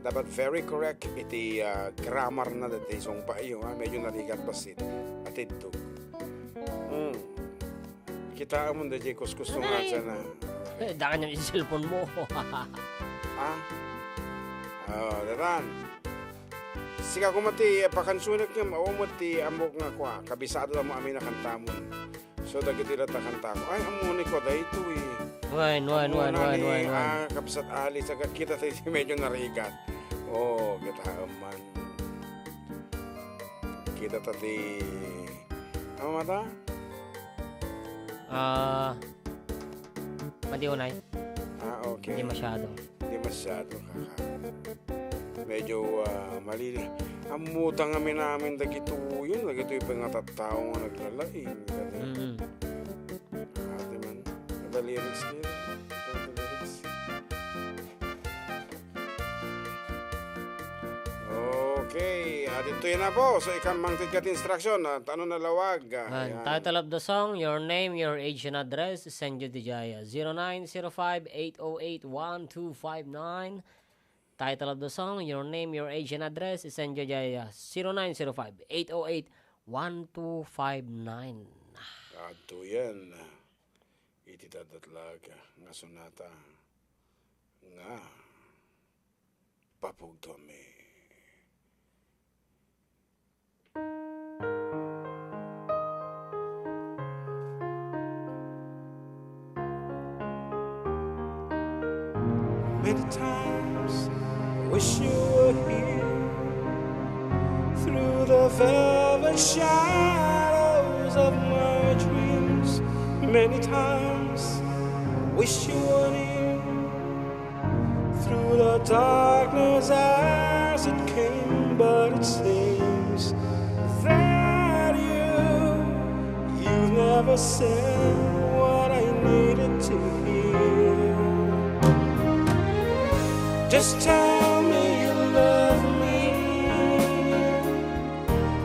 Dapat very correct iti, ah, grammar na dati sungpa iyo, ah. Medyo narigat basit. Atid to. Hmm. Kitaem mo, daydiay kuskus nga sana. Eh, daan yung cellphone mo. Ha? Oh, datan. Sika kuma ti, eh, pakansunek nga, mao mo ti amok nga kwa, kabisado mo amin a kantamon. So, dagiti latta kantako. Ay, ammo ni kwa, daytoy. Wen, wen, wen, Ammo na wen, ni, wen, wen. Ah, kabsat ali, sa kita ti medyo narigat. Oh, kitaem man. Kita ta ti Tama mata? Ah, madi unay. Ah, okay. Hindi masyado. Hindi masyado, kaka. Medyo, ah, mali. Ammutang amin-amin dagitoy, yun, dagitoy pa nga tattao nga naglalaing. Mm. Ate man, the lyrics Tuloy na po. So, ikam mangted ket instruction, ah, tano na lawag, ah, Ayan. Ayan. Title of the song, your name, your age, and address. Send you to Jaya. Zero nine zero five, eight oh eight, one two five nine. Title of the song, your name, your age, and address. Send you Jaya. Zero nine zero five, eight oh eight, one two five nine. Adto yan. Iti daddatlag nga sonata nga papugtomi. Many times wish you were here through the velvet shadows of my dreams. Many times wish you were near through the darkness as it came, but it seems that you, you never said what I needed to hear. Just tell me you love me.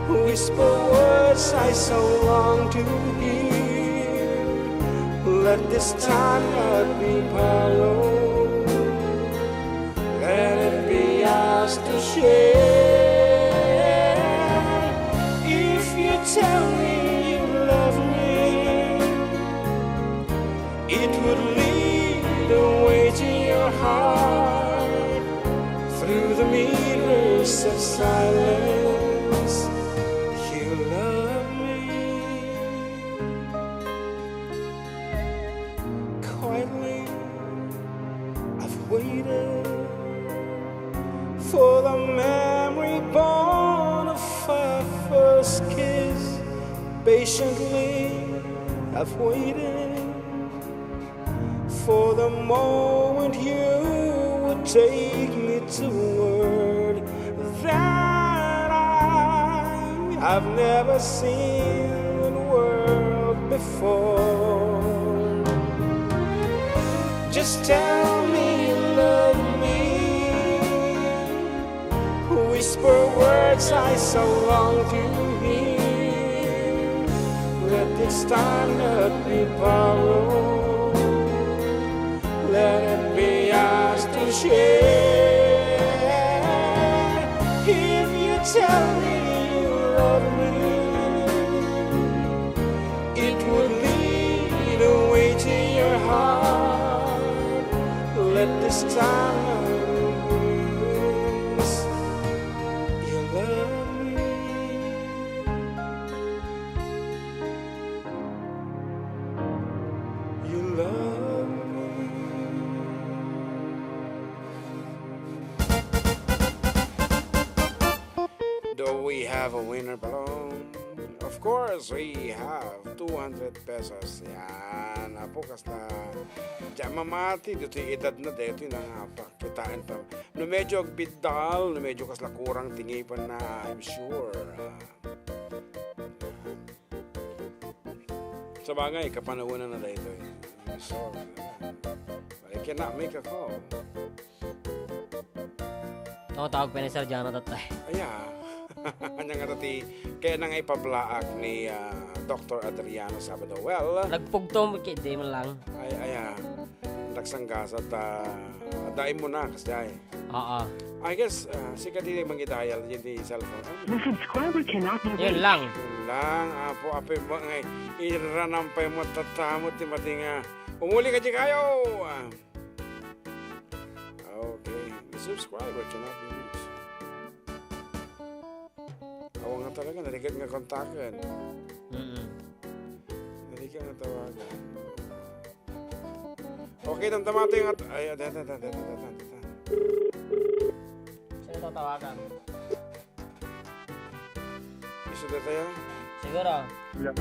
Whisper words I so long to hear. Let this time not be borrowed. Let it be ours to share. If you tell me you love me, it would lead the way to your heart through the mirrors of silence. You love me. Quietly, I've waited for the memory born of our first kiss. Patiently, I've waited for the moment you would take me toward that I have never seen in the world before. Just tell me you love me. Whisper words I so long to hear. Let this time not be borrowed. Let it be ours to share. If you tell me you love me, it would lead the way to your heart. Let this time not be borrowed. You love me. You love me. Do we have a winner, Balong? Of course, we have two hundred pesos. Yan, apo, kasla. Diyan mamati, dito yung edad na, dito yung nangapa. Kitaan pa. No medyo agbiddal, no medyo kasla kurang tingipan na, I'm sure. Ah. Sabagay, kapanawanan na daytoy. So, ay, kaya na, make a call. Ako, tawag pa ni Sir Jonathan tayo. Aya. Anya nga ti, kaya na nga ipablaak ni, ah, Doktor Adriano Sabado. Well, nagpugto, kaya di man lang. Ay, aya. Nagsanggasat, ah, dai mo na, kasi ay. Oo. I guess, ah, sika di mangidayal, yun di cellphone. The subscriber cannot be reached. Yun lang. Yun lang, apo, apo, mo, ngay, iranam pa yung matatamot, di mati nga. Umuli ka di kayo! Ah. Okay. The subscriber cannot be reached. Awa nga talaga, narigat nga kontaken. Mm-mm. Narigat nga tawagan. Okay, damdamati nga t-, ay, ata, ata, ata. Sino to tawagan? Isu data ya? Siguro. Hello.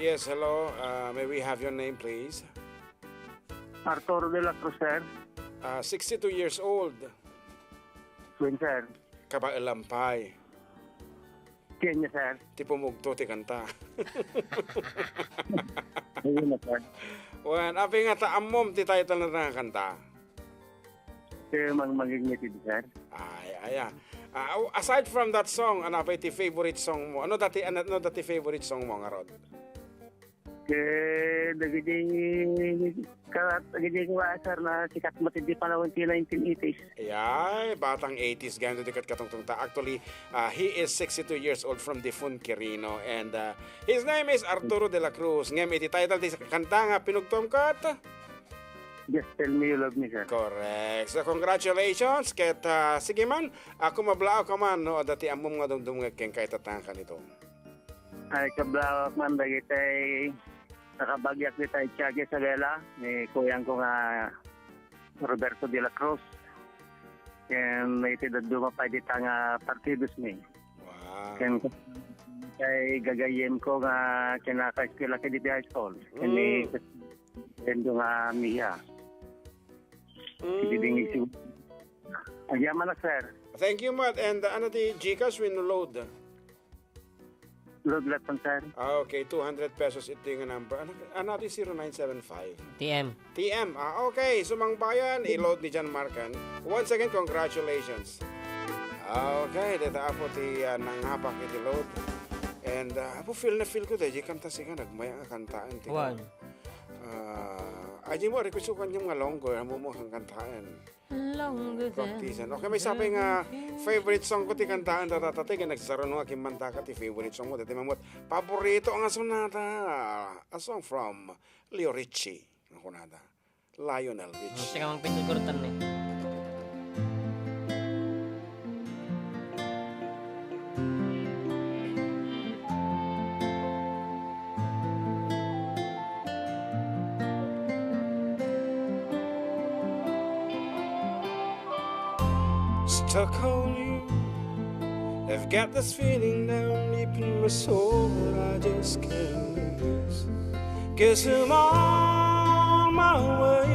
Yes, hello. Uh, may we have your name, please? Arturo de la Cruz, sir. Ah, sixty-two years old. When, sir? Kabaelan pay. Kenya, sir. Ti pumugto ti kanta. Ayun na, sir. Wen, apay nga ta ammom ti title na nga kanta? Sir, Mang-, Mangingiti, sir. Ay, aya. Ah, oh, aside from that song, ano pa iti favorite song mo? Ano dati, ano, ano dati favorite song mo, ngarud? Ke, dagiti, ka-, dagiti kuwa, sir, na sikat met idi panahon ti nineteen eighties. Ay, batang eighties, ganyan di kat katungtungta. Actually, ah, he is sixty-two years old from Difun, Quirino. And, ah, his name is Arturo de la Cruz. Ngem iti title ti kanta nga pinugtuam ket? Just Tell Me You Love Me, sir. Correct. So, congratulations. Ket, ah, sige man, ako mablaawka man, no, adda ti ammom nga dumdumngeg ken kaitatangan ito. Ay, kablaawak man, dagitay nakabagiak dita idiay Isabela, ni kuyangko nga Roberto de la Cruz. Ken iti dadduma pay dita nga partidos mi. Wow. Ken kay gagayyemko nga kinakaeskuela ket iti high school. Ken ni Mm. Rendo nga Mia. Mm. Iti dingig si Agyamanak, sir. Thank you, Matt. And, uh, ano ti GCash wenno load? Load latta, sir. Ah, okay. Two hundred pesos iti nga number. Ano, ano ti zero nine seven five? T M. T M. Ah, okay. Sumangbayan, i-load ni John Marcan. Once again, congratulations. Ah, okay. Deta apo ti, ah, nangapak iti load. And, ah, apo, feel na feel ko, dahil kanta siya, nagmaya nga kantaan. Tika. Wan. Ah, aji mo, request ko kanyang nga longer, amo mo kang kantaan. Longer than Practicean. Okay, may sapay nga favorite song ko ti kantaan data, tatay, kay nagsaro no, akin man taka ti favorite song mo, dati mamut, paborito nga sonata. A song from Leo Richie. Ang kunada. Lionel Richie. Ang sika mang pinagkurutan ni. Stuck on you. I've got this feeling down deep in my soul that I just can't lose. Guess I'm on my way.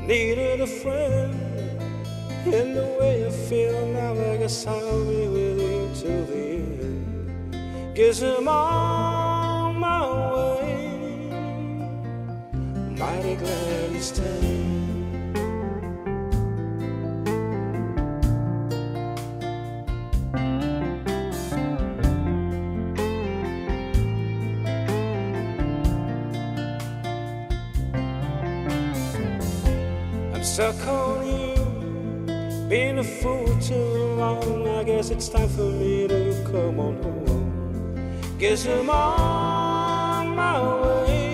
Needed a friend, and the way I feel now, I guess I'll be with you till the end. Guess I'm on my way. Mighty glad you stayed. I'm stuck on you, been a fool too long. I guess it's time for me to come on home. Guess I'm on my way.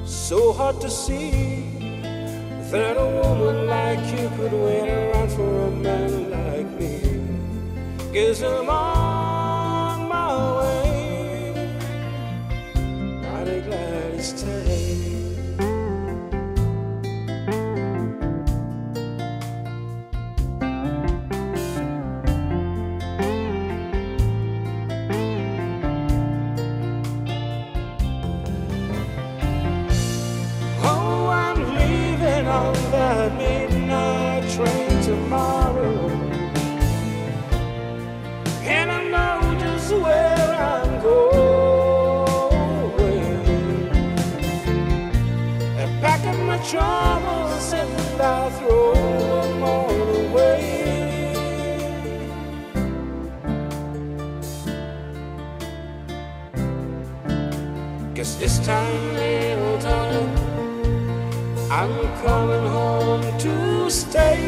So hard to see that a woman like you could wait around for a man like me. Guess I'm on my way. Mighty glad you stayed. Oh, I'm leaving on that midnight train tomorrow. And I know just where I'm going. I pack up my troubles and I throw them all away. 'Cause this time, little darling, I'm coming home to stay.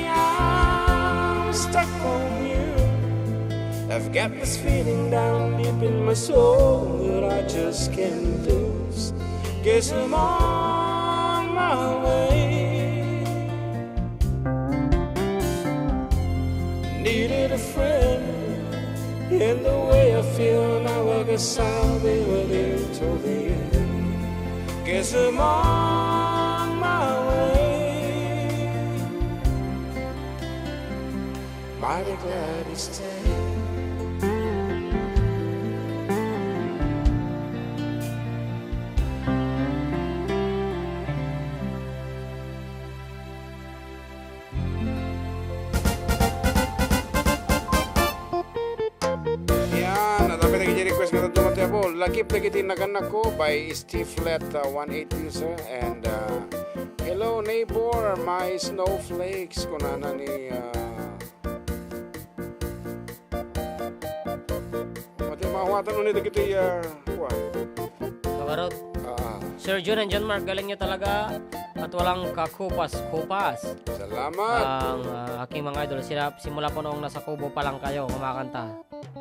I'm stuck on you. I've got this feeling down deep in my soul that I just can't lose. Guess I'm on my way. Needed a friend, and the way I feel now, I guess I'll be with you till the end. Guess I'm on my way. Mighty glad you stayed. Yan, at ang pinag-request nga tatlo Lagip dagiti naganakko by Steve Let, uh, one eight user, and, uh, "Hello neighbor, my snowflakes," kunana ni, uh, Mati, maawatan uni dagiti, ah, kuan. Kabarot. Ah. Sir Jun and John Mark, galing nyo talaga at walang kakupas-kupas. Salamat. Ang, ah, aking mga idol, sila, simula po noong nasa kubo pa lang kayo, kumakanta.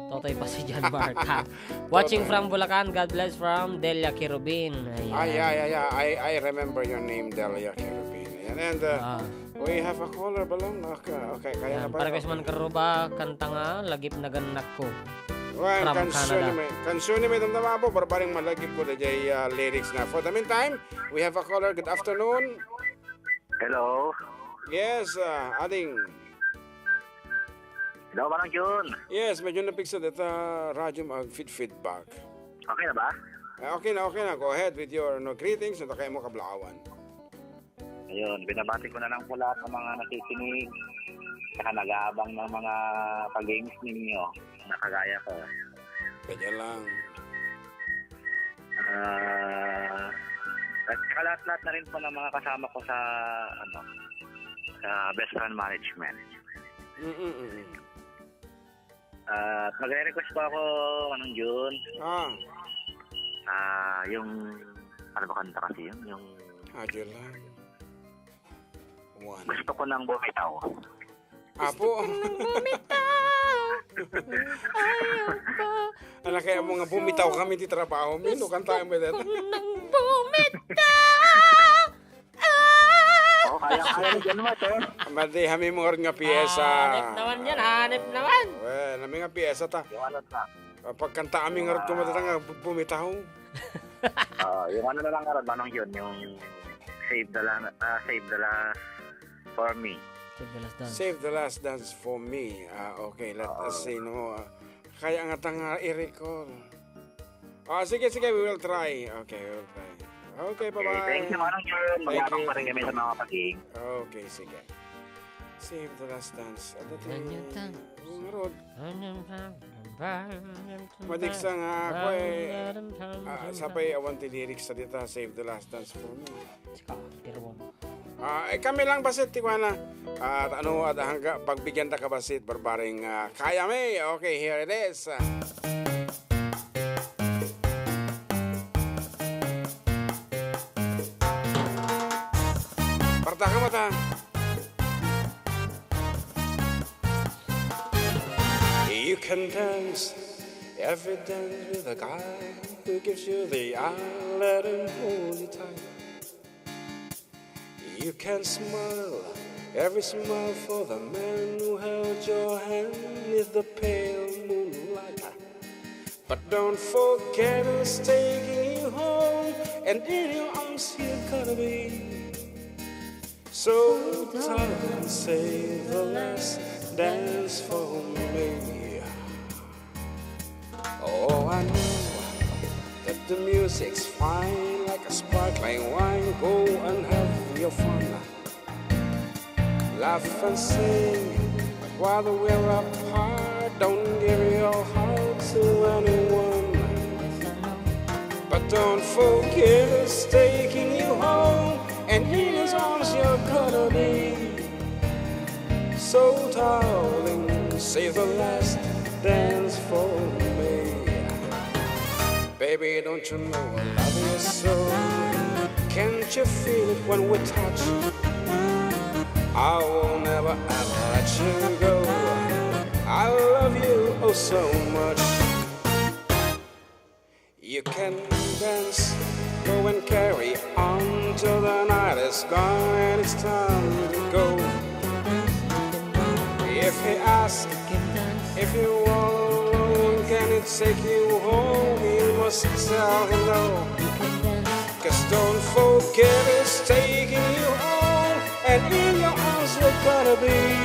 Totoy pa si John Mark, ha? Watching Totoy. From Bulacan, God bless from Delia Kirubin. Ayan. Ay, ay, ay, ay. I, I remember your name, Delia Kirubin. Ayan, and, uh, Ah. We have a caller, Balong. Okay, okay, kaya na Yan, ba para ito? Kasi man karuba, kanta nga, Lagip Naganakko. Well, from kansuan Canada. Ni may, kansuan ni may damdama po, barbaring malagip ko na jay, ah, lyrics na. For the meantime, we have a caller. Good afternoon. Hello. Yes, ah, ading. Hello, Manong Jun. Yes, medyo napiksa dita radyo mo ag feed feedback. Okay na ba? Ah, okay na, okay na. Go ahead with your, no, greetings. Ito kayo mo kablaawan. Ayun, binabati ko na lang po lahat ng mga nakikinig, saka nag-aabang ng mga pag-games ninyo, na kagaya ko. Kanya lang. Ah, at saka lahat-lahat na rin po ng mga kasama ko sa, ano, sa Best Friend Management. Mm-mm-mm. At magre-request po ako, Manong Jun. Ah. Ah, yung, ano ba kanta kasi yun? Yung Radyo lang. One. Gusto ko nang bumitaw. Apo. Gusto ko nang bumitaw. Ayaw pa. Ala, kaya mo nga bumitaw kami ti trabaho mi, no? Kantaen mo dito. Gusto ko nang bumitaw. Ah! Oh, kaya, kaya ni John Mark, eh. Madi, hami mo nga piyesa. Ah, hanep naman yan, hanep naman. Well, hami nga piyesa ta. Yung ano ta. Pagkanta kami nga rod kumata nga bu-, bumitaw. Ah, yung ano na lang nga rod, Manong Jun, yung Save the La-, ah, Save the Last for Me. Save the Last Dance. Save the Last Dance for Me. Ah, okay, let us see, no? Ah, kaya nga ta nga i-recall. Ah, sige, sige, we will try. Okay, we will try. Okay, bye-bye. Okay, thank you, Manong Jun. Thank you. Mag-aabang pa rin kami sa mga pag-game. Okay, sige. Save the Last Dance. Ano to? Ganyan ta. Yung road. Ganyan ta. Madigsa nga ako, eh, ah, sapay awan ti lyrics sa dita, Save the Last Dance for Me. Sika, pero Ah, eh, kami lang basit ti kuana. Ah, ano, at hangga pagbigyan ta ka basit, barbaring, ah, kaya mi. Okay, here it is. Parta ka mata. You can dance every dance with a guy who gives you the eye, let him hold you tight. You can smile every smile for the man who held your hand 'neath the pale moonlight. But don't forget who's taking you home, and in your arms you're gonna be. So darling, save the last dance for me. Oh, I know that the music's fine like a sparkling wine. Go and have your fun. Laugh and sing, but while we're apart, don't give your heart to anyone. But don't forget who's taking you home, and in his arms you're gonna be. So, darling, save the last dance for me. Baby, don't you know I love you so? Can't you feel it when we touch? I will never ever let you go. I love you oh so much. You can dance, go and carry on till the night is gone and it's time to go. If he asks if you all alone, can it take you home, you must tell him no. 'Cause don't forget it's taking you home, and in your arms you're gonna be.